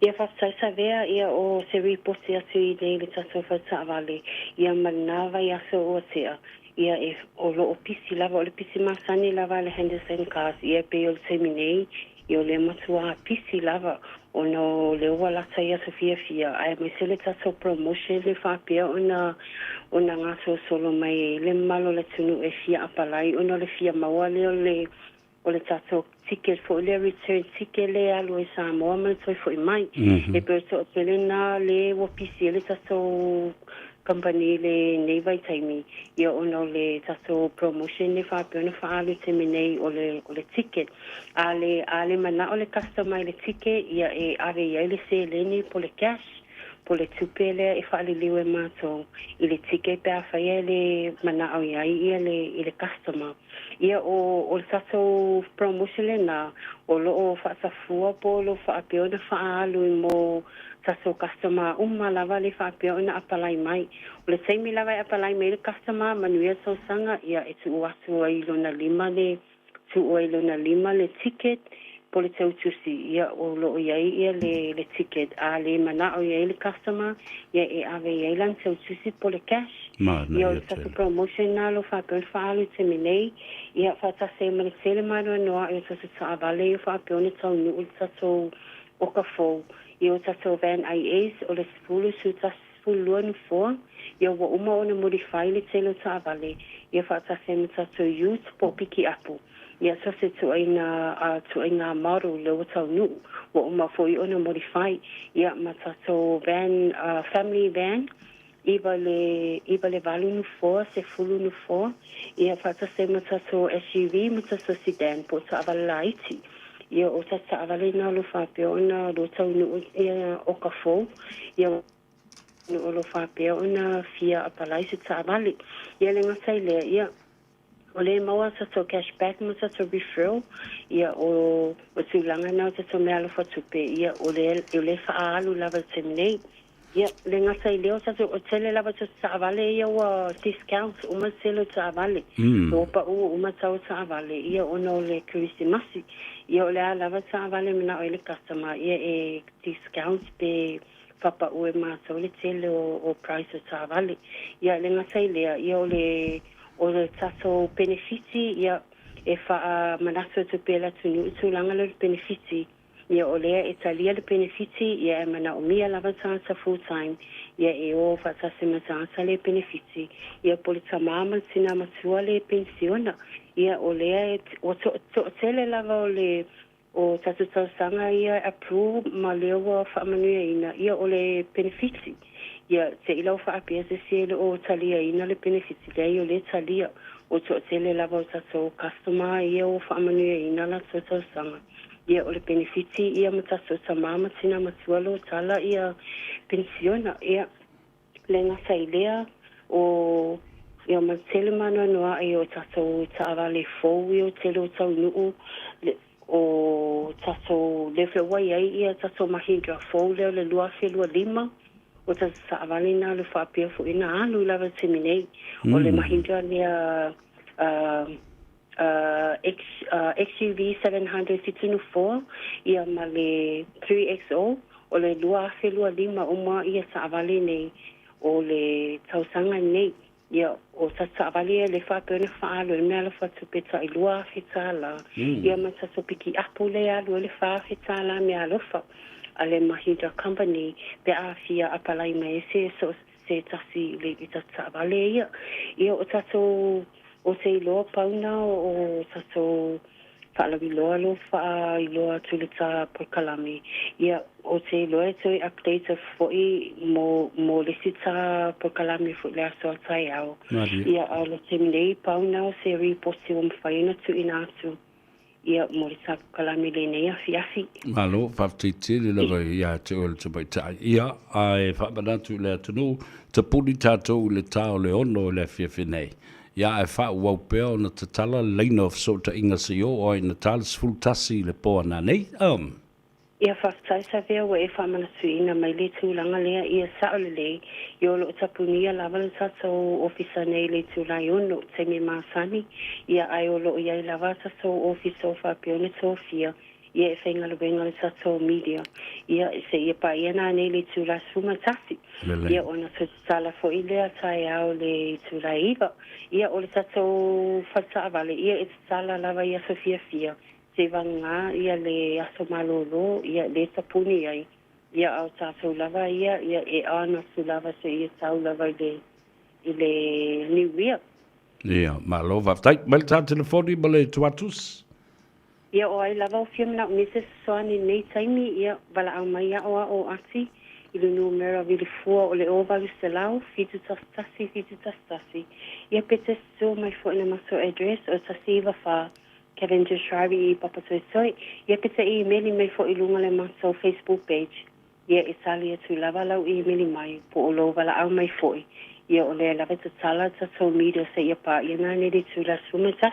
Ia faafetai Savea, ia o se ripoti atu i nei le tatou fale taavale, ia ma lena vaiaso ua tea, ia e o lo o pisi lava, o le pisi masani lava a le Henderson Cars, ia e pei o le taimi nei, ia o lea matua pisi lava ona o lea ua lata i aso fiafia, aemaise le tatou promotion le faapea ona ona gasolosolo mai ai le mamalu o le atunuu e fia apalai ona o le fia maua lea o le O le tatou ticket foi lea, return ticket lea e alu ai i Samoa ma le toe foi mai. E pei o le toatele lena lea ua pisi ai le tatou kamupani i lenei vaitaimi, ia ona o le tatou promotion lea faapea ona faaalu i le taimi nei o le o le ticket. A le a le manao le customer i le ticket, ia e ave i ai le seleni po o le cash, po o le tupe lea e faaliliu e matou i le ticket pe afai e le manao i ai ia le i le customer. Ia, o, o le tatou promotion lena, o lo o faasafua po o lo o faapea ona faaalu mo tatou customer uma lava le faapea ona apalai mai. O le taimi lava e apalai mai ai le customer, manuia le tausaga, ia e tuu atu ai i lona lima le, tuu ai i lona lima le ticket po o le tautusi, ia, o lo o i ai ia le, le ticket. A le manao i ai le customer, ia e ave i ai lana tautusi po o le cash. Ia, o le tatou promotion lena o lo o faapea ona faaalu i le taimi nei, ia, faatasi ai ma le tele maanoanoa'i o tatou taavale ia faapea ona taunuu le tatou oka fou i o tatou van IAs, o le 10, 11, 12 nofoa, ia ua uma ona modify le tele o taavale, ia faatasi ai ma tatou ute po o pikiapu. Ia so se tuaiga a tuaiga model lea ua taunuu ua uma foi ona modify ia ma tatou van family van iva le iva le valu nofoa sefulu nofoa ia faatasi ai ma tatou SUV ma tatou sedan po o taavale laiti. Ia o tatou taavale na o lo o faapea ona lo taunuu ia oka fou ia o lo o faapea ona fia apalai se taavale. Ia le gata i lea ia O lea e maua tatou cash back ma tatou referral, ia o o tulaga na o tatou meaalofa tupe, ia o lea o lea e faaalu lava i le taimi nei. Ia, le gata i lea o tatou, o tele lava tatou taavale ia ua discount uma le tele o taavale. Ua pau uma tau o taavale, ia ona o le Kerisimasi. Ia o le a lava taavale e manao ai le customer, ia e discount pe faapau e matou le tele o o price o taavale. Ia le gata i lea, ia o le O le tatou penefiti, ia, e faamanatu atu pea le atunuu i tulaga lea o le penefiti, ia, o lea e talia le penefiti, ia, e manaomia lava tagata full time, ia, e o faatasi ma tagata le penefiti, ia, po o le tamā ma le tinā matua le penisiona, ia, o lea e, ua toatele lava o le O tatou talosaga ia e approve ma lea ua faamanuiaina, ia o le penefiti. Ia, te i la ua faapea se isi e le o taliaina le penefiti, leai o lea e talia. O toatele lava o tatou customer ia ua faamanuiaina latou talosaga. Ia o le penefiti ia ma tatou tama ma tina matua lo tala ia penisiona. Ia, le gata i lea, o ia ma tele maanoanoaʻi o tatou taavale fou ia o tele o taunuu le, o tatou lea foi ua i ai ia tatou Mahindra fou lea o le 2025. O tatou taavale na o le faapea foi na alu lava i le taimi nei. O le Mahindra lea X, XUV 700 nofoa, ia ma le 3XO, o le 2025 uma ia taavale nei o le tausaga nei. Ia, o tatou taavale ia lea faapea ona faaalu ai le meaalofa tupe tai $2,000, ia ma tatou pikiapu lea e alu ai le $4,000 meaalofa a le Mahindra Company pe a fia apalai mai ai se so se tasi i le tatou taavale ia. Ia, o tatou Ou te iloa pau na o tatou faalauiloa lo faailoa atu le ta polokalame. Ia, ou te iloa e toe update foi mo, mo le isi ta polokalame foi le aso a taeao. Ia, a o le taimi nei, pau na o se ripoti ua mafai ona tuuina atu. Ia, mo le ta polokalame i lenei afiafi. Malo, faafetai tele lava ia te oe le tamaitai. Ia, ae faamanatu i le atunuu, tapuni tatou i le ta o le 6 i le afiafi nei. Ia, ae faaauau pea ona tatala le laina o fesootaiga seia oo ai ina ta le 11 i le po a nanei. Um. Ia faafetai Savea ua e faamanatuina mai le tulaga lea ia sao lelei ia o loo tapunia lava le tatou ofisa nei le itula e 6 taimi masani ia ae o loo iai lava tatou ofisa o faapea ona tofia ia e faigaluega le tatou media ia seia paia nanei le itula 11 ia ona toe tatala foi lea taeao le itula e 9 ia o le tatou fale taavale ia e tatala lava i aso fiafia Seivagana ia le aso malolo ia le tapuni ai ia a o tatou lava ia ia e earn atu lava seia tau lava i le i le New Year. Ia, malo faafetai. Mai le ta telefoni ma le tuatus. Ia o ai lava o fia manaomia se fesoasoani i lenei taimi ia valaau mai a'o a'o ati i le numera vilifua o le 0800 711 711 ia pe te susua mai foi i le matou address o 194 Cavendish Drive i Papatoetoe, ia pe te imeli mai foi i luga le matou Facebook page, ia e tali atu lava lau imeli mai, po o lou valaau mai foi, ia o lea lava e tatala tatou media seia paia nanei le itula 11.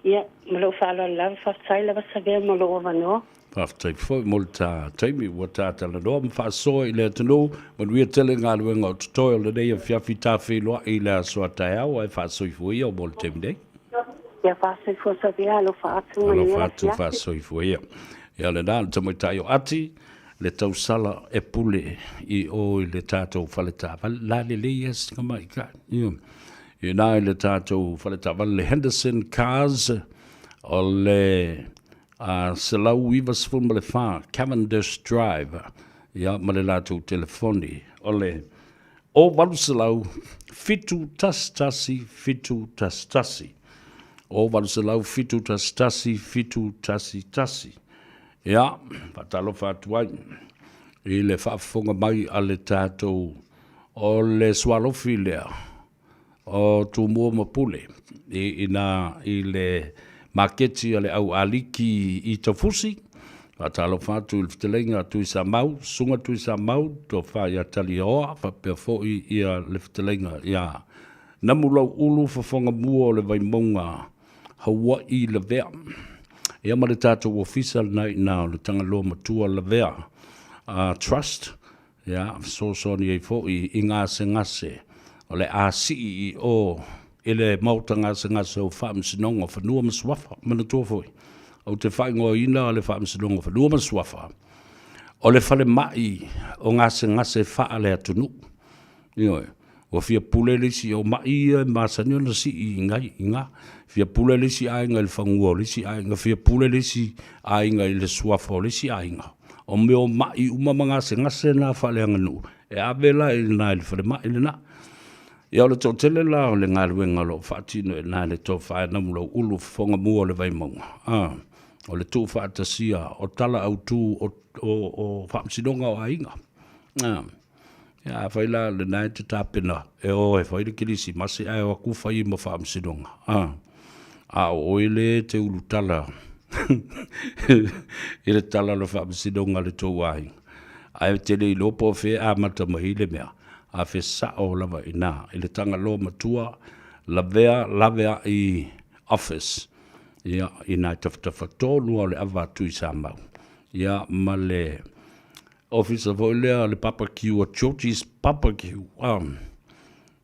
Ia, ma lou faaaloalo lava, faafetai lava Savea mo lou avanoa. Faafetai foi mo le ta taimi ua ta talanoa ma faasoa i le atunuu. Manuia tele galuega o totoe o lenei afiafi ta feiloai i le aso a taeao ae faasoifua ia mo le taimi nei. Ia faasoifua Savea, alofa atu, manuia Alofa atu, faasoifua ia. Ia lena le tamaitai o Ati, le tausala e pule i o i le tatou fale taavale. La lelei ia si tamaitai. Ia. Ina i le tatou fale taavale le Henderson Cars o le a 194 Cavendish Drive, ia, ma le latou telefoni o le o 800 711 711. O 800 711 711. Ia, faatalofa atu ai i le faafofoga mai a le tatou o le sualofi lea o Tumua ma Pule i ina i le maketi a le au aliki i Taufusi. Faatalofa atu i le fetalaiga a Tuisamau, Susuga Tuisamau, Tofa ia Taliaoa, faapea foi ia le fetalaiga ia Namulauulu Fofogamua o le Vaimauga Hawaii Lavea. Ia ma le tatou ofisa lena i ina o le Tagaloa Matua Lavea Trust. Ia, fesoasoani ai foi i gasegase o le a sii i o i le Maota Gasegase o Faamasinoga o Fanua ma Suafa. Manatua foi, ou te faaigoaina le Faamasinoga o Fanua ma Suafa o le falemai o gasegase faale-atunuu. Ioe. Ua fia pule le isi, o maʻi ia e masani ona sii i gai, i ga. Fia pule le isi aiga i le fagua o le isi aiga, fia pule le isi aiga i le suafa o le isi aiga. O mea o maʻi uma ma gasegase na faaleaganuu, e ave la i lena i le falemai lena. Ia o le toatele la o le galuega o lo o faatino i ina i le tofa e Namulauulu fofoga mua o le Vaimauga, a, o le tuufaatasia o tala autu o, o, o faamasinoga o aiga. A. Ia afai la lena e te tapena e o e fai le Kerisimasi ae o atu fai ma faamasinoga, a, a o oe le e te ulutala i le tala o le faamasinoga a le tou aiga, ae te le iloa po o fea e amata mai ai le mea, a fe sao lava i ina i le Tagaloa Matua lavea laveai office, ia, i nai tafatafa tonu lava o le ava a Tuisamau, ia, ma le. Ofisa foi lea le barbecue a Georgie's Barbecue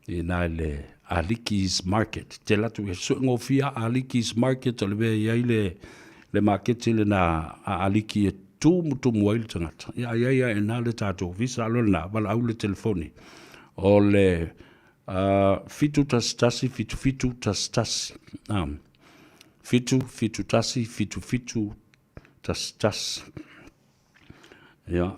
i ina i le Aliki's Market. Tele atu e suegofie a Aliki's Market o le mea e i ai le, le maketi lena a Aliki e tumutumu ai le tagata. Ia a i ai lava i ina le tatou ofisa, a o lena, valaau le telefoni o le 711 77 11. 7 71 77 11. Ia,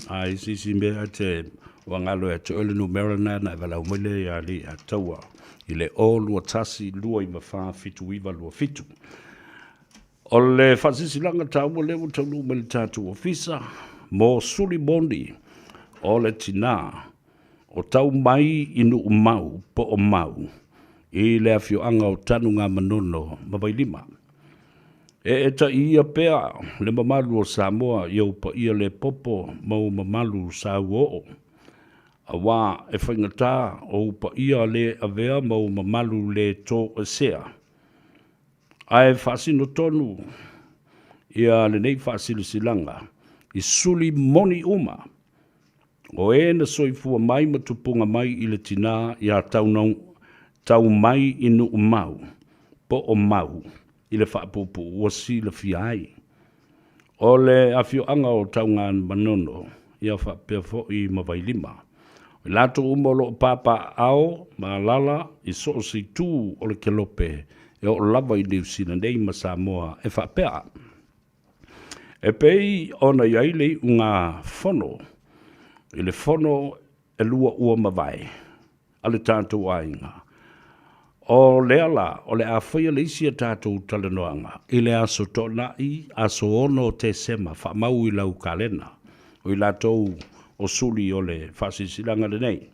a isi isi mea e te ua galo ia te oe le numera lena na e valaau mai lea ia alii ia Taua i le 0 2 1 2 9 4 7 9 2 7. O le faasilasilaga taua lea ua taunuu mai le tatou ofisa mo suli moni o le tinā o tau mai i Nuumau po o Mau i le afioaga o Tanugamanono ma Vailima. E etaia pea le mamalu o Samoa i ou paia le popo ma ou mamalu sauoo, auā e faigata ou paia le avea ma ou mamalu le toesea. Ae faasino tonu ia lenei faasilasilaga i suli moni uma o e na soifua mai ma tupuga mai i le tinā iā tau mai i Nuumau po o Mau i le faapuupuu ua silafia ai. O le afioaga o Taugāmanono ia faapea foi ma Vailima. O i latou uma o lo o papaaao ma alaala i so o se itu o le kelope e oo lava i Niu Sila nei ma Samoa e faapea. E pei ona i ai le iugafono i le fono e lua ua mavae a le tatou aiga. O lea la, o le a faia le isi a tatou talanoaga i le aso Toonai, aso 6 o Tesema, faamau i lau kalena, o i latou o suli o le faasilasilaga lenei.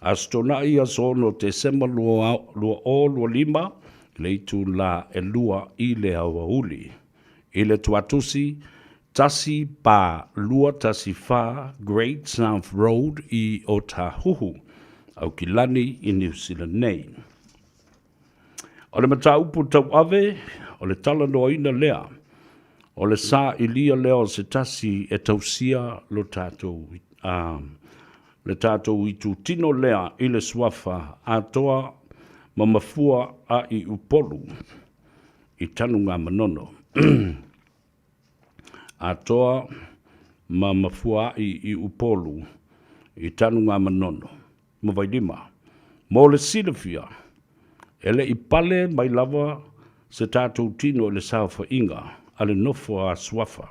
Aso Toonai, aso 6 o Tesema 2025, i le itula e 2 i le aoauli. I le tuatusi 14214 Great South Road i Otahuhu, Aukilani i Niu Sila nei. O le mataupu tauave, o le talanoaina lea o le sailia lea o se tasi e tausia lo tatou, le tatou itutino lea i le suafa atoa ma mafua a i Upolu i Tanugamanono. Atoa ma mafuaa'i i Upolu i Tanugamanono ma Vailima. Mo le silafia, e le i pale mai lava se tatou tino i le saofaiga a le nofo a Suafa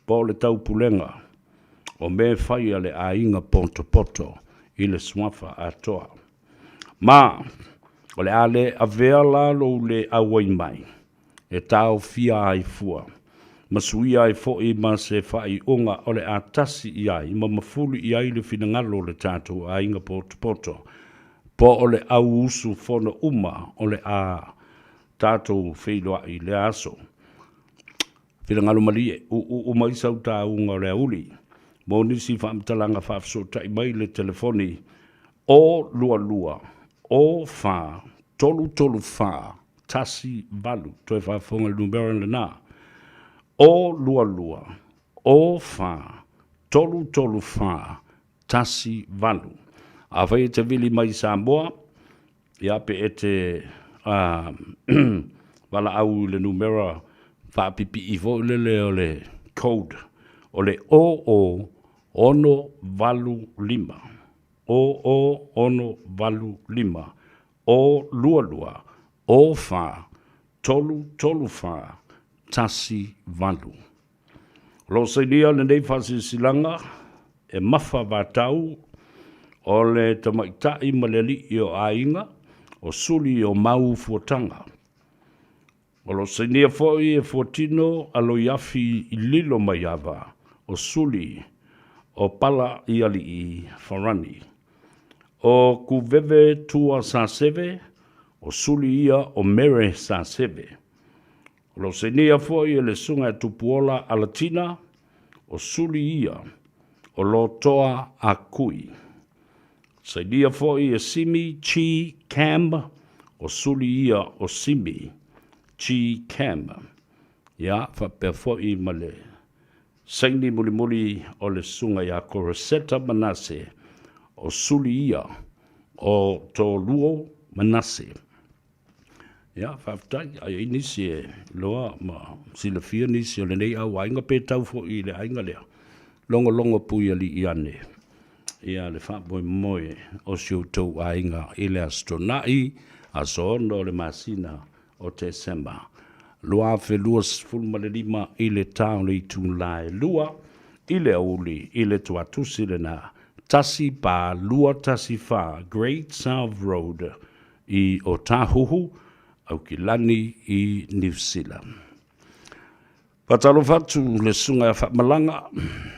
po o le Taupulega o mea e fai a le aiga potopoto i le Suafa atoa. Ma, o le a le avea la lou le auai mai e taofia ai fua, ma suia ai foi ma se faaiuga o le a tasi i ai ma mafuli i ai le finagalo o le tatou aiga potopoto, po o le au usufono uma o le a tatou feiloai i lea aso. Finagalo malie, uu mai sau tauga o le auli mo nisi faamatalaga faafesootai mai le telefoni 022 04 334 18. Toe faafofoga i le numera lena, 022 04 334 18. Afai e te vili mai i Samoa, ia pe e te valaau i le numera faapipii foi lele o le code, o le 00 685. 00 685 022 04 334 18. O lo o sainia lenei faasilasilaga e Mafa Vatau o le tamaitai ma le alii o aiga o Suli o Mau Fuataga. O lo o sainia foi e Fuatino Aloiafi Lilo Maiava o Suli o Pala i Alii Farani. O Kuveve Tua Saseve o Suli ia o Mere Saseve. O lo o sainia foi e le Susuga ia Tupuola Alatina o Suli ia o Lotoa a Kui. Sainia foi e Simi Chi Cam o Suli ia o Simi Chi Cam. Ia, faapea foi ma le. Saini mulimuli o le Susuga ia Koroseta Manase, o suli ia o Toluo Manase. Ia, faafetai, a i ai nisi e iloa ma silafia nisi o lenei auaiga pe tau foi i le aiga lea, logologo pui alii ane ia le faamoemoe o si outou aiga i le Aso Toonai, aso 6 o le masina o Tesema 2025 i le ta o le itula e 2 i le aoauli i le tuatusi lena 14 214 Great South Road i Otahuhu, Aukilani i Niu Sila. Faatalofa atu le susuga ia Faamalaga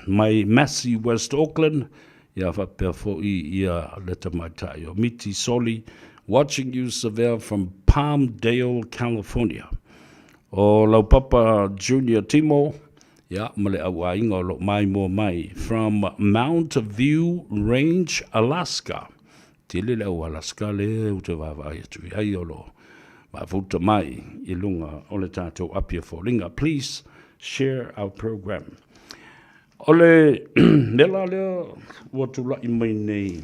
mai Massey West Auckland, ia faapea foi ia le tamaitai o Miti Soli, watching you Savea from Palmdale, California. O lau papa Junior Timo, ia ma le auaiga o lo o maimoa mai from Mount View Range, Alaska. Tele le au Alaska le ou te vaavaai atu i ai o lo mafuta mai i luga o le tatou api o foliga. Please share our program. O le mea la lea ua tulai mai nei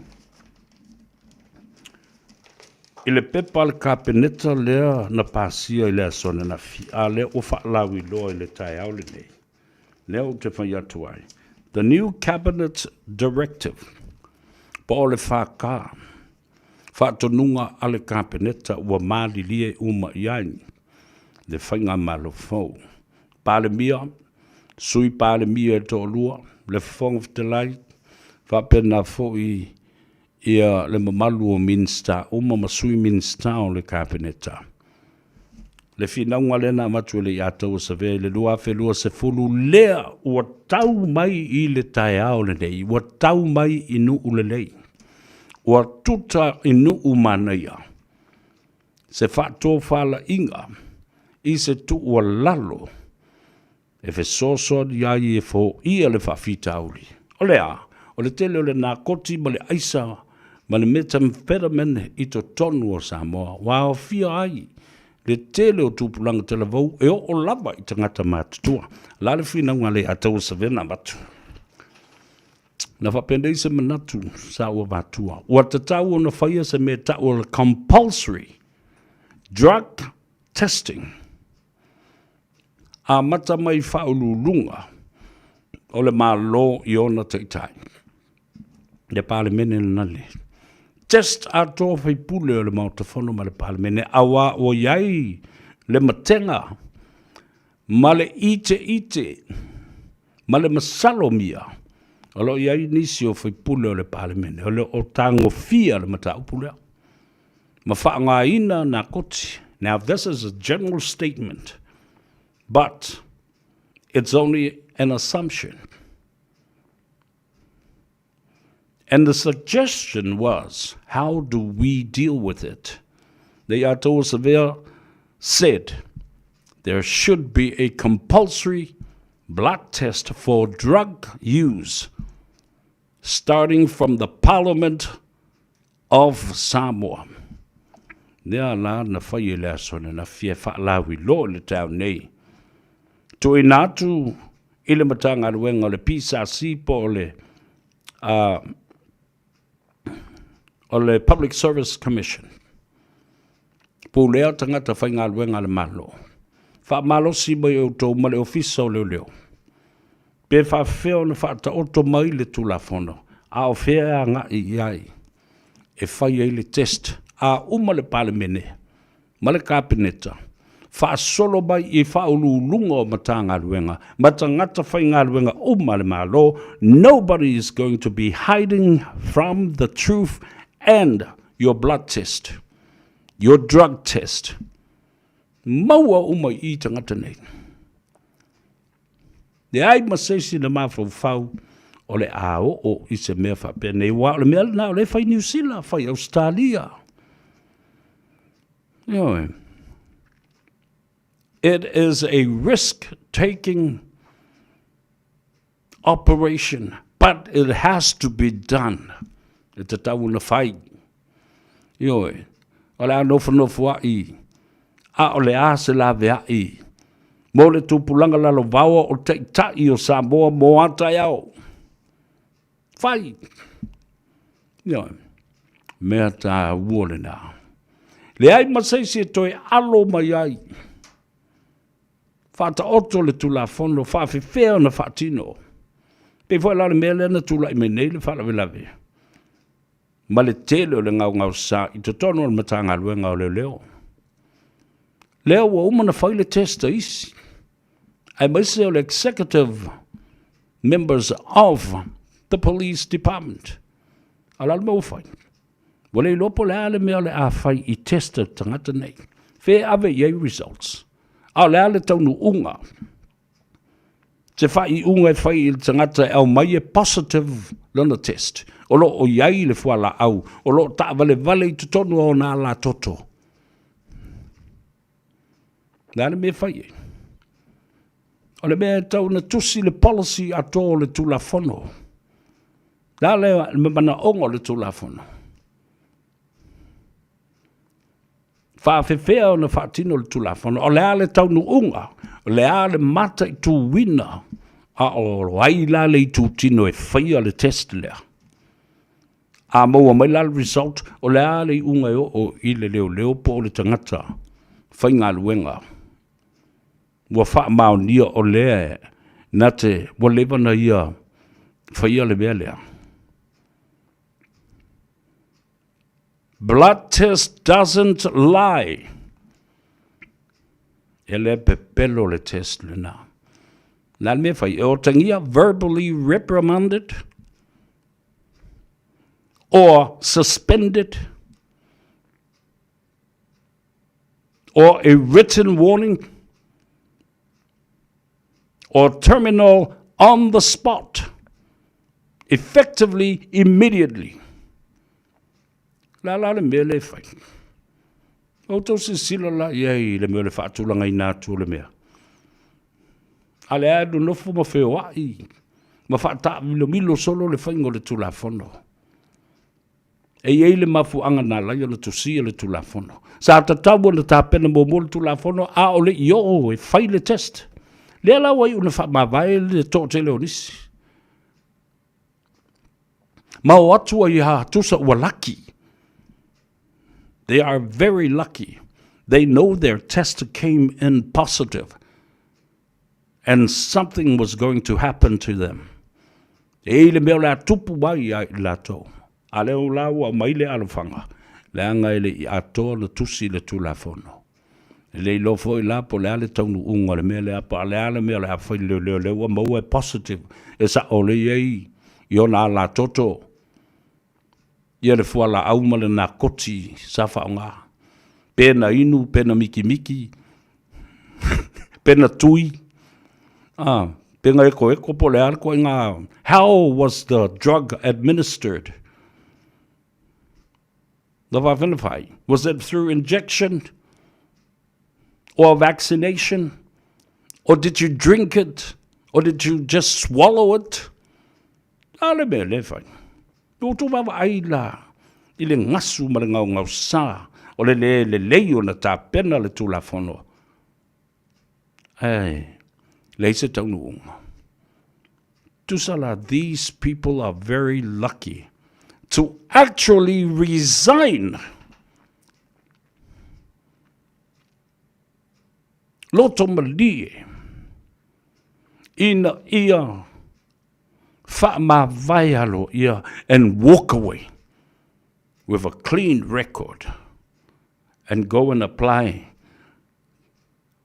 i le pepa a le Kapeneta lea na pasia i le aso ananafi, a lea ua faalauiloa i le taeao lenei. Lea ou te fai atu ai, the new Cabinet Directive, po o le FK, faatonuga a le Kapeneta ua malilie uma i ai le Faigamalo fou. Palemia, Sui Palemia e toalua, le Fofoga Fetalai, faapena foi ia le mamalu o Minisita uma ma Sui Minisita o le Kapeneta. Le finauga lea na avatu e le Iataua Savea i le 2020 lea ua tau mai i le taeao lenei, ua tau mai i nuu lelei, ua tuta i nuu manaia, se faatofalaiga i se tuualalo e fesoasoani ai e foia le faafitauli. O le a? O le tele o le nakoti ma le aisa ma le methamphetamine i totonu o Samoa, ua aofia ai le tele o tupulaga talavou e oo lava i tagata matutua. O le a le finauga a le Ataua Savea na avatu? Na faapenei se manatu sa ua avatua, ua tatau ona faia se mea e tau o le compulsory drug testing. Amata mai faauluuluga o le Malo i ona taitai. Le Palemene lena le test atoa faipule o le Maota Fono ma le Palemene, auā ua i ai le matega ma le iteite ma le masalomia o lo o i ai nisi o faipule o le Palemene o lo o tagofia le mataupu lea ma faaaogaina nakoti. Now this is a general statement, but it's only an assumption. And the suggestion was, how do we deal with it? The Atoa Savea said there should be a compulsory blood test for drug use starting from the Parliament of Samoa. Lea la na fai e le aso ananafi e faalauiloa i le taeao nei. Tuuina atu i le Matagaluega o le PSC po o le uh, o le Public Service Commission. Pulea tagata faigaluega a le Malo. Faamalosi mai outou ma le Ofisa o Leoleo. Pe faafefea ona faataoto mai le Tulafono, a o fea e agai i ai e fai ai le test a uma le Palemene ma le Kapeneta, faasolo mai i Faauluuluga o Matagaluega ma tagata faigaluega uma a le Malo, nobody is going to be hiding from the truth and your blood test, your drug test. Maua uma i i tagata nei. Leai ma se isi na mafaufau o le a oo i se mea faapenei, aua o le mea lena o lea e fai Niu Sila, fai Ausetalia. Ioe. It is a risk-taking operation, but it has to be done. E tatau ona fai. Ioe, o le a nofonofo ai, a o le a se laveai. Mo le tupulaga lalovaoa o Taitai o Samoa mo a taeao. Fai! Ioe. Mea taua lena. Leai ma se isi e toe alo mai ai. Faataoto le Tulafono, faafefea ona faatino. Pei foi la o le mea lea na tulai mai nei le faalavelave ma le tele o le gaogaosa i totonu o le Matagaluega o Leoleo. Lea ua uma ona fai le test a isi, aemaise o le executive members of the police department. A o le a le mea ua fai? Ua le iloa po o le a le mea o le a fai i test a tagata nei. Fe ave i ai results. A o le a le taunuuga? Se faaiuga e fai i le tagata e aumai e positive lona test. O lo o i ai le fualaau, o lo o taavalevale i totonu o ona alatoto. Le a le mea e fai ai? O le mea e tau na tusi le policy atoa o le Tulafono. Le a le manaoga o le Tulafono? Faafefea ona faatino le Tulafono? O le a le taunuuga? O le a le mataituina? A o ai la le itutino e faia le test lea? A maua mai la le result, o le a le iuga e oo i le leoleo po o le tagata faigaluega ua faamaonia o lea na te ua leva na ia faia le mea lea. Blood test doesn't lie. E le pepelo le test lena. Na le mea fai, e otagia verbally reprimanded or suspended or a written warning or terminal on the spot, effectively immediately. La la le mea le fai. O tau silasila la i ai i le mea o le faatulagaina atu o le mea. A le a nonofo ma feoai ma faataamilomilo solo le faiga o le Tulafono. E i ai le mafuaaga na ala ai ona tusia le Tulafono. Sa tatau ona tapena muamua le Tulafono a o le i oo e fai le test. Lea la ua iu ina faamavae le toatele o nisi. Ma o atu ai a tusa ua laki. They are very lucky. They know their test came in positive and something was going to happen to them. E i le mea o le a tupu mai ia i latou. A lea o la ua aumai le alofaga, leaga e le i atoa ona tusi le Tulafono. E le iloa foi la po o le a le taunuuga o le mea lea, po o le a le mea o le a fai i le leoleo lea ua maua e positive, e sao lelei ai i ona alatoto ia le fualaau ma le nakoti sa faaaoga. Pe na inu, pe na mikimiki, pe na tui, pe na ekoeko po o le a le ituaiga. How was the drug administered? Na faafefea ona fai? Was it through injection or vaccination? Or did you drink it? Or did you just swallow it? A le mea le fai. Ua outou vaavaai la i le gasu ma le gaogaosa o le le lelei ona tapena le Tulafono, ae leai se taunuuga. Tusa la, these people are very lucky to actually resign. Loto malie ina ia faamavae aloaia and walk away with a clean record and go and apply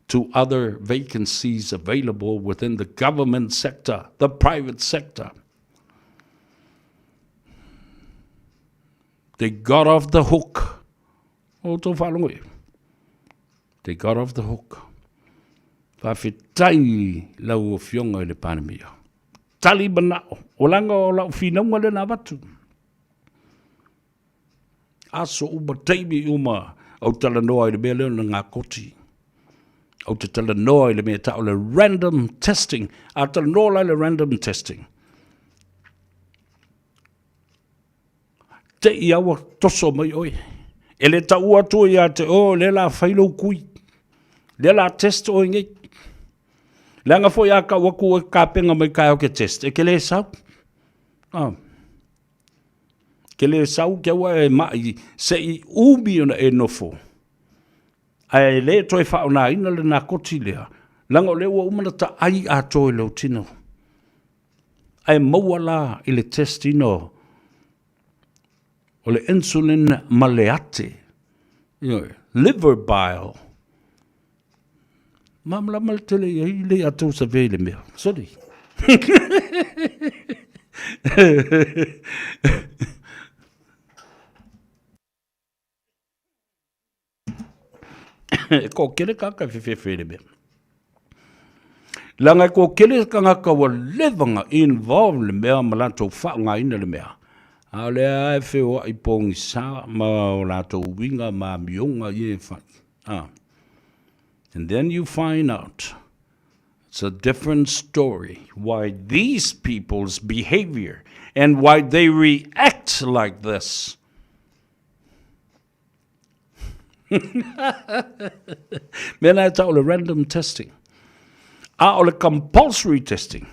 to other vacancies available within the government sector, the private sector. They got off the hook. O tō whārongo e. They got off the hook. Faafetai lau Afioga i le Palemia. Tali manao. O langa o lau finauga lea na avatu. Aso uma, taimi uma, au talanoa i le mea lea o le ngakoti. Au te talanoa i le mea tau le random testing. A talanoa la i le random testing. Te i aua toso mai oe. E le taua atu ia te oe, o lea la fai lou kui. Lea la test oe nei. Leaga foi a tau atu e tapena mai taeao e te test, e te le sau. Ah. Ke le sau ke aua e mai se i umi ona e nofo. Ae le toe faaaogaina le nakoti lea, leaga o lea ua uma ona taai atoa i lou tino. Ae maua la i le test ina o le insulin ma le ate, ioe, liver bile. Malamalama le tele i ai le atou survey i le mea. Sorry. E toatele tagata e fefefe i le mea. Leaga e toatele tagata ua leva ona involve le mea ma latou faaaogaina le mea, a o lea lava e feoai pogisa ma o latou uiga ma amioga ia e fai. A. And then you find out it's a different story why these people's behavior and why they react like this. Mea na e tau o le random testing. A o le compulsory testing,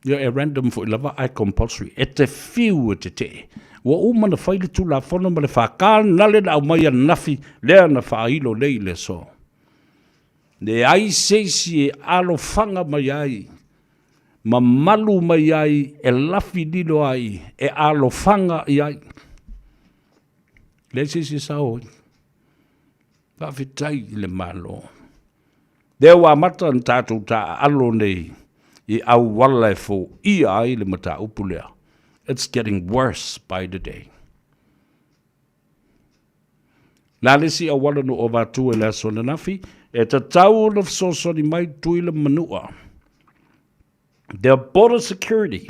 ia e random foi lava ae compulsory. E te fiu e te tee. Ua uma na fai le Tulafono ma le whākānale na aumai ananafi, lea na whaailo nei le aso. Leai se isi e alofaga mai ai, ma malu mai ai, e lafi lilo ai, e alofaga i ai. Leai se isi e sao ai. Faafetai i le Malo. Lea ua amata ona tatou taaalo nei i auala e foia ai le mataupu lea. It's getting worse by the day. La le isi auala na ou avatua i le aso ananafi, e tatau ona fesoasoani mai Tuila ma Manua. Their border security,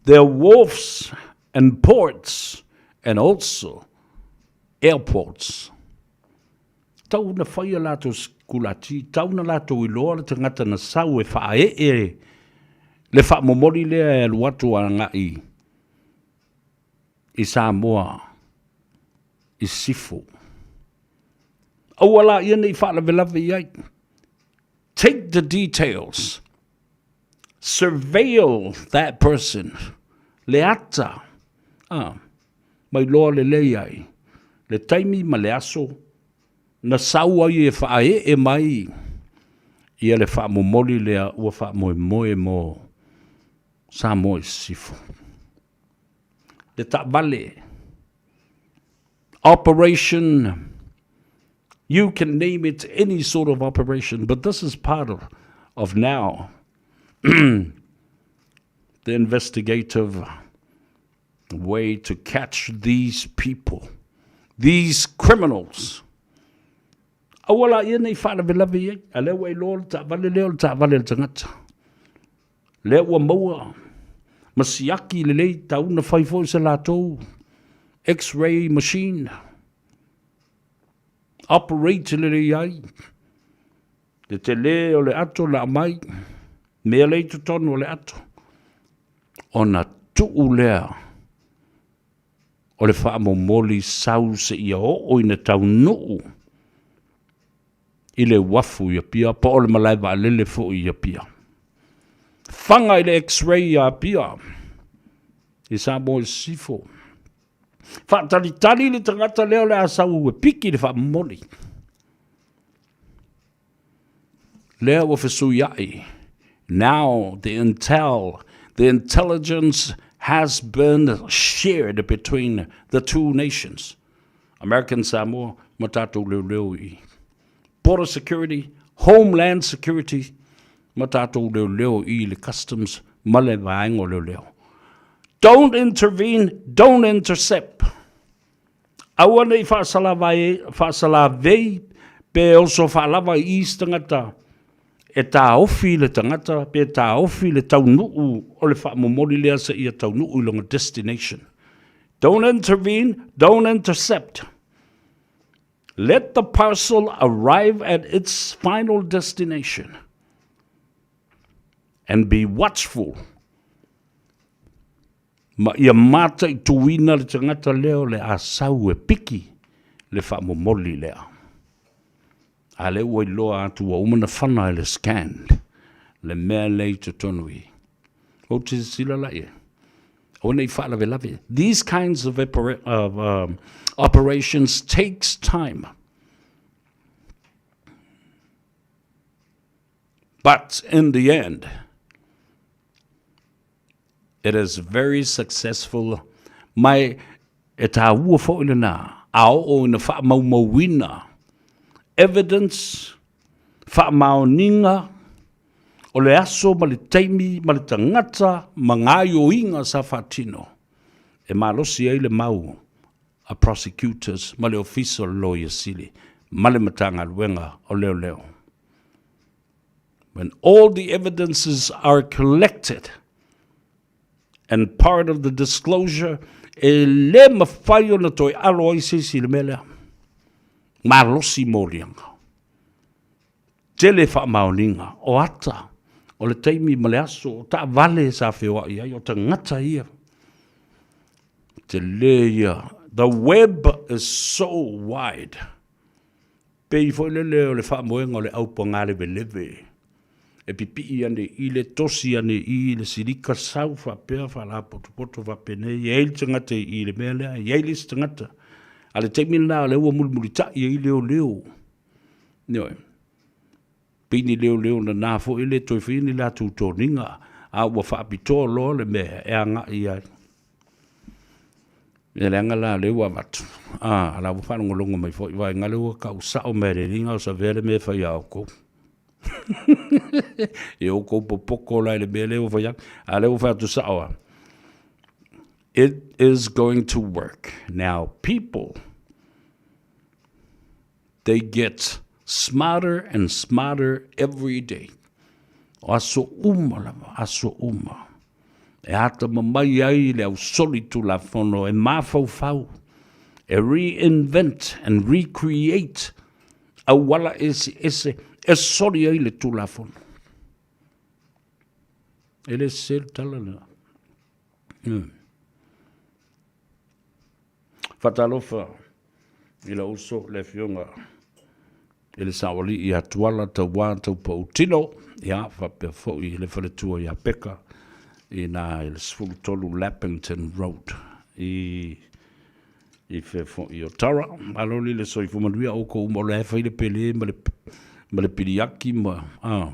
their wharfs and ports and also airports. Tau na whai a latou sikulati, tau na latou iloa le tagata na sau e whae'e le whaamomoli lea e alu atu agai i Samoa i Sisifo. Aua laia ne i faalavelave i ai. Take the details. Surveil that person. Le ata. Ah, mai loa lelei ai. Le taimi ma le aso na sau ai e faaee mai ia le faamomoli lea ua faamoemoe mo Samoa i Sisifo. Le taavale, operation, you can name it any sort of operation, but this is part of, of now the investigative way to catch these people, these criminals. Aua laia ne i faalavelave i ai, a lea ua iloa le taavale lea o le taavale a le tagata. Lea ua maua ma siaki lelei tau na fai foi se latou x-ray machine. Operate lelei ai le tele o le ato na aumai, mea lea i totonu o le ato, ona tuu lea o le faamomoli sau seia oo ina taunuu i le uafu i Apia po o le malae vaalele foi i Apia. Faga i le x-ray i Apia i Samoa i Sisifo. Faatalitali le tagata lea o le a sau e piki le faamomoli. Lea ua fesuiai. Now the intel, the intelligence has been shared between the two nations. American Samoa ma tatou leoleo i Border Security, Homeland Security ma tatou leoleo i le Customs ma le vaega o leoleo. Don't intervene, don't intercept. Aua ne i faasalavei pe oso faalava i isi tagata e taofi le tagata pe taofi le taunuu o le faamomoli lea seia taunuu i lona destination. Don't intervene, don't intercept. Let the parcel arrive at its final destination and be watchful Ma ia mataituina le tagata lea o le a sau e piki le faamomoli lea. A lea ua iloa atu ua uma ona fana e le scan le mea lea i totonu i. Ou te silasila la i ai. Aua ne i faalavelave. These kinds of, of um, operations takes time. But in the end, it is very successful. Mai e tāua foi lena, a oo ina faamaumauina evidence, faamaoniga o le aso ma le taimi ma le tagata ma gaoioiga sa faatino e malosi ai le mau a prosecutors ma le Ofisa o le Loia Sili ma le Matagaluega o Leoleo. When all the evidences are collected and part of the disclosure, e le mafai ona toe alo ai se isi i le mea lea. Malosi moliaga. Tele faamaoniga o ata o le taimi ma le aso o taavale sa feoai ai, o tagata ia. Tele ia. The web is so wide. Pei foi lele o le faamoega o le aupagaleveleve e pipii ane i le tosi ane i le silika sau faapea faalapotopoto faapenei, e i ai le tagata i i le mea lea, e i ai le isi tagata. A le taimi lena o lea ua mulimulitai ai leoleo. Ioe. Pei ni leoleo nana foi e le toe faia ni latou toniga, a ua faapitoa loa le mea e agai i ai. Ia leaga la lea ua avatu, a, la ua faalogologo mai foi, vaega lea ua tau sao mai e le alii o Savea le mea e fai a outou. E outou popoto la i le mea lea ua fai atu, a lea ua fai atu sao lava. It is going to work. Now, people, they get smarter and smarter every day. O aso uma lava, aso uma. E atamamai ai le ausoli tulafono e mafaufau, e reinvent and recreate auala eseese e soli ai le tulafono. E le sese le tala lena. Mm. Faatalofa i lou uso le Afioga i le Saoalii ia Tuala Tauā Taupautino, ia faapea foi le faletua ia Peka i ina i le 13 Lappington Road i i fea foi o Tara. Malo li le soifua manuia oukou uma o la e fai le pele ma le ma le piliaki ma a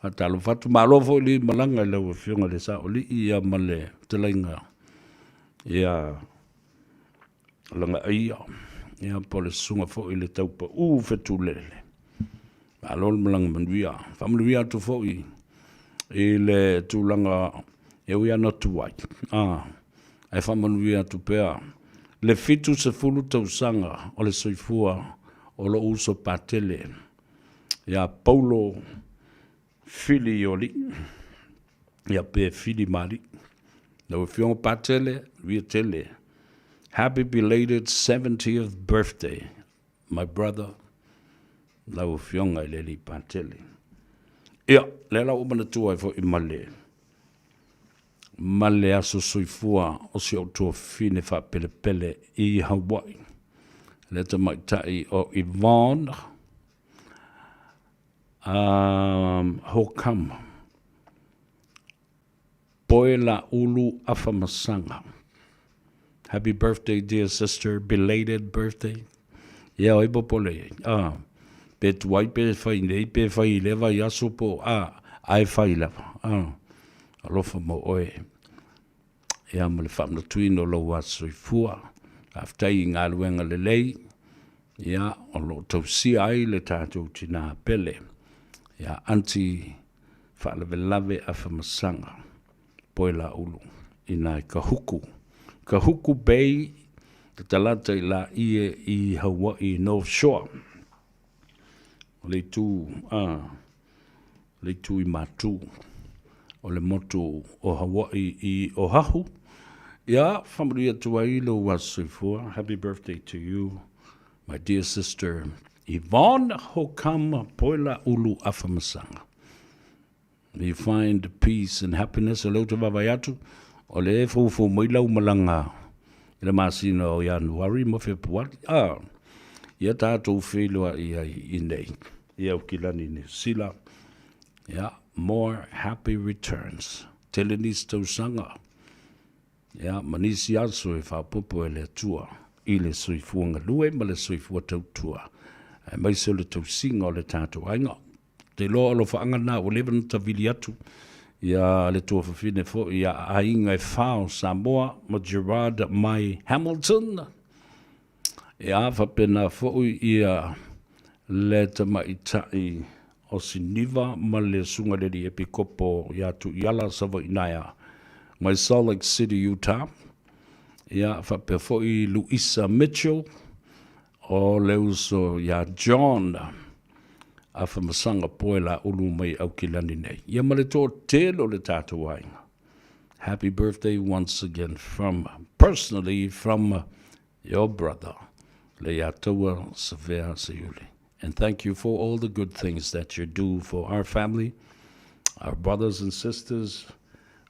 faatalofa atu. Malo foi le malaga i lau Afioga i le Saoalii ia ma le fetalaiga ia Lagaia, ia po o le susuga foi i le Taupau Fetulele. Malo le malaga manuia. Faamanuia atu foi i le tulaga e ui ana tuai, a, ae faamanuia atu pea le 70 tausaga o le soifua o lou uso Patele ia Paulo Filiolii, ia pe Filimalii. Lau Afioga Patele, manuia tele. Happy belated 70th birthday, my brother, lau Afioga i le Alii Patele. Ia, lea la ua manatua ai foi ma le ma le aso soifua o si ou tuafafine faapelepele i Hawaii, le tamaitai o Yvonne Um, Hokama. Poe la ulu afamasaga. Happy birthday, dear sister. Belated birthday. Ia, oi popole ai. Ah, pe tuai pe fai nei, pe fai i le vai aso po, ah, ai fai lava. Ah, alofa mo oe. Ia, ma le faamanatuina o lou aso soifua. Faafetai i galuega lelei, ia, o lo o tausia ai le tatou tinā pele, ia Aunty Faalavelave Afamasaga Poelaulu, ina i Kahuku, Kahuku Bay, te talata i Laie i Hawaii North Shore. O le itu, a, le itu i Matu, o le motu o Hawaii i Oahu. Ia, faamanuia atu ai lou aso soifua. Happy birthday to you, my dear sister Yvonne Hokama Poela Ulu Afamasaga. May you find peace and happiness. O lea ou te vaavaai atu, o lea e foufou mai lau malaga i le masina o Ianuari ma Fepuari. Ah, Ia tatou feiloai ai i inei i Aukilani Niu Sila. Ia, more happy returns. Tele nisi tausaga, ia, ma nisi aso e faaopoopo e le Atua i le soifua galue ma le soifua tautua, aemaise o le tausiga o le tatou aiga. Ou te iloa o alofaaga na ua leva ona tavili atu ia le tuafafine foi ia aiga e fa o Samoa ma Gerard mai Hamilton. Ia faapena foi ia le tamaitai o Siniva ma le Susuga i le Alii Epikopo ia Tuiala Savainaea mai Salt Lake City, Utah. Ia faapea foi Luisa Mitchell o le uso ia John Afamasaga Poe Laulu mai Aukilani nei. Ia ma le toatele o le tatou aiga. Happy birthday once again from personally from your brother Leiataua Savea Seiuli. And thank you for all the good things that you do for our family, our brothers and sisters,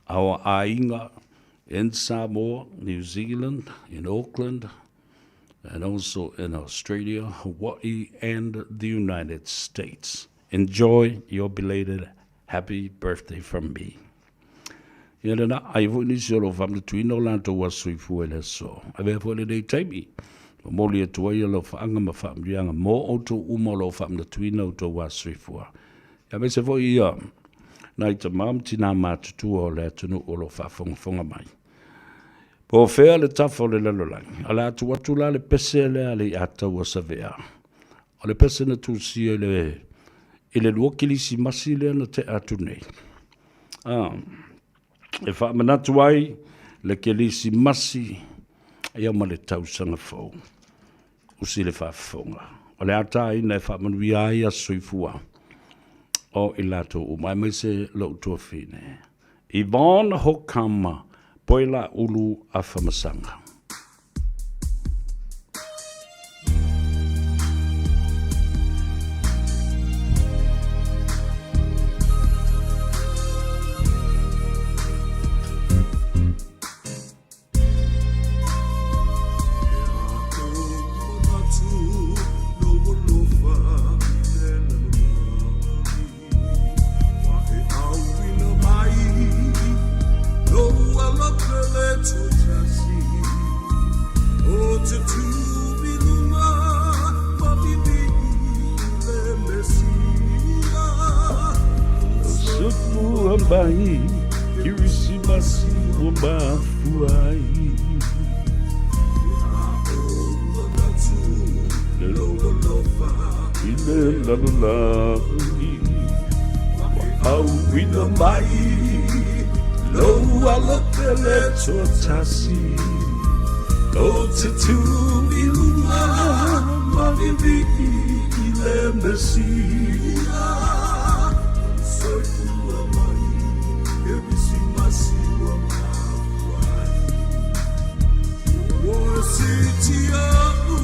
our aiga in Samoa, New Zealand, in Auckland, and also in Australia, Hawaii, and the United States. Enjoy your belated happy birthday from me. Ia lena, ai foi nisi o lou faamanatuina o latou aso soifua i le aso. Avea foi lenei taimi, momoli atu ai alofaaga ma faamanuiaga mo outou uma o lo o faamanatuina outou aso soifua. Ia aemaise foi ia nai tama ma tinā matutua o le atunuu o lo o faafogafoga mai. Po o fea le tafa o le lalolagi, o le a tuu atu la le pese lea a le Iataua Savea. O le pese na tusia i le, i le lua kilisimasi lea na tea atu nei. Ah, e faamanatu ai le kelisimasi ia ma le tausaga fou. Usi le faafofoga. O le a tāina e faamanuia ai aso soifua o i latou uma, aemaise lou tuafine. Yvonne Hokama Poelaulu Afamasaga. Mai Kirisimasi ua mafua ai I le lalolagi Ua auina mai Lou ala pele toatasi O te tū i lunga Ma vivii i le Mesia Soifua mai Kerisimasi ua mafua ai Ua sitia u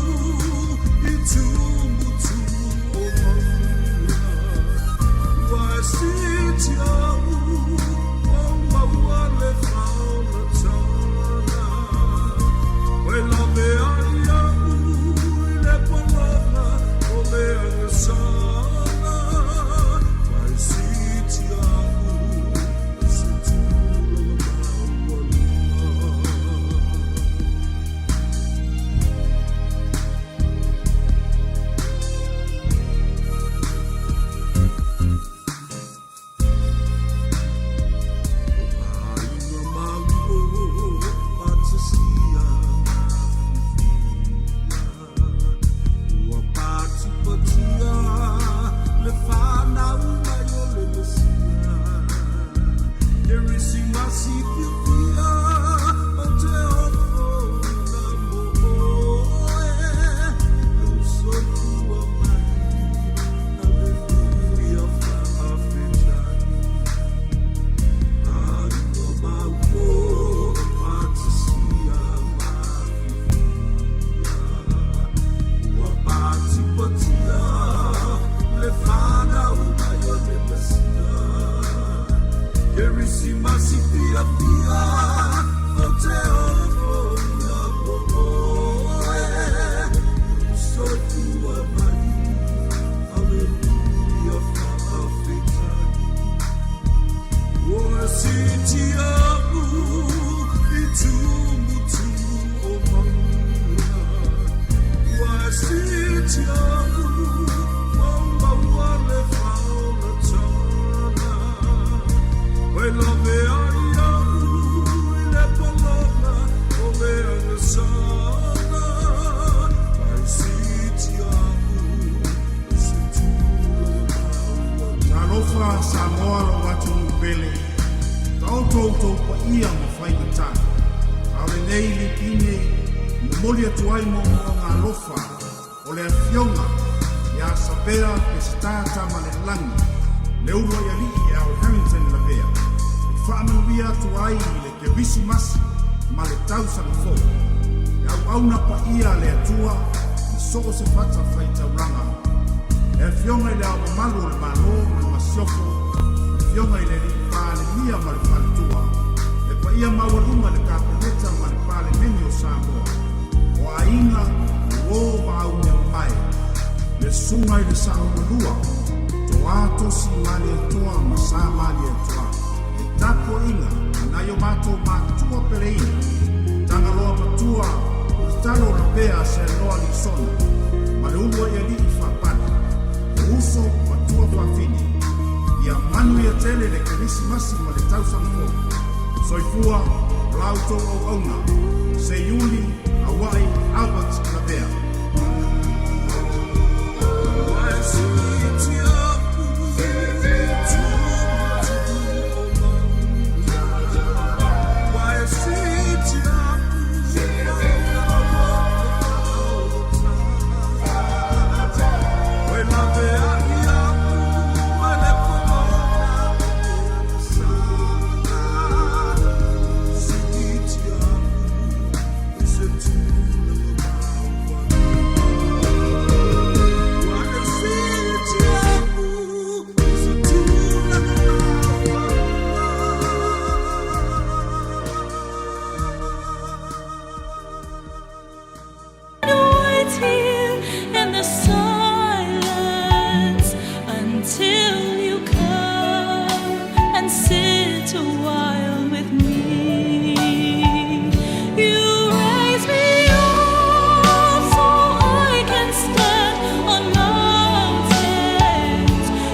i tumutumu o maunga Ua sitia u o maua le faolatana Ua lawe ai au i le pologa o le agasala. Samoa lou atunuu pele, taoto outou paia ma faigata. A o lenei lipine e momoli atu ai moomooga alofa o le Afioga ia Sabea Peseta Tamalelagi, le uluai alii Al Harrington Lavea, e faamanuia atu ai i le Kerisimasi ma le tausaga fou. E auauna paia a le Atua i so o se fatafaitaulaga. Le Afioga i Le Ao Mamalu o le Malo ma le Masiofo, le Afioga i le Alii Palemia ma le Faletua, le paia maualuga i le Kapeneta ma le Palemene o Samoa, o aiga, uo ma aumeamamae, le Susuga i le Saololua, Toa Tosi Malietoa ma Sa Malietoa, le tapuaiga a nai o matou matua peleina, Tagaloa Matua, Ulutalo Lavea Seanoa Lisona, ma le uluai alii Faapale, o uso ma tuafafine. Ia manuia tele le Kerisimasi ma le tausaga fou. Soifua o la outou auauna, Seiuli Auai Albert Lavea. Wait here in the silence until you come and sit a while with me. You raise me up so I can stand on mountains.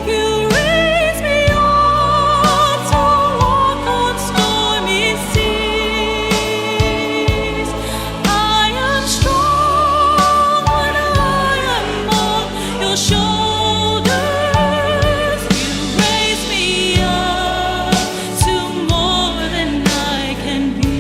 You raise me up to walk on stormy seas. I am strong when I am on your shoulders. You raise me up to more than I can be.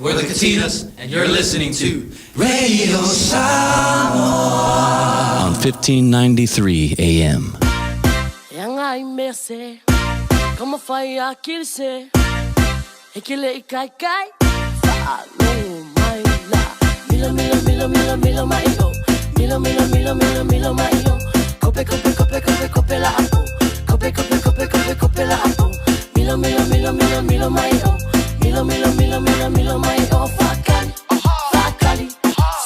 We're the Katinas, and you're listening to Radio Samoa on 1593 AM. E anga i mea se, ka mawhai a kiri se, e ke le i kai kai, whaalogo mai la. Milo, milo, milo, milo, milo mai o. Milo, milo, milo, milo, milo mai o. Kope, kope, kope, kope, kope la apo. Kope, kope, kope, kope, kope la apo. Milo, milo, milo, milo, milo mai o. Milo, milo, milo, milo, milo mai o. Whakali, whakali.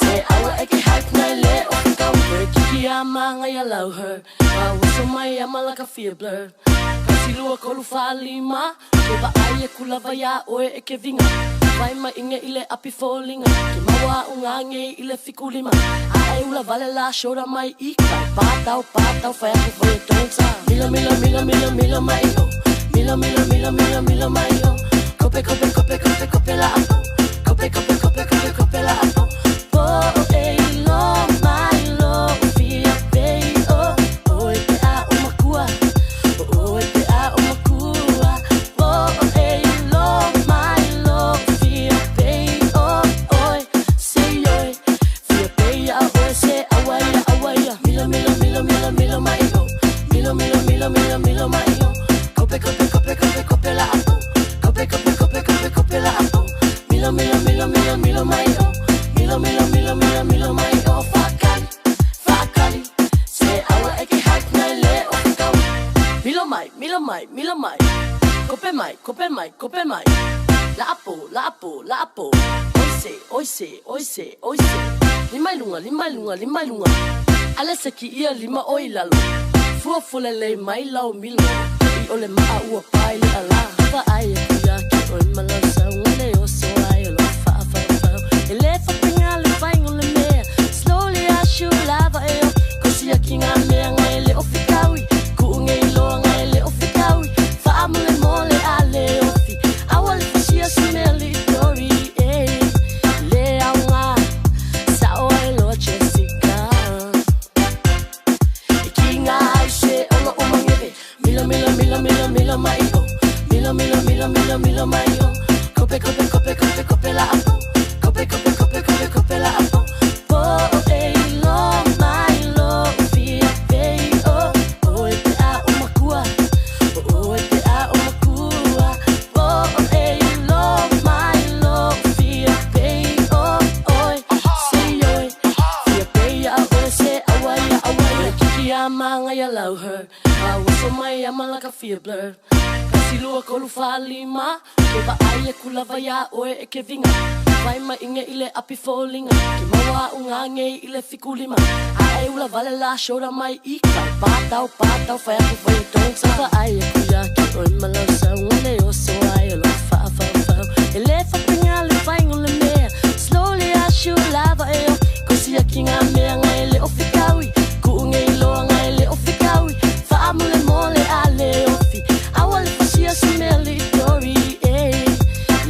Se aua e ke hype nei le o whakau. Koe kiki a manga ia lau her. Wa uso mai a malaka fia blur. Kasi lua kolu wha lima. Ke wa ai e kula vai a oe e ke vinga. Vai mai inge i le api fōlinga. Ke maua unga nge i le fiku lima. A e ula vale la shora mai i kai. Pātau, pātau, whai aku whai e tōnsa. Milo, milo, milo, milo, milo mai o. Milo, milo, milo, milo, milo mai o. Kope, kope, kope, kope, kope la apo. Kope, kope, kope, kope, kope la apo. Po e lo mai lo fia pei o. O e te a o makua. O e te a o makua. Po e lo mai lo fia pei o. Oi, se oi. Fia pei a o se awaia awaia. Milo, milo, milo, milo, milo mai o. Milo, milo, milo, milo, milo mai o. Kope, kope, kope, kope, kope la apo. Kope, kope, kope, kope, kope la apo. Milo, milo, milo, milo, milo mai o. Milo, milo, milo, milo, milo mai o. Whakali, whakali. Se aua e ke hype nei le o whakau. Milo mai, milo mai, milo mai. Kope mai, kope mai, kope mai. La apo, la apo, la apo. Oi se, oi se, oi se, oi se. Lima i lunga, lima i lunga, lima i lunga. Ale se ki ia lima o i lalo. Fua fule lei mai lau milo. I ole maa ua pai le ala. Hava ai e kuia ki oi malau sau. Ngale o so ai o lo wha wha wha. E le whapinga le whaingo le mea. Slowly I shoot lava e o. Kosi a ki ngā mea ngai le o whikaui. Kuu ngei loa ngai le o whikaui. Wha amule mole a le ofi. Awa le whasia si mea li tori. Eh. Le au ngā. Sa o e loa Jessica. E ki ngā ai se ono o mangere. Milo, milo, milo, milo, milo mai o. Milo, milo, milo, milo, milo mai o. Kope, kope, kope, kope, kope la apo. Kope, kope, kope, kope, kope la apo. Po e lo mai lo fia pei o. O e te a o makua. O e te a o makua. Po e lo mai lo fia pei o. Oi, se oi. Fia pei a o se awaia awaia. Kiki a manga ia lau her. A uso mai a malaka fia blur. Kasi lua kolu wha lima. Ke wa ai e kula vai a oe e ke vinga. Vai mai inge i le api fōlinga. Ke maua unga ngei i le fiku lima. A e ula vale la shora mai i kai. Pātau, pātau, whai aku whai e tōnsa. Wha ai e kuia ki oi malau sau. Ngale o so ai o lo wha wha wha. E le whapinga le whaingo le mea. Slowly I shoot lava e o. Kosi a ki ngā mea ngai le o whikaui. Kuu ngei loa ngai le o whikaui. Wha amule mole a le ofi. Awa le whasia si mea li tori. Eh.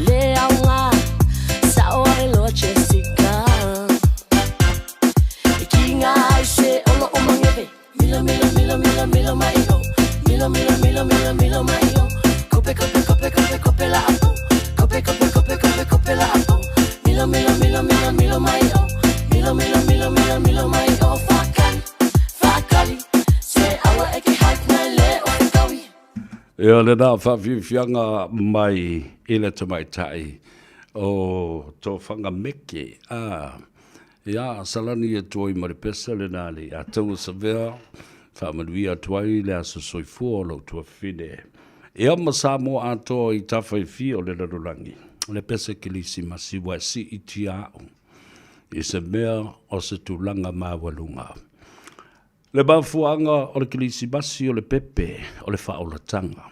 Le au ngā. Sa o ai loa Jessica. E ki ngā ai se ono o mangere. Milo, milo, milo, milo, milo mai o. Milo, milo, milo, milo, milo mai o. Kope, kope, kope, kope, kope la apo. Kope, kope, kope, kope, kope la apo. Milo, milo, milo, milo, milo mai o. Milo, milo, milo, milo, milo mai o. Whakali, whakali. Se aua e ke hype nei le o whakaui. Ia le nā whawhiwhianga mai i le tamaitai o tō whangameke. A, ia, salani e tuai ma le pesa le nā le a taua savea, whaamanuia atu ai le aso soifua o lou tuafine. Ia ma Samoa atoa i tawhai fia o le lalolagi, le pese kilisimasi ua e siitia au i se mea o se tulaga maualuga. Le mafuaaga o le kilisimasi o le pepe o le faaolataga,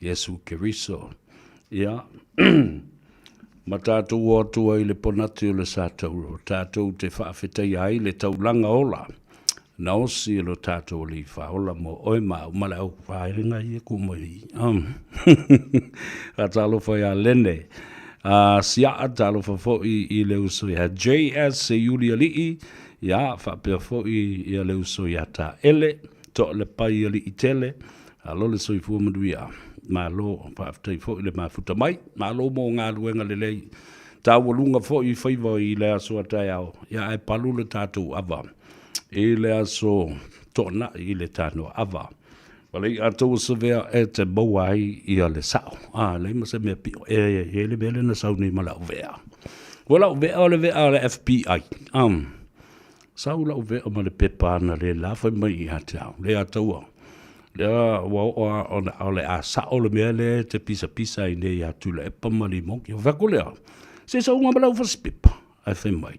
Iesu Keriso, ia, ma tatou o atu ai i le ponati o le sa tauro, tatou te faafetaia ai le taulaga ola na osi e lo tatou Alii Faaola mo oe ma au ma le au vaelega ia ku mai. A talofa iā Lene. A siaa talofa foi i le uso iā JS e Iuli Alii, ia faapea foi ia le uso iā Taele, Toalepai Alii Tele, alo le soifua manuia. Malo, faafetai foi le mafuta mai. Malo mo galuega lelei. Taualuga foi i faiva i le aso a taeao, ia ae palu le tatou ava i le aso Toonai i le tanoa ava. Ma le i'a taua savea e te maua ai ia le sa'o. A, leai ma se mea pi'o e i ai le mea lea na sau nei ma la'u ve'a. Ua la'u ve'a o le ve'a a le FBI. Um, sau la'u ve'a ma le pepa ana le la fai mai ia te au, le a taua. Lea ua oo a ona o le a sa'o le mea lea e te pisapisa ai nei ia Tuilaepa ma Limoki. O fai atu lea, se sauga ma lau fasipepa, ae fai mai,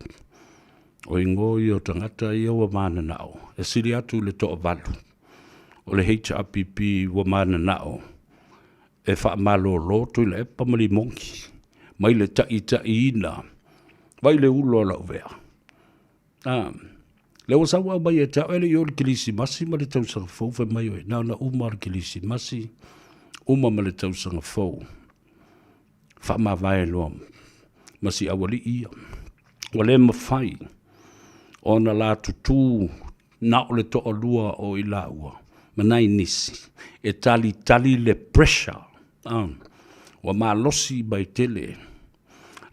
o igoa ia o tagata ia ua mananao e sili atu i le toavalu o le HRPP ua mananao e faamalolo Tuilaepa ma Limoki mai le taitaiina vai le ulo a lau vea. A, lea ua sau aumai ia te au, e le i oo i le Kerisimasi ma le tausaga fou, fai mai oe, na ona uma o le Kerisimasi, uma ma le tausaga fou, faamavae loa ma si aualii ia. Ua le mafai ona la tutū na o le toalua o i laua ma nai nisi e talitali le pressure, ua malosi mai tele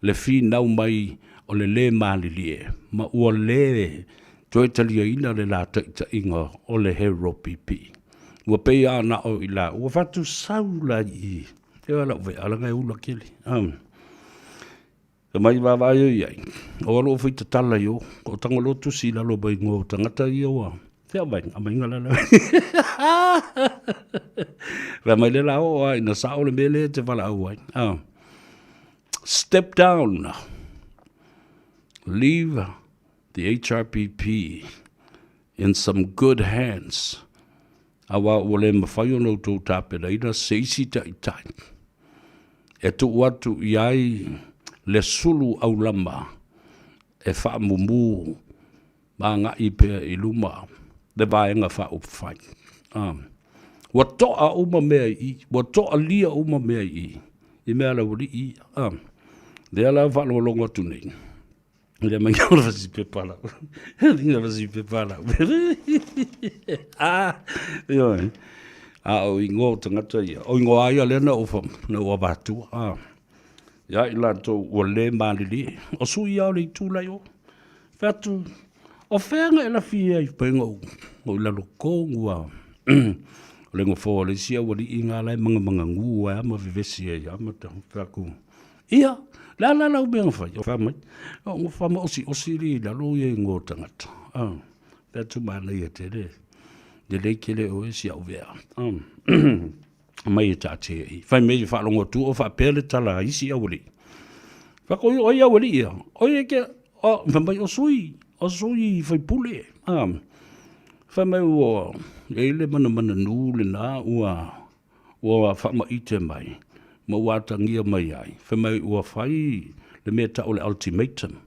le finau mai o le lē malilie ma ua lē toe taliaina le la taitaiga o le HRPP. Ua pei lava na o i laua fatusau la i i, e lau vea leaga e ula tele. Fai mai vaavaai o i ai, o alu o fai tatala i o, o tago loa tusi i lalo mai igoa o tagata ia ua fea mai, aumaiga la la. Fai mai le la oo lava ina sao le mea lea e te valaau ai. Step down, leave the HRPP in some good hands, aua ua le mafai ona outou tapenaina se isi taitai e tuu atu i ai le sulu aulama e faamumu ma agai pea i luma le Vaega Faaupufai. Ua toa uma mea i i, ua toalia uma mea i i, i mea a le aualii ia. Lea la e faalogologo atu nei, i le aumaiga o le fasipepa lau, le fasipepa lau. Ioe, a o igoa o tagata ia, o igoa lava ia lea na ou avatua. Ia i latou ua le malilie, o sui lava o le itu la i o. Fai atu, o fea na e lafi ai pai na ou i lalo tonu lava o le nofoa o le isi aualii lena la e manumanu ai lava ma vevesi ai lava ma fai atu, ia, le a la lau mea na fai? Fai mai, na ou nofo lava ma osiosili i lalo ia igoa o tagata. Fai atu, manaia tele, lelei tele oe si au vea. Mai e taatia i. Fai mai e faalogo atu o faapea le tala a isi aualii. Fai atu, o ai aualii ia? O ia ke, o, fai mai, o sui, o sui faipule. Ah. Fai mai ua, e i ai le manamananū lena ua, ua faamaite mai, ma ua atagia mai ai. Fai mai ua fai le mea e tau o le ultimatum.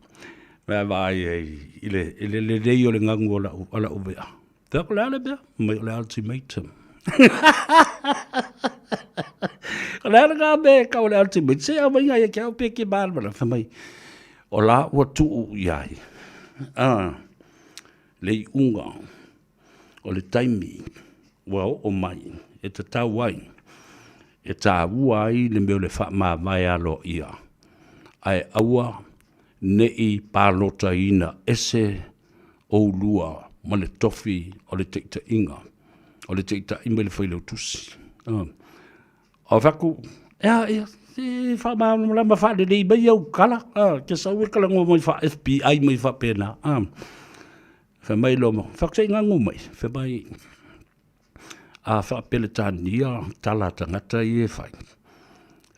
Vaai vaai ai i le, i le lelei o le ganu o lau, o lau vea. Fai atu, o le a le mea? Mai o le ultimatum. O le a lena mea e tau o le ultimatum? Se aumai ia te au pe ke malamalama. Fai mai, o la ua tuu i ai le iuga o le taimi ua oo mai e tatau ai, e taua ai le mea o le faamavae aloaia, ae aua ne i palotaina ese oulua ma le tofi o le taitaiga, o le taitai mai le failautusi. O fai atu, ia, ia, se faamalamalama faalelei mai au tala, e te sau e talanoa mai faa-FBI mai faapena. Fai mai loa, fai atu, se i gagau mai, fai mai, a faa-Peretania tala a tagata ia e fai,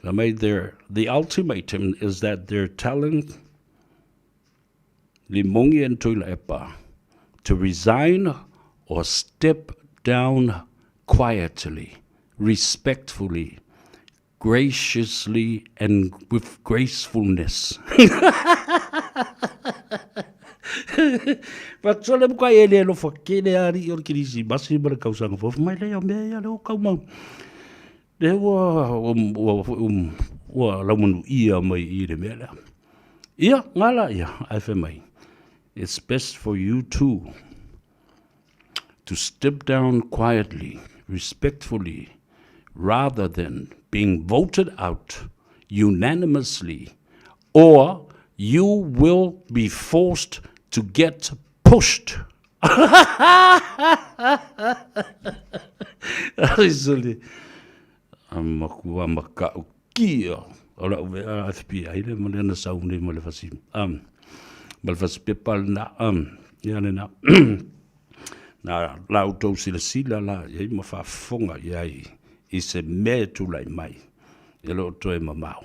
fai mai, the ultimatum is that they're telling Limongi and Tuilaepa to resign or step down quietly, respectfully, graciously and with gracefulness. Faatoa le mukai e le alofa tele alii o le Kerisimasi ma le tausaga fou. Fai mai lea o mea ia lea ua tau mau. Lea ua, ua, ua, ua laumanuia mai i le mea lea. Ia, nga la ia, ae fai mai, it's best for you two to step down quietly, respectfully, rather than being voted out unanimously or You will be forced to get pushed. Makua makau kia o lau vea FBI le ma le na sau nei ma le fasi ma le fasi pepa lena ia lena na la outou silasila la i ai ma faafofoga i ai i se mea e tulai mai e le o toe mamao.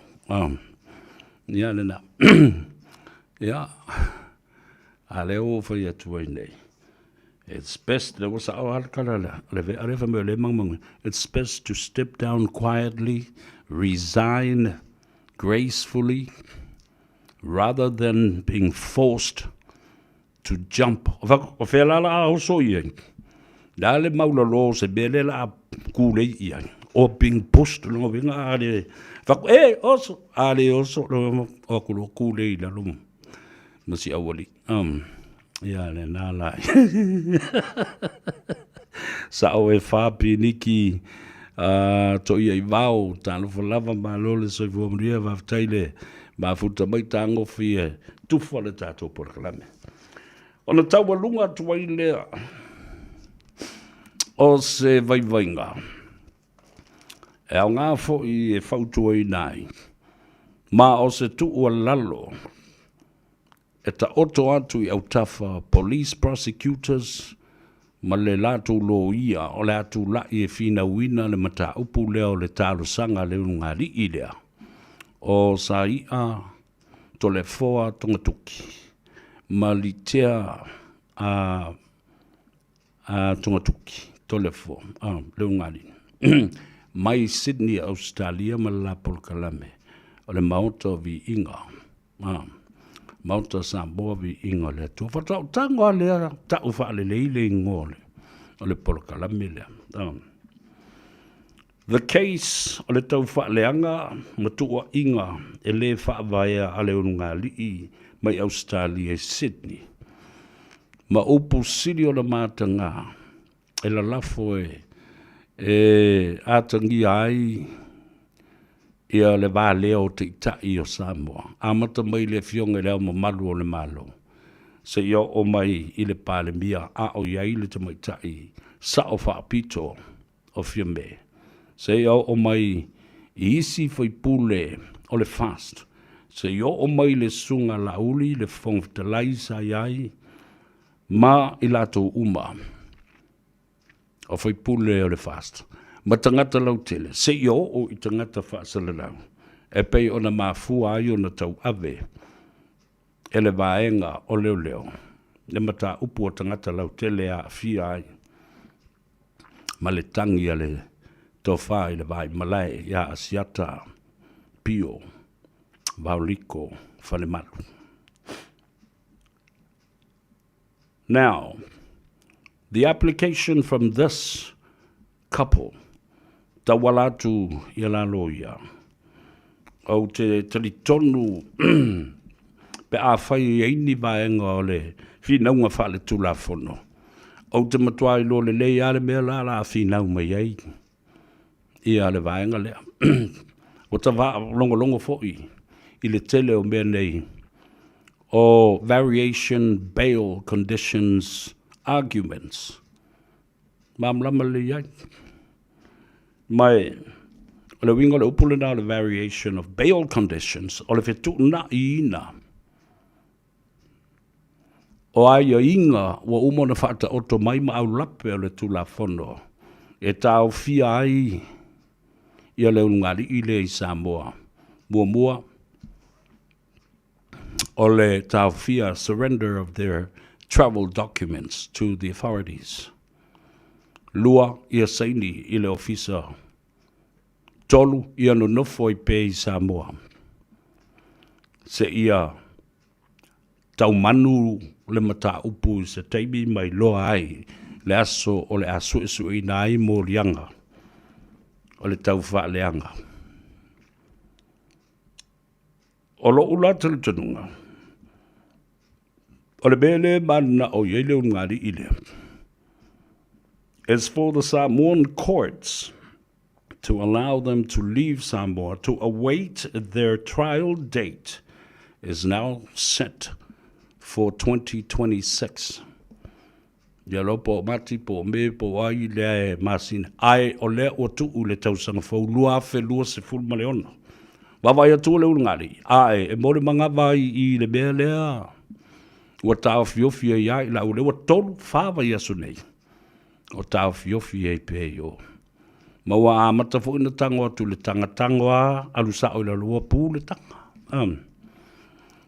Ia lena. Ia, a lea ua ou fai atu ai nei, it's best, lea ua sao lava le tala a le vea lea fai mai o lea e magumagu, it's best to step down quietly, resign gracefully, rather than being forced to jump. O fea la la a oso i ai? Le a le maulalo o se mea lea la a kūlei i ai? Or being pushed, lona uiga a le faku, e, oso, a le oso, o aku loa kūlei i lalo ma si aualii. Ia, lena la. Sao e whā piniki uh, to ia i vao, talofa lava, malo le soifua manuia, faafetai le mafuta mai tāgofi e tufa le tātou polokalame. Ona taualuga atu ai lea o se vaivaiga e aoga foi e fautuaina ai, ma o se tuualalo e taoto atu i autafa Police Prosecutors ma le latou loia o le a tulai e finauina le mataupu lea o le talosaga a le ulugalii lea o Sai'a Toleafoa Togatoki ma Litea a a Togatoki Toleafoa a le ulugalii mai Sydney Ausetalia ma le la polokalame o le Maota o Viiga a Maota Samoa Viiga o le Atua. Faatoa ou tago lava lea tau faalelei le igoa o le polokalame lea. The case o le taufaaleaga ma tuuaiga e lē faavaea a le ulugalii mai Ausetalia i Sydney, ma upu sili ona matagā e lalafo e e atagia ai ia le valea o Taitai o Samoa, amata mai le Afioga i Le Ao Mamalu o le Malo, seia oo mai i le Palemia a o i ai le Tamaitai Sao Faapito o Fiame, seia oo mai i isi faipule o le FAST, seia oo mai le Susuga Laauli, le Fofoga Fetalai sa i ai ma i latou uma o faipule o le FAST, ma tagata lautele, seia oo i tagata faasalalau, e pei ona mafua ai ona tauave e le vaega o leoleo le mataupu a tagata lautele e aafia ai ma le tagi a le tofa i le vaimalae ia Asiata Pio Vaoliko Falemalu. Now, the application from this couple, tauala atu i a la loia. Ou te talitonu pe afai e i ai ni vaega o le finauga faaletulafono, ou te matua iloa lelei lava le mea la o le a finau mai ai ia le vaega lea. Ua ta faalogologo foi i le tele o mea nei o variation bail conditions arguments. Malamalama lelei ai. Ma o le uiga o le upu lena o le variation of bail conditions, o le fetuunaiina o aiaiga ua uma ona faataoto mai ma aulape o le Tulafono e taofia ai ia le ulugalii lea i Samoa. Muamua, o le taofia surrender of their travel documents to the authorities. Lua, ia saini i le ofisa. Tolu, ia nonofo ai pea i Samoa seia taumanu le mataupu i se taimi ma iloa ai le aso o le a suesueina ai moliaga o le taufaaleaga. O lou la talitonuga, o le mea lea e mananao i ai le ulugalii lea, is for the Samoan courts to allow them to leave Samoa to await their trial date. is now set for 2026. Ia loa po o Mati, po o Me, po o ai lea e masina. Ae o lea ua tuu le tausaga fou 2026. Vaavaai atu le ulugalii, ae e mo le manava ai i le mea lea ua taofiofi ai ia i lau lea ua tolu, fa vaiaso nei o taofiofi ai pei o ma ua amata foi ona tago atu i le taga, tago lava alu sao i lalo ua pu le taga.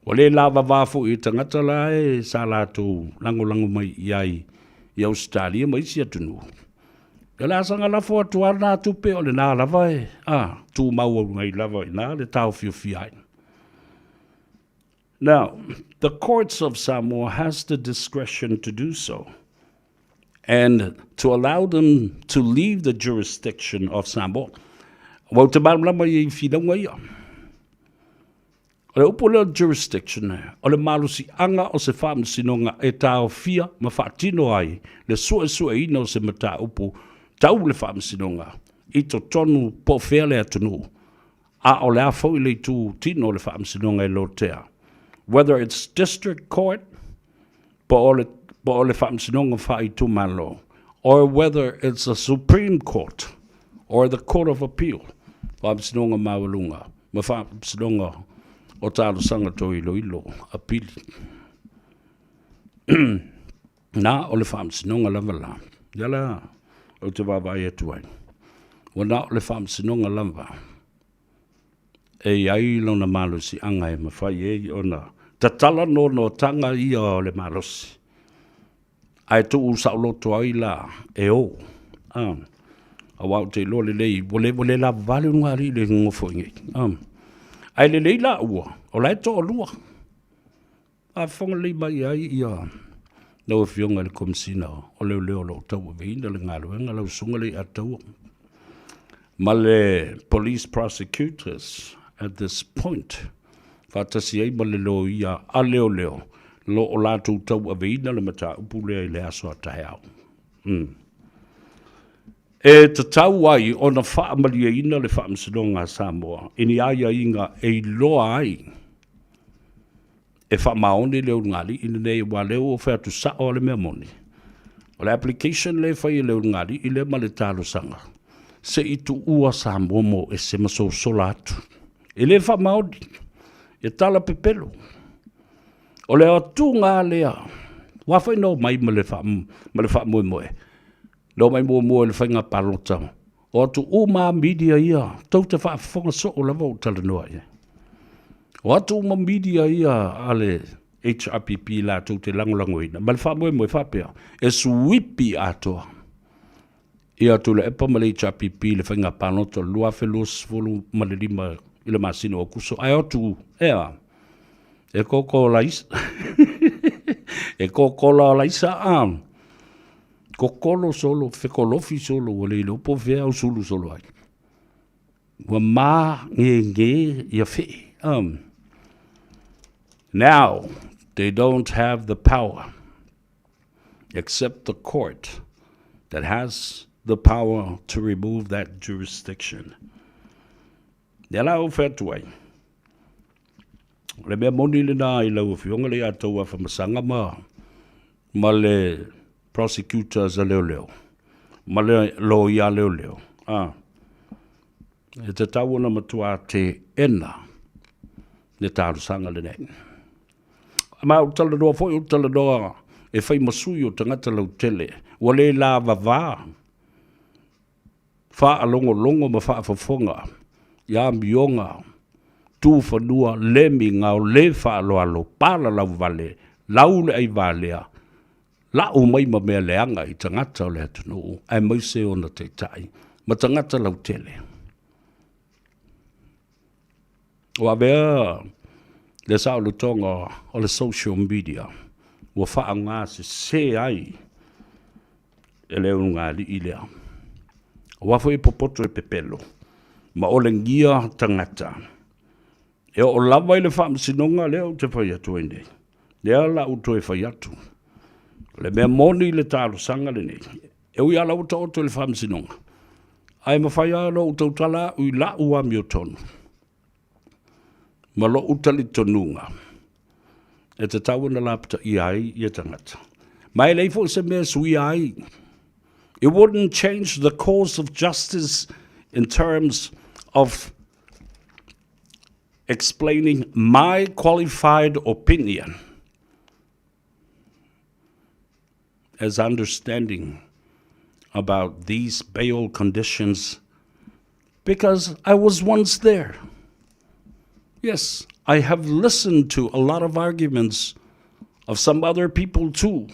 Ua le lavava foi i tagata la e sa latou lagolago mai i ai i Ausetalia ma isi atunuu. Ia o le a saga lafo atu lava lena tupe o lena lava e tumau ai lava i ina le taofiofia ai. Now, the courts of Samoa has the discretion to do so and to allow them to leave the jurisdiction of Samoa. Ua ou te malamalama i finauga ia. O le upu lea o jurisdiction, o le malosiaga o se faamasinoga e taofia ma faatino ai le suesueina o se mataupu tau le faamasinoga i totonu po o fea le atunuu, a o le a foi le itu tino o le faamasinoga e lotea, whether it's district court po o le, po o le faamasinoga faaitumalo, or whether it's a Supreme Court or the Court of Appeal, faamasinoga maualuga ma faamasinoga o talosaga toe iloilo, apili. Na o le faamasinoga lava la, ia la ou te vaavaai atu ai, ua na o le faamasinoga lava e i ai lona malosiaga e mafai ai ona tatala noanoataga ia o le malosi, ae tuu saoloto ai la e o. Aua ou te iloa lelei, ua le, ua le lavava le ulugalii i le nonofo i inei. Ae lelei la ua, o la e toalua. Faafofoga lelei mai ai ia lau Afioga i le Komesina o Leoleo o lo o tauaveina le galuega, lau Susuga Leiataua, ma le Police Prosecutors at this point, faatasi ai ma le loia a leoleo lo o latou tauaveina le mataupu lea i le aso a taeao. E tatau ai ona faamalieina le Faamasinoga a Samoa i ni aiaiga e iloa ai e faamaoni le ulugalii lenei, aua o lea ua ou fai atu sao lava le mea moni. O le application lea e fai e le ulugalii lea ma le talosaga, se i tuua Samoa mo ese ma sosola atu. E le faamaoni, e tala pepelo. O le atuga lea, ua foi na omai ma le faamoemoe, Na omai muamua i le faiga palota, o atu uma lava media ia, tou te faafofoga soo lava o ou talanoa i ai. O atu uma media ia a le HRPP latou te lagolagoina, ma le faamoemoe faapea, e suipi atoa ia Tuilaepa ma le HRPP i le faiga palota o le 2025 i le masina o Aokuso. Ae o atu, e a? E koko laisa. E koko la laisa a. Kokolo solo, fekolofi solo, ua le iloa po o fea au sulu solo ai. Ua magege ia fee. Now, they don't have the power, except the court that has the power to remove that jurisdiction. Lea la ou fai atu ai, o le mea moni lena i lau Afioga le ia tou Afamasaga ma, ma le prosecutors a leoleo, ma le loia a leoleo, a, e tatau ona matua teena le talosaga lenei. Ma ou talanoa foi, ou talanoa e fai ma sui o tagata lautele, ua le lavava faalogologo ma faafofoga i amioga tu fanua le migao le faaaloalo palalauvale lau le aivalea lau mai ma mea leaga i tagata o le atunuu aemaise ona taitai ma tagata lautele. Ua avea le saolotoga o le social media ua faaaoga sese ai e le ulugalii lea. Aua foi e popoto e pepelo ma olegia tagata. E oo lava i le faamasinoga lea ou te fai atu ai nei. Lea la ou toe fai atu. O le mea moni i le talosaga lenei, e ui lava la ua taoto i le faamasinoga, ae mafai lava ona ou tautala au i la'u amiotonu ma lo'u talitonuga. E tatau ona lapataia ai ia tagata. Ma e leai foi se mea e suia ai. It wouldn't change the course of justice in terms of explaining my qualified opinion as understanding about these bail conditions because I was once there. Yes, I have listened to a lot of arguments of some other people too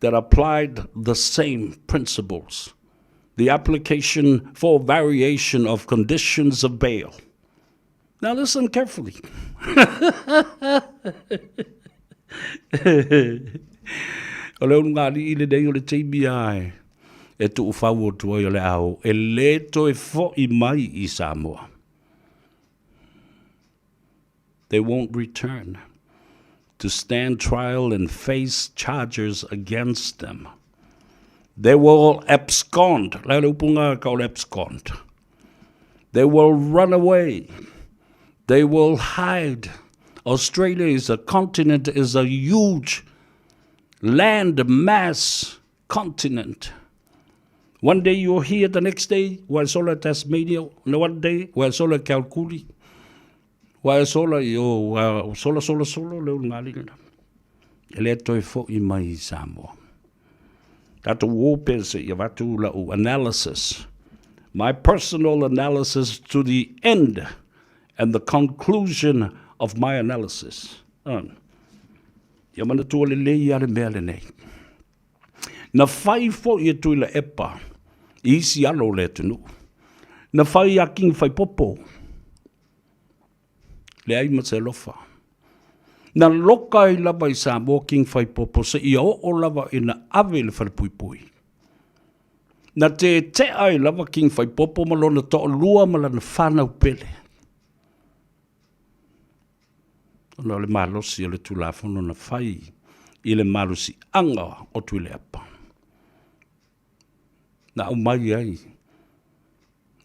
that applied the same principles. The application for variation of conditions of bail. Now listen carefully. O le ulugalii lenei o le taimi a e, e tuufau atu ai o le ao e lē toe fo'i mai i Samoa. They won't return to stand trial and face charges against them. They will abscond. Le le upu ka o le abscond. They will run away. They will hide. Australia is a continent, is a huge land mass continent. One day you're here, the next day, ua sola Tasmania, no one day, ua sola Kalgoorlie, ua sola i o, ua sola, sola, sola, le ulugalii. E le toe fo'i mai i Samoa. Tatou o pea se i avatu la'u analysis, my personal analysis to the end and the conclusion of my analysis. Ia manatua lelei a le mea lenei. Na fai foi e Tuilaepa i isi alo o le atunuu. Na fai ia King Faipopo. Leai ma se alofa. Na loka ai lava i Samoa King Faipopo seia oo lava ina ave i le falepuipui. Na tetea ai lava King Faipopo ma lona toalua ma lana fanau pele. Ona o le malosi o le Tulafono na fai i le malosiaga o Tuilaepa. Na aumai ai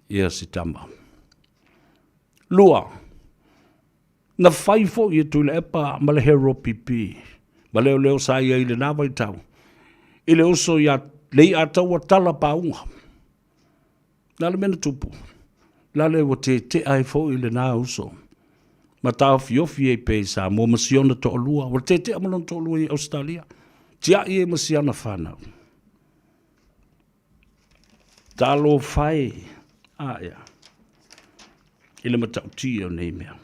ia si tama. Lua, na fai foi e Tuilaepa ma le Harold PP ma leoleo sa i ai i lena vaitau i le uso ia Leiataua Tala Pauga. Na le mea na tupu, la le ua tetea ai foi lena uso ma taofiofi ai pea i Samoa ma si ona toalua, ua tetea ma lona toalua i Ausetalia, tiai ai ma si ana fanau. Talofa e, a ea, i le matautia o nei mea.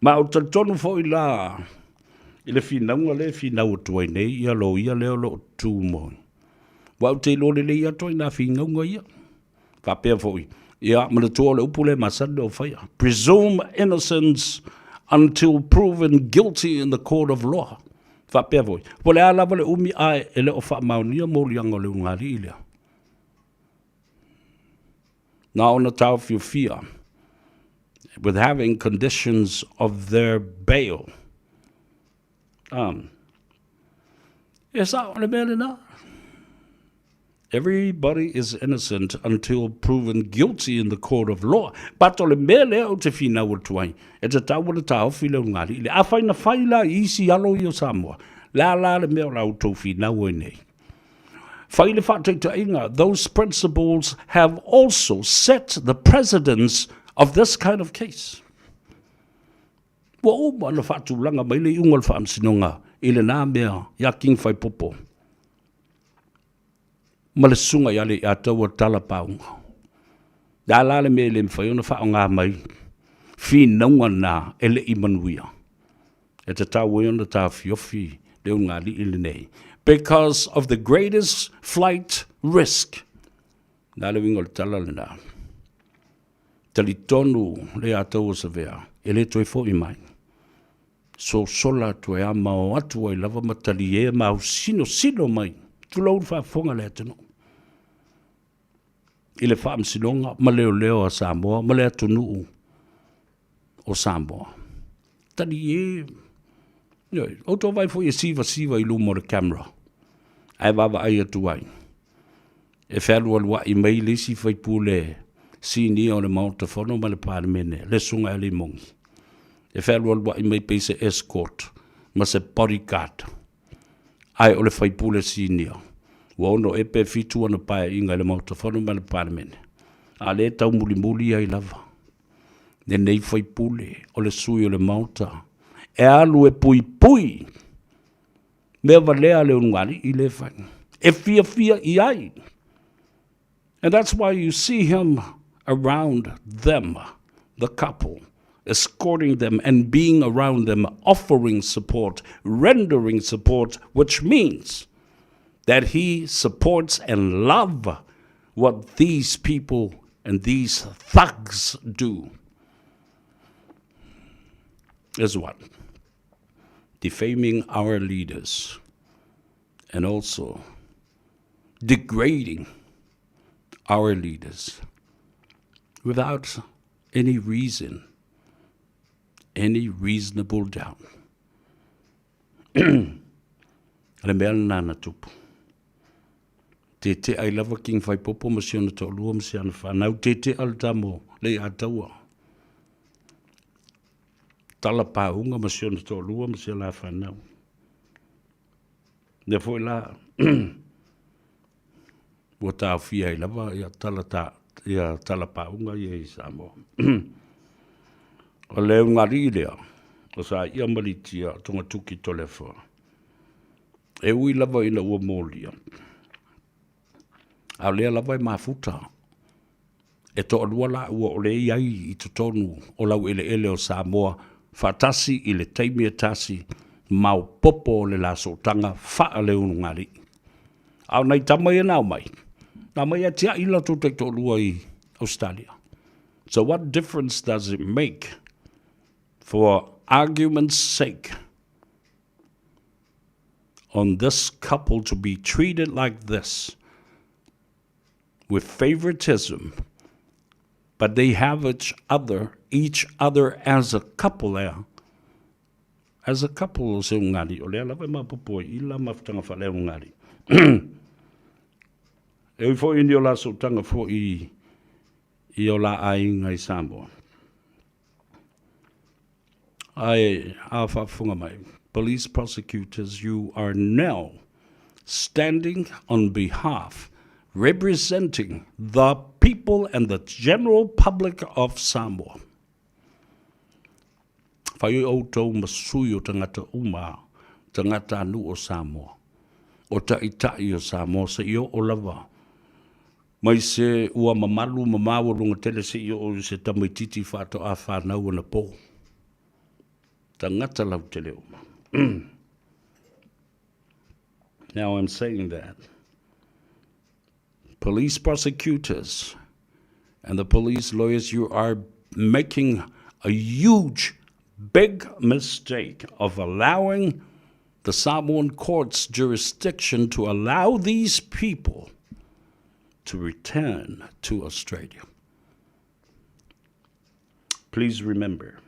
Ma ou te talitonu foi la i le finauga lea e finau atu ai nei ia loia lea o lo o tu moi. Aua ou te iloa lelei atu ai nā finauga ia. Faapea foi, ia, manatua o le upu lea e masani ona ou faia, presume innocence until proven guilty in the court of law. Faapea foi, po o le a lava le umi ae e le o faamaonia moliaga o le ulugalii lea. Na ona taofiofia with having conditions of their bail. Um, e sao le mea lena. Everybody is innocent until proven guilty in the court of law. But o le mea lea ou te finau atu ai, e tatau ona taofi le ulugalii lea. Afai na fai la i isi alo ia o Samoa, le a la le mea o la outou finau ai nei? Fai le faataitaiga, those principles have also set the precedence of this kind of case. Ua uma ona faatulaga mai le iuga o le Faamasinoga i lena mea iā King Faipopo ma le susuga ia Leiataua Tala Pauga. Le a la le mea e le mafai ona faaaoga mai finauga na e le i manuia e tatau ai ona taofiofi le ulugalii lenei because of the greatest flight risk. Na le uiga o le tala lena. Talitonu Leiataua Savea e le toe fo'i mai. Sosola atu ai a ma o atu ai lava ma talie ma ausinosino mai. Tulou le faafofoga a le atunuu i le Faamasinoga ma Leoleo a Samoa ma le atunuu o Samoa. Talie, ioe, outou vaai foi e sivasiva i luma o le camera ae vaavaai atu ai. E fealualuai mai le isi faipule sinia o le Maota Fono ma le Palemene, le Susuga ia Leimogi. E fealualuaʻi mai pei se escort ma se bodyguard. Ae o le faipule sinia, ua ono ea pe fitu ana paeaiga i le Maota Fono ma le Palemene, a lea e taumulimuli ai lava lenei faipule o le sui o le Maota e alu e puipui mea valea a le ulugalii lea e fai, e fiafia i ai. And that's why you see him around them, the couple, escorting them and being around them, offering support, rendering support, which means that he supports and love what these people and these thugs do. Is what? Defaming our leaders and also degrading our leaders without any reason, any reasonable doubt. Le mea lena na tupu. Tete ai lava King Faipopo ma si ona toalua ma si ana whanau. Tete al tamo le i ataua. Tala pāunga ma si ona toalua ma si ala whanau. Lea foi la ua taofia ai lava ia tala ta, ia tala paunga ia i Samoa. O le ugali'i lea, o sa ia ma Litia o Togatuki Toleafoa, e ui lava ina ua molia, a o lea lava e mafuta E toalua lāua o lea e i ai i totonu o laueleele o Samoa faatasi i le taimi e tasi, maopopo le la sootaga faaleulugalii. A o nai tama ia na omai, na omai e atiaʻi latou taitoalua i Ausetalia. So what difference does it make for argument's sake on this couple to be treated like this with favoritism, but they have each other, each other as a couple there. As a couple o se ungari, o lea lava e mapopo i la mafutaga faaleungari. E ui foi ni o la sotaga foi i o la aiga i Samoa. Ae a faafofoga mai, police prosecutors, you are now standing on behalf, representing the people and the general public of Samoa. Whai oi outou ma sui o tangata uma, tangata anu o Samoa, o taʻitaʻi o Samoa, se i oo lava mai se ua mamalu ma maualuga tele se i oo i se tamaititi faatoa fanau anapo. Tagata lautele uma. Now I'm saying that police prosecutors and the police lawyers, you are making a huge, big mistake of allowing the Samoan court's jurisdiction to allow these people to return to Australia. Please remember,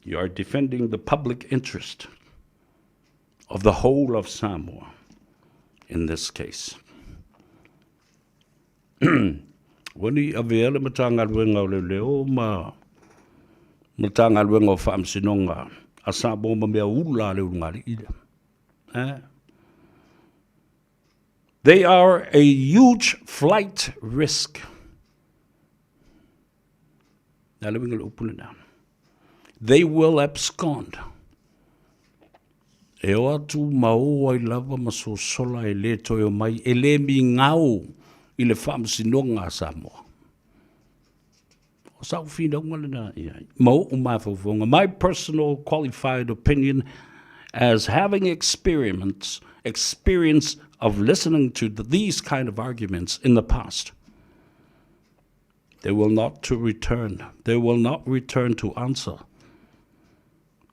you are defending the public interest of the whole of Samoa in this case. Ua ni avea le Matagaluega o Leoleo ma Matagaluega o Faamasinoga a Samoa ma mea ula a le ulugalii lea. Eh? They are a huge flight risk. Le a le uiga o le upu lena? They will abscond. E o atu ma o ai lava ma sosola e le toe o mai, e le migao i le faamasinoga a Samoa. O sa'u finauga lena i ai, ma oʻu mafaufauga, my personal qualified opinion as having experiments, experience of listening to these kind of arguments in the past. They will not to return. They will not return to answer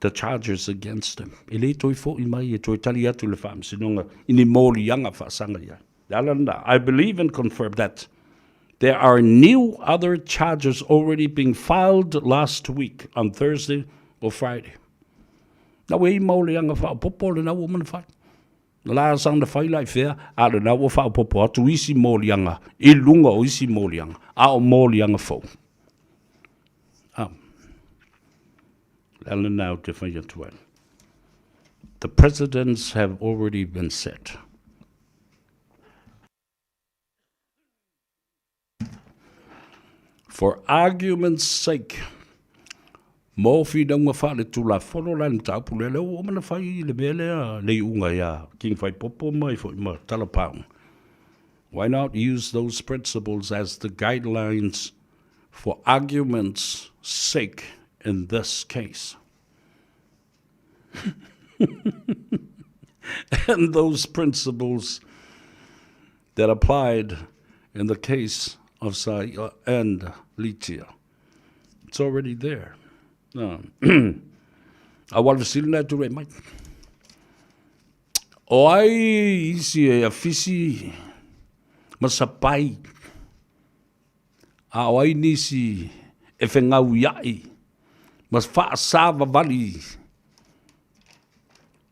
the charges against them. E le toe foʻi mai e toe tali atu le faamasinoga i ni moliaga faasaga i ai. Le ala lena, I believe and confirm that there are new other charges already being filed last week on Thursday or Friday. Na ua i ai moliaga faaopoopo lena ua uma ona fai. Na la sa ona fai la i fea, a lena ua faaopoopo atu isi moliaga i luga o isi moliaga, a o moliaga fou. Ah. Le ala lena ou te fai atu ai. The precedents have already been set. For argument's sake, mo finauga faaletulafono la le mataupu lea, lea ua uma ona fai le mea lea, le iuga ia King Faipopo mai foi ma Talapau. Why not use those principles as the guidelines for argument's sake in this case? and those principles that applied in the case of Saia and Litia. It's already there. A ua le fesili lena e tulai mai. O ai isi e afisi ma sapai, a o ai nisi e fegauiaʻi ma faasavavali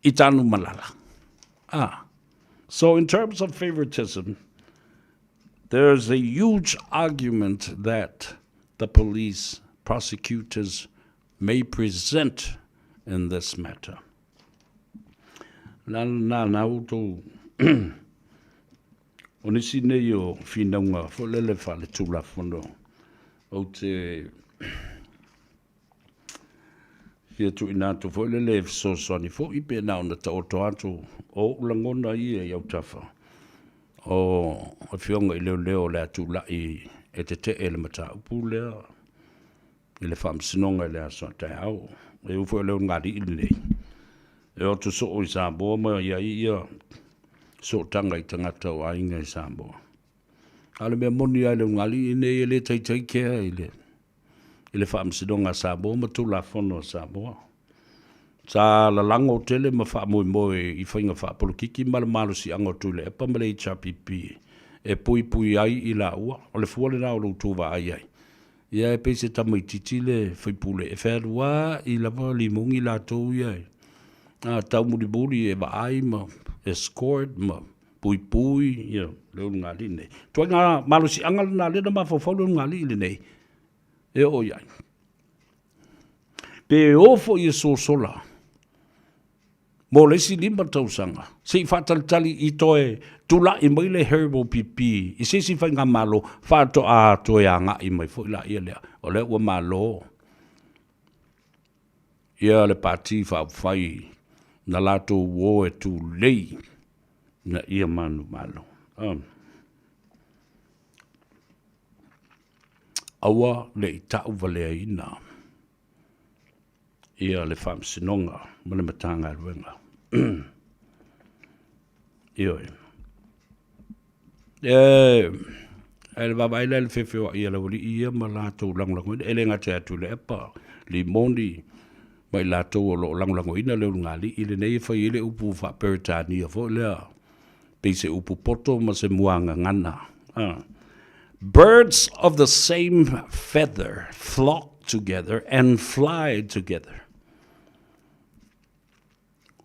i Tanumalala. Ah. So in terms of favoritism, there's a huge argument that the police prosecutors may present in this matter. Na na na outou o nisi nei o finauga foi lele faaletulafono ou te fia tuuina atu foi lele e fesoasoani foi pe na ona taoto atu o ou lagona ia i autafa o afioga i leoleo o le a tulai e tetee le mataupu lea i le Faamasinoga i le aso a taeao. E ui foi o le ulugalii lenei, e o atu soo i Samoa ma i ai ia sootaga i tagata o aiga i Samoa. A o le mea moni lava i le ulugalii lenei e le taitai kea i le, i le Faamasinoga a Samoa ma Tulafono a Samoa. Sa lalago tele ma faamoemoe i faiga faapolokiki ma le malosiaga o Tuilaepa ma le HRPP e puipui ai i laua. O le fua lena o lo outou vaai ai. Ia e pei se tamaitiiti le faipule e fealuai lava limogi latou ia e a taumulimuli e vaai ma escort ma puipui ia le ulugalii lenei. Ituaiga malosiaga lena lea na mafaufau le ulugalii lenei e oo i ai. Pe o foi e sosola mo le isi 5 tausaga, se i faatalitali i toe tula'i mai le herbal pipi i se isi faigamalo faatoa toe aga'i mai foi laia lea, o lea ua malo ia le Pati Faaupufai na latou o e tulei ina ia manumalo. Aua ne i ta'uvaleaina ia le Faamasinoga ma le Matagaluega. Ioe. E, ae le vaavaai la i le feofeoai a le aualii ia ma latou lagolagoina, e le gata ia Tuilaepa, Limoni ma i latou o lo o lagolagoina le ulugalii lenei e fai ai le upu faa-Peretania foi lea, pei se upu poto ma se muagagana. Birds of the same feather flock together and fly together.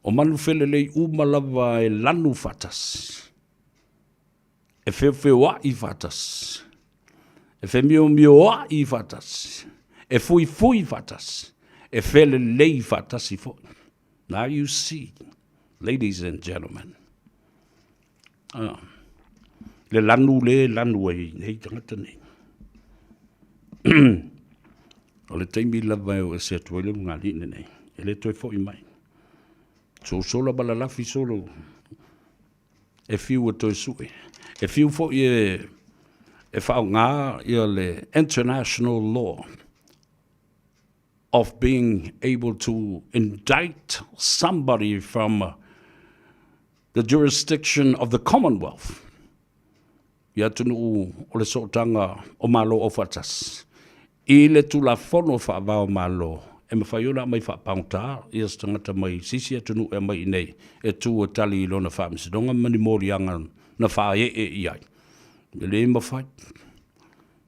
O manu felelei uma lava e lanu faatasi, e feofeoai faatasi, e femiomioai faatasi, e fuifui faatasi, e felelei faatasi foi. Now you see, ladies and gentlemen, ah, le lanu le lanu ai nei tagata nei. o le taimi lava e o ese atu ai le lugalii lenei, e le toe foi mai. Sosola ma lalafi solo e fiu e toe sue. E fiu foi e, e faaaoga ia le international law of being able to indict somebody from the jurisdiction of the Commonwealth i atunuu o le Sootaga o Malo Aufaatasi i le Tulafono Faava o Malo e mafai ona aumai faapagota ia se tagata mai se isi atunuu e aumai i inei e tu e tali i lona faamasinoga ma ni moliaga na faaee i ai. E le mafai.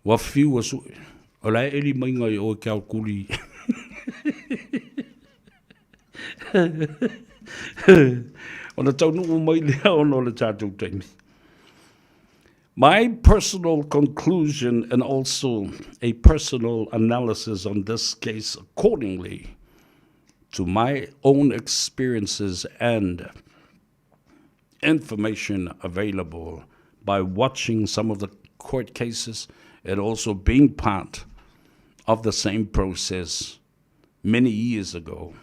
Ua fiu e sue. O la e eli maiga i oe ke aokuli. Ona taunuu mai lea ona o le tatou taimi. My personal conclusion and also a personal analysis on this case accordingly. To my own experiences and information available by watching some of the court cases and also being part of the same process many years ago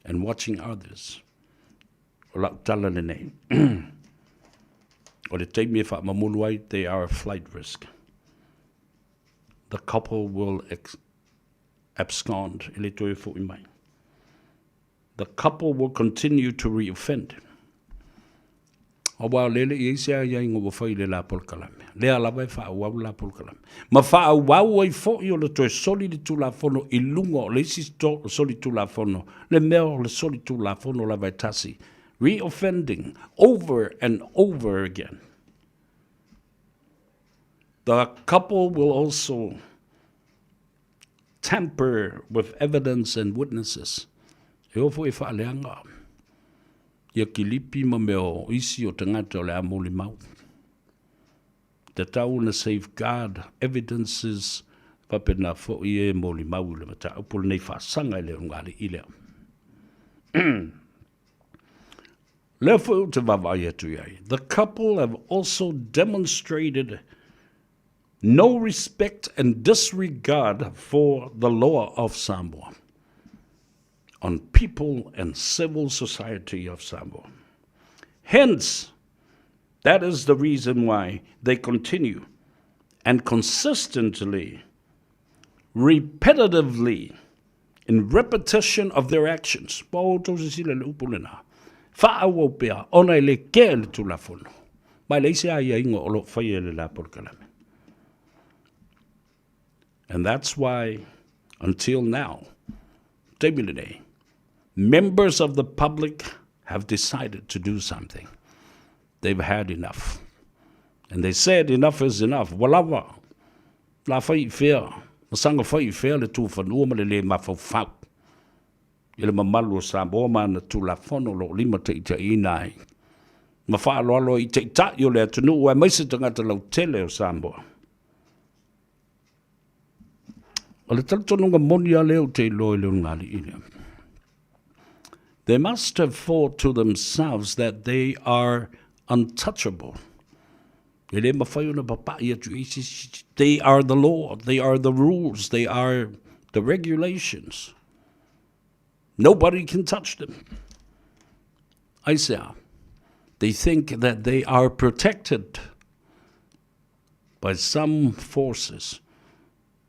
and watching others. O lau tala lenei. O le taimi e faamamulu ai, they are a flight risk. The couple will ex abscond, e le toe fo'i mai. The couple will continue to reoffend. Aua o lele i ai se aiaiga ua fai i le la polokalame. Lea lava e faaauau le la polokalame. Ma faaauau ai foi o le toe soli le Tulafono i luga o le isi soli Tulafono, le mea o le soli Tulafono lava e tasi. Reoffending over and over again. The couple will also tamper with evidence and witnesses. E o foi e faaleaga ia kilipi ma mea o isi o tagata o le a molimau. Tatau ona safeguard evidences faapena foi e molimau i le mataupu lenei faasaga i le ulugalii lea. Lea foi ou te vaavaai atu i ai. The couple have also demonstrated no respect and disregard for the law of Samoa on people and civil society of Samoa. Hence, that is the reason why they continue and consistently, repetitively, in repetition of their actions. Ua outou sisila i le upu lena. Faaauau pea, ona e le kea le Tulafono. Ma e leai se aiaiga o lo o faia e le la polokalame. And that's why, until now, taimi lenei, members of the public have decided to do something. They've had enough. And they said enough is enough. Ua lava. La fai i fea, ma saga fai i fea le tufanua ma le lē mafaufau i le mamalu o Samoa ma ana Tulafono o lo o limataitaiina ai ma faaaloalo ai i Taitai o le atunuu aemaise tagata lautele o Samoa. O le talitonuga moni lava lea ou te iloa i le ulugalii lea. They must have thought to themselves that they are untouchable. E le mawhai ona papa'i atu i isi. They are the law, they are the rules, they are the regulations. Nobody can touch them. Aisea, they think that they are protected by some forces.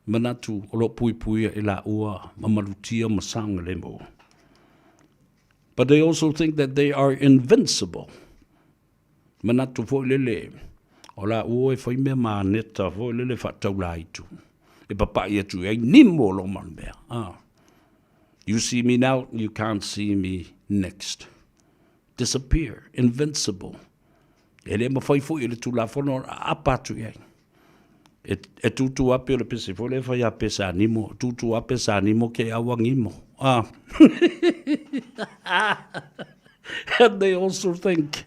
Manatu o lo puipuia e la ua ma malutia ma saogalemu. But they also think that they are invincible. Manatu foi lele, o la ua e fai mea māneta foi lele faataulaitu. E papa'i atu i ai nimo o lo mea. Ah. You see me now, you can't see me next. Disappear, invincible. E le mawhai foi e le Tulafono a apa atu i ai. E, e tūtū ape o le pese foi le whai a pesa animo, tūtū ape sa animo ke awa ngimo. Ah. And they also think,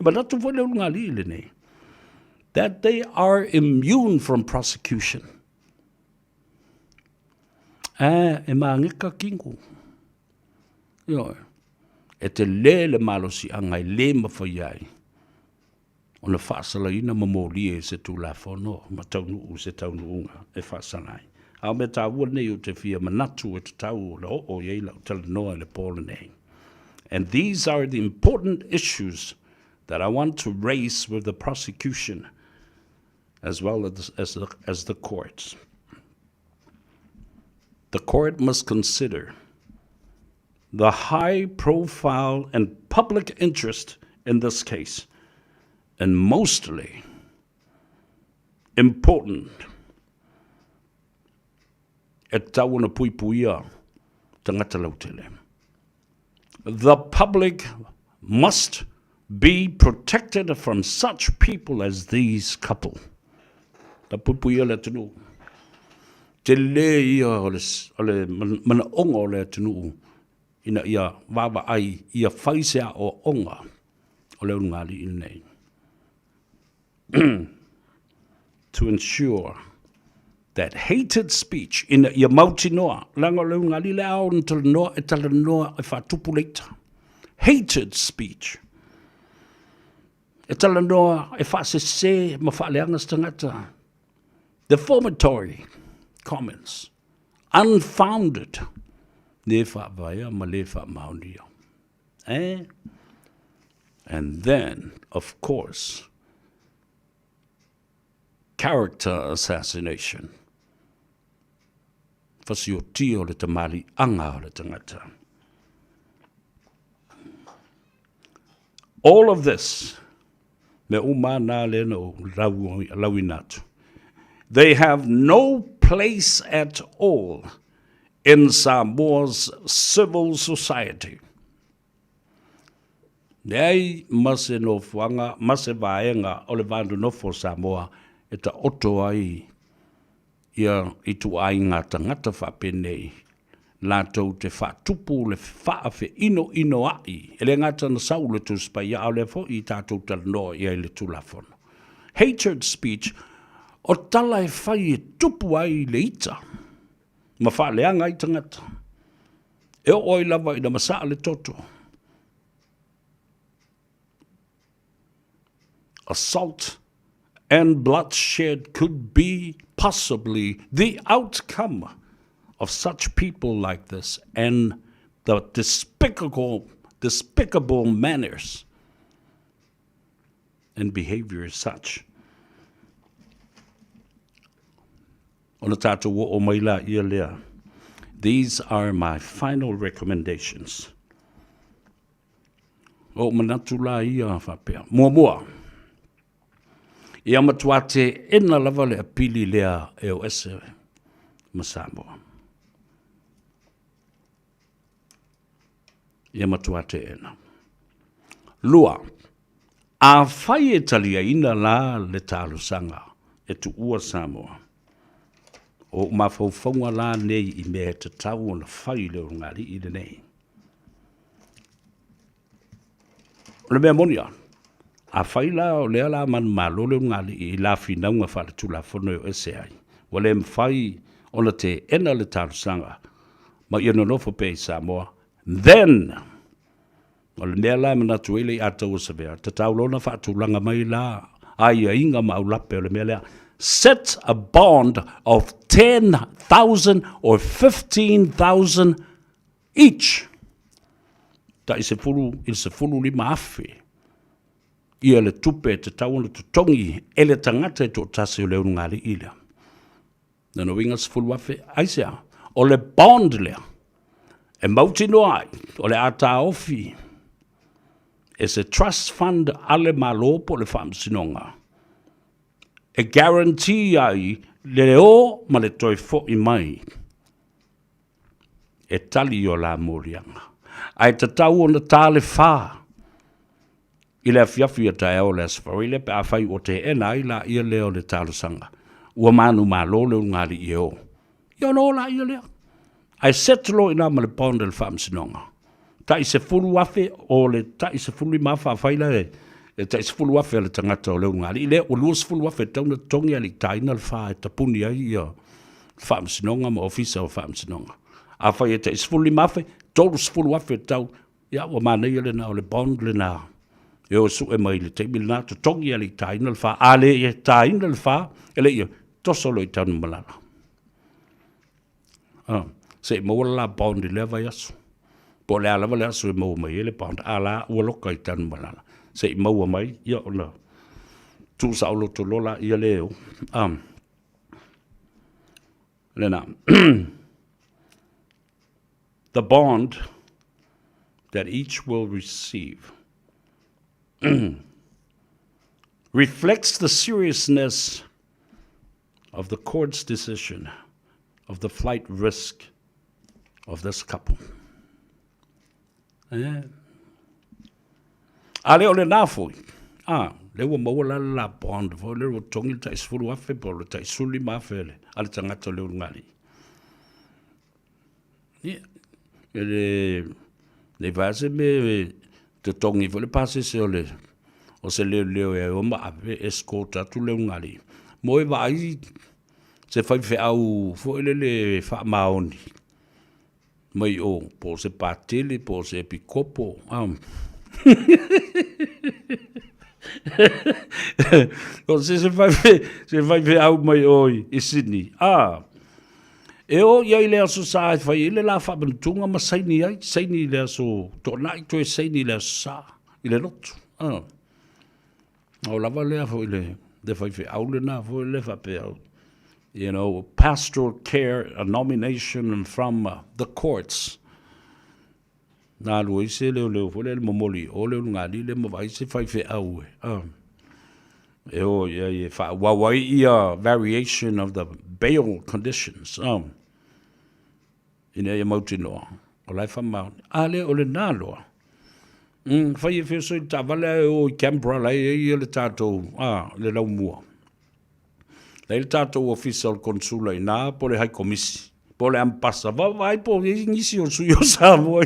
manatu foi le ulugalii lenei, that they are immune from prosecution. A, e mageka kingu. Ioe. E te le le malosiaga e lē mafai ai ona faasalaina ma molia e se Tulafono ma taunuu se taunuuga e faasala ai. A o mea taua lenei ou te fia manatu e tatau ona oo i ai lau talanoa i le po lenei. And these are the important issues that I want to raise with the prosecution as well as, as, the, as the courts. The court must consider the high profile and public interest in this case, and mostly important e tatau ona puipuia tagata lautele. The public must be protected from such people as these couple. Ka puipuia le atunuu. Tele ia o le, o le manaoga o le atunuu ina ia vaavaai ia fai se aoaoga o le ulugalii lenei. To ensure That hated speech ina ia mautinoa, leaga o le ulugalii le ao na talanoa e talanoa e faatupu le ita. Hated speech. E talanoa e faasese ma faaleaga se tagata. Defamatory comments. Unfounded. Le faavaea ma le faamaonia. Eh? And then, of course, character assassination. Fasiotia o le tamaliiaga o le tagata. All of this, mea uma na lea na ou lauina atu, they have no place at all in Samoa's civil society. Leai ma se nofoaga ma se vaega o le va nonofo o Samoa e taoto ai ia ituaiga tagata faapenei latou te faatupu le faafeinoinoa'i, e le gata na sau le Tusi Paia, a o lea foi i tatou talanoa i ai i le Tulafono. Hatred speech, o tala e fai e tupu ai le ita ma faaleaga ai tagata. E oo ai lava ina masaa le toto. Assault and bloodshed could be possibly the outcome of such people like this and the despicable, despicable manners and behavior as such. Ona tātou o o mai la ia lea. These are my final recommendations. O ou manatu la ia faapea. Muamua, ia matua teena lava le apili lea e o ese ma Samoa. Ia matua teena. Lua, afai e taliaina la le talosaga e tuua Samoa, o ou mafaufauga la nei i mea e tatau ona fai i le ulugalii lenei. O le mea moni lava, afai la o lea o le a manumalo le ulugalii i la finauga faaletulafono e o ese ai, ua le mafai ona teena le talosaga ma ia nonofo pea i Samoa, then, o le mea la e manatu ai le Iatau o Savea, tatau loa ona faatulaga mai la aiaiga ma aulape o le mea lea, set a bond of 10,000 or 15,000 each, tai 10 i le 15,000 ia le tupe e tatau ona totogi e le tagata e toatasi o le ulugalii lea. Lona uiga 10,000, aisea? O le bond lea e mautinoa ai o le a taofi e se trust fund a le Malo po o le Faamasinoga e guarantee ai le o ma le toe foi mai e tali i o la moliaga. Ae tatau ona ta le fa i le afiafi a taeao o le Aso Faraile pe afai ua teena ai laia lea o le talosaga. Ua manumalo le ulugalii e o. Ia ona o laia lea. Ae set loa i ina ma le bond e le Faamasinoga. Tai 10,000 o le tai 15,000 afai la e tai 10,000 a le tagata o le ulugalii lea, ua 20,000 e tatau ona totogi ae le i taina le fa e tapuni ai ia Faamasinoga ma Ofisa o Faamasinoga. Afai e tai 15,000, 30,000 e tatau, ia ua manaia lena o le bond lena e o e sue mai i le taimi lena, totogi ae le i taina le fa. A le taina le fa, e le i toso loa i Tanumalala. Ah, se i maua le la bond i lea vaiaso. Po o le a lava le aso e maua mai ai le bond, a la ua loka i Tanumalala. Se i maua mai, ia ona tuusaoloto loa laia lea e o. Ah, lena. The bond that each will receive reflects the seriousness of the court's decision of the flight risk of this couple. Eh. A le o lena foi, a, le ua maua la le la bond foi, le ua togi le tai 10,000 po o le tai 15,000 le, a le tagata o le ulugalii. Ia, e le, le vaea se mea e totogi foi le pasese o le, o se leoleo e o ma ave escort atu le ulugalii. Mo e vaai se faifeau foi lele faamaoni mai o, po o se patele, po o se epikopo, a. O se se faife, se faifeau mai o i Sydney, a. E o i ai le Aso Sa e fai ai le la faamanutuga ma saini ai, saini i le aso Toonai, toe saini i le Aso Sa, i le lotu, a. O lava lea foi le, le faifeau lena foi le faapea, you know, pastoral care, a nomination from the courts. Na alu ai se leoleo foi lea le momoli i o le ulugalii lea ma vaai se faifeau e, e o i ai e faaauau ai ia variation of the bail conditions, ina ia mautinoa o la e faamaoni. A lea o lena loa, fai e feoso i le taavale ae o i Canberra la e i ai le tatou, le laumua. La e i le tatou ofisa o le Konsula i ina po o le Haikomisi, po o le Ambasa, vaavaai po o i ai nisi o sui o Samoa.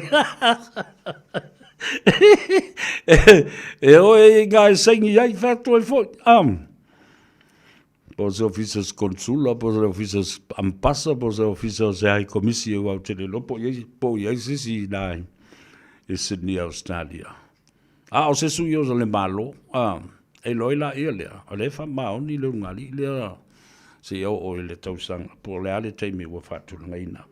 E o e i ina e saini ai, fai atu ai foi. Po o se ofisa o se Konsula, po o se ofisa o se Ambasa, po o se ofisa o se Haikomisi aua ou te le iloa po o i ai, po o i ai se isi i ina i Sydney, Australia. A o se sui o le Malo, a, e iloa ai laia lea, o lea e faamaoni le ulugalii lea seia oo i le tausaga, po o le a le taimi ua faatulagaina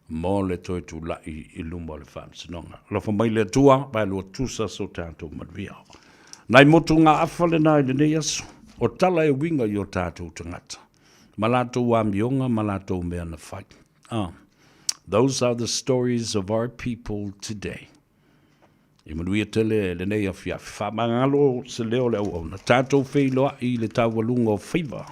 mo le toe tulai i luma o le Faamasinoga. Alofa mai le Atua, vaelua tusa so tatou manuia. Nai motugaafa lena i lenei aso, o tala e uiga i o tatou tagata, ma latou amioga ma latou mea na fai. Those are the stories of our people today. Ia manuia tele lenei afiafi. Faamagalo se leo o le auauna. Tatou feiloai i le taualuga o faiva.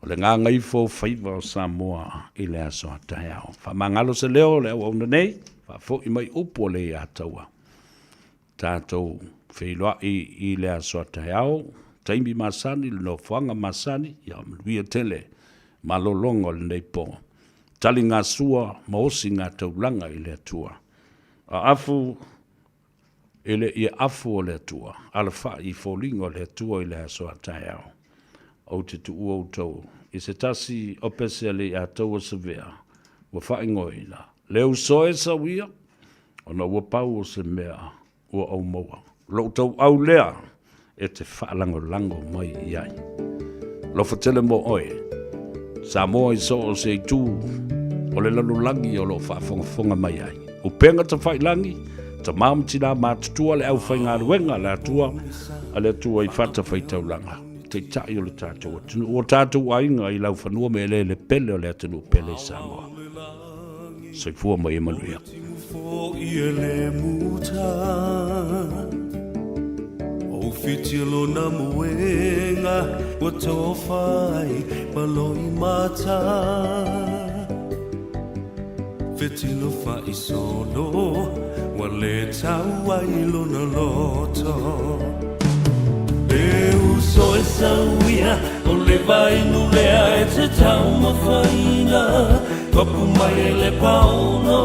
O le gagaifo o faiva o Samoa i le aso a taeao. Faamagalo se leo o le auauna nei. Faafoi mai upu o le ia taua. Tatou feiloai i le aso a taeao. Taimi masani, le nofoaga masani. Ia manuia tele malologa o lenei po. Tali ngā sua ma osi ngā taulaga i le Atua. A afu e le ia afu o le Atua, alafa'i i foliga o le Atua i le aso a taeao. Ou te tuua outou i se tasi o pese a le Iataua Savea ua faaigoaina, Le uso e sauia, ona ua pau o se mea ua ou maua. Lou tauau lea e te faalagolago mai i ai. Alofa tele mo oe, Samoa i so o se itu o le lalolagi o lo o faafogafoga mai ai. Upega tafailangi, tama ma tinā matutua le aufaigaluega a le Atua, a le Atua i fatafaitaulaga, Taitai o le tatou atunuu, o tatou aiga i laufanua ma eleele pele o le atunuu pele i Samoa. Soifua ma ia manuia. Fetilo faaisolo ua le tau ai lona loto. E uso e sauia o le vainu lea e te taumafaina. Papu mai e le paono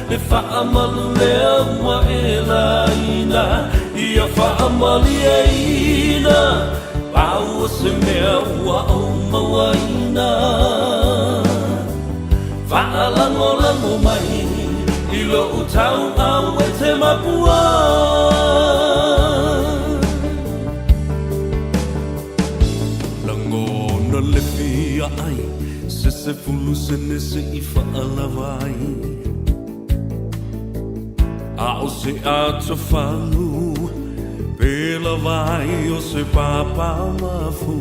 le faamalu lea ua e laina. Ia faamalieina pau o se mea ua ou mauaina. Faalagolago mai i lou tauau e te mapua. Lagona le fia ai se 10 sene se i faalava ai. A o se atofagu pe lava ai o se papa mafu.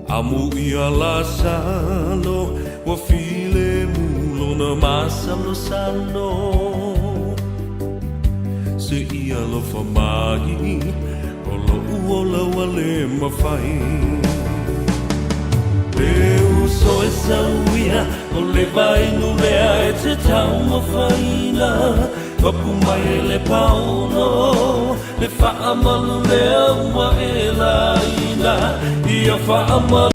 Amu ia Lasalo ua filemu lona masalosalo. Se i alofa mai o loʻu ola ua le mafai. E uso e sauia o le vainu lea e te taumafaina. Papu mai e le paono le faamalu lea ua e laina. Ia faamalu.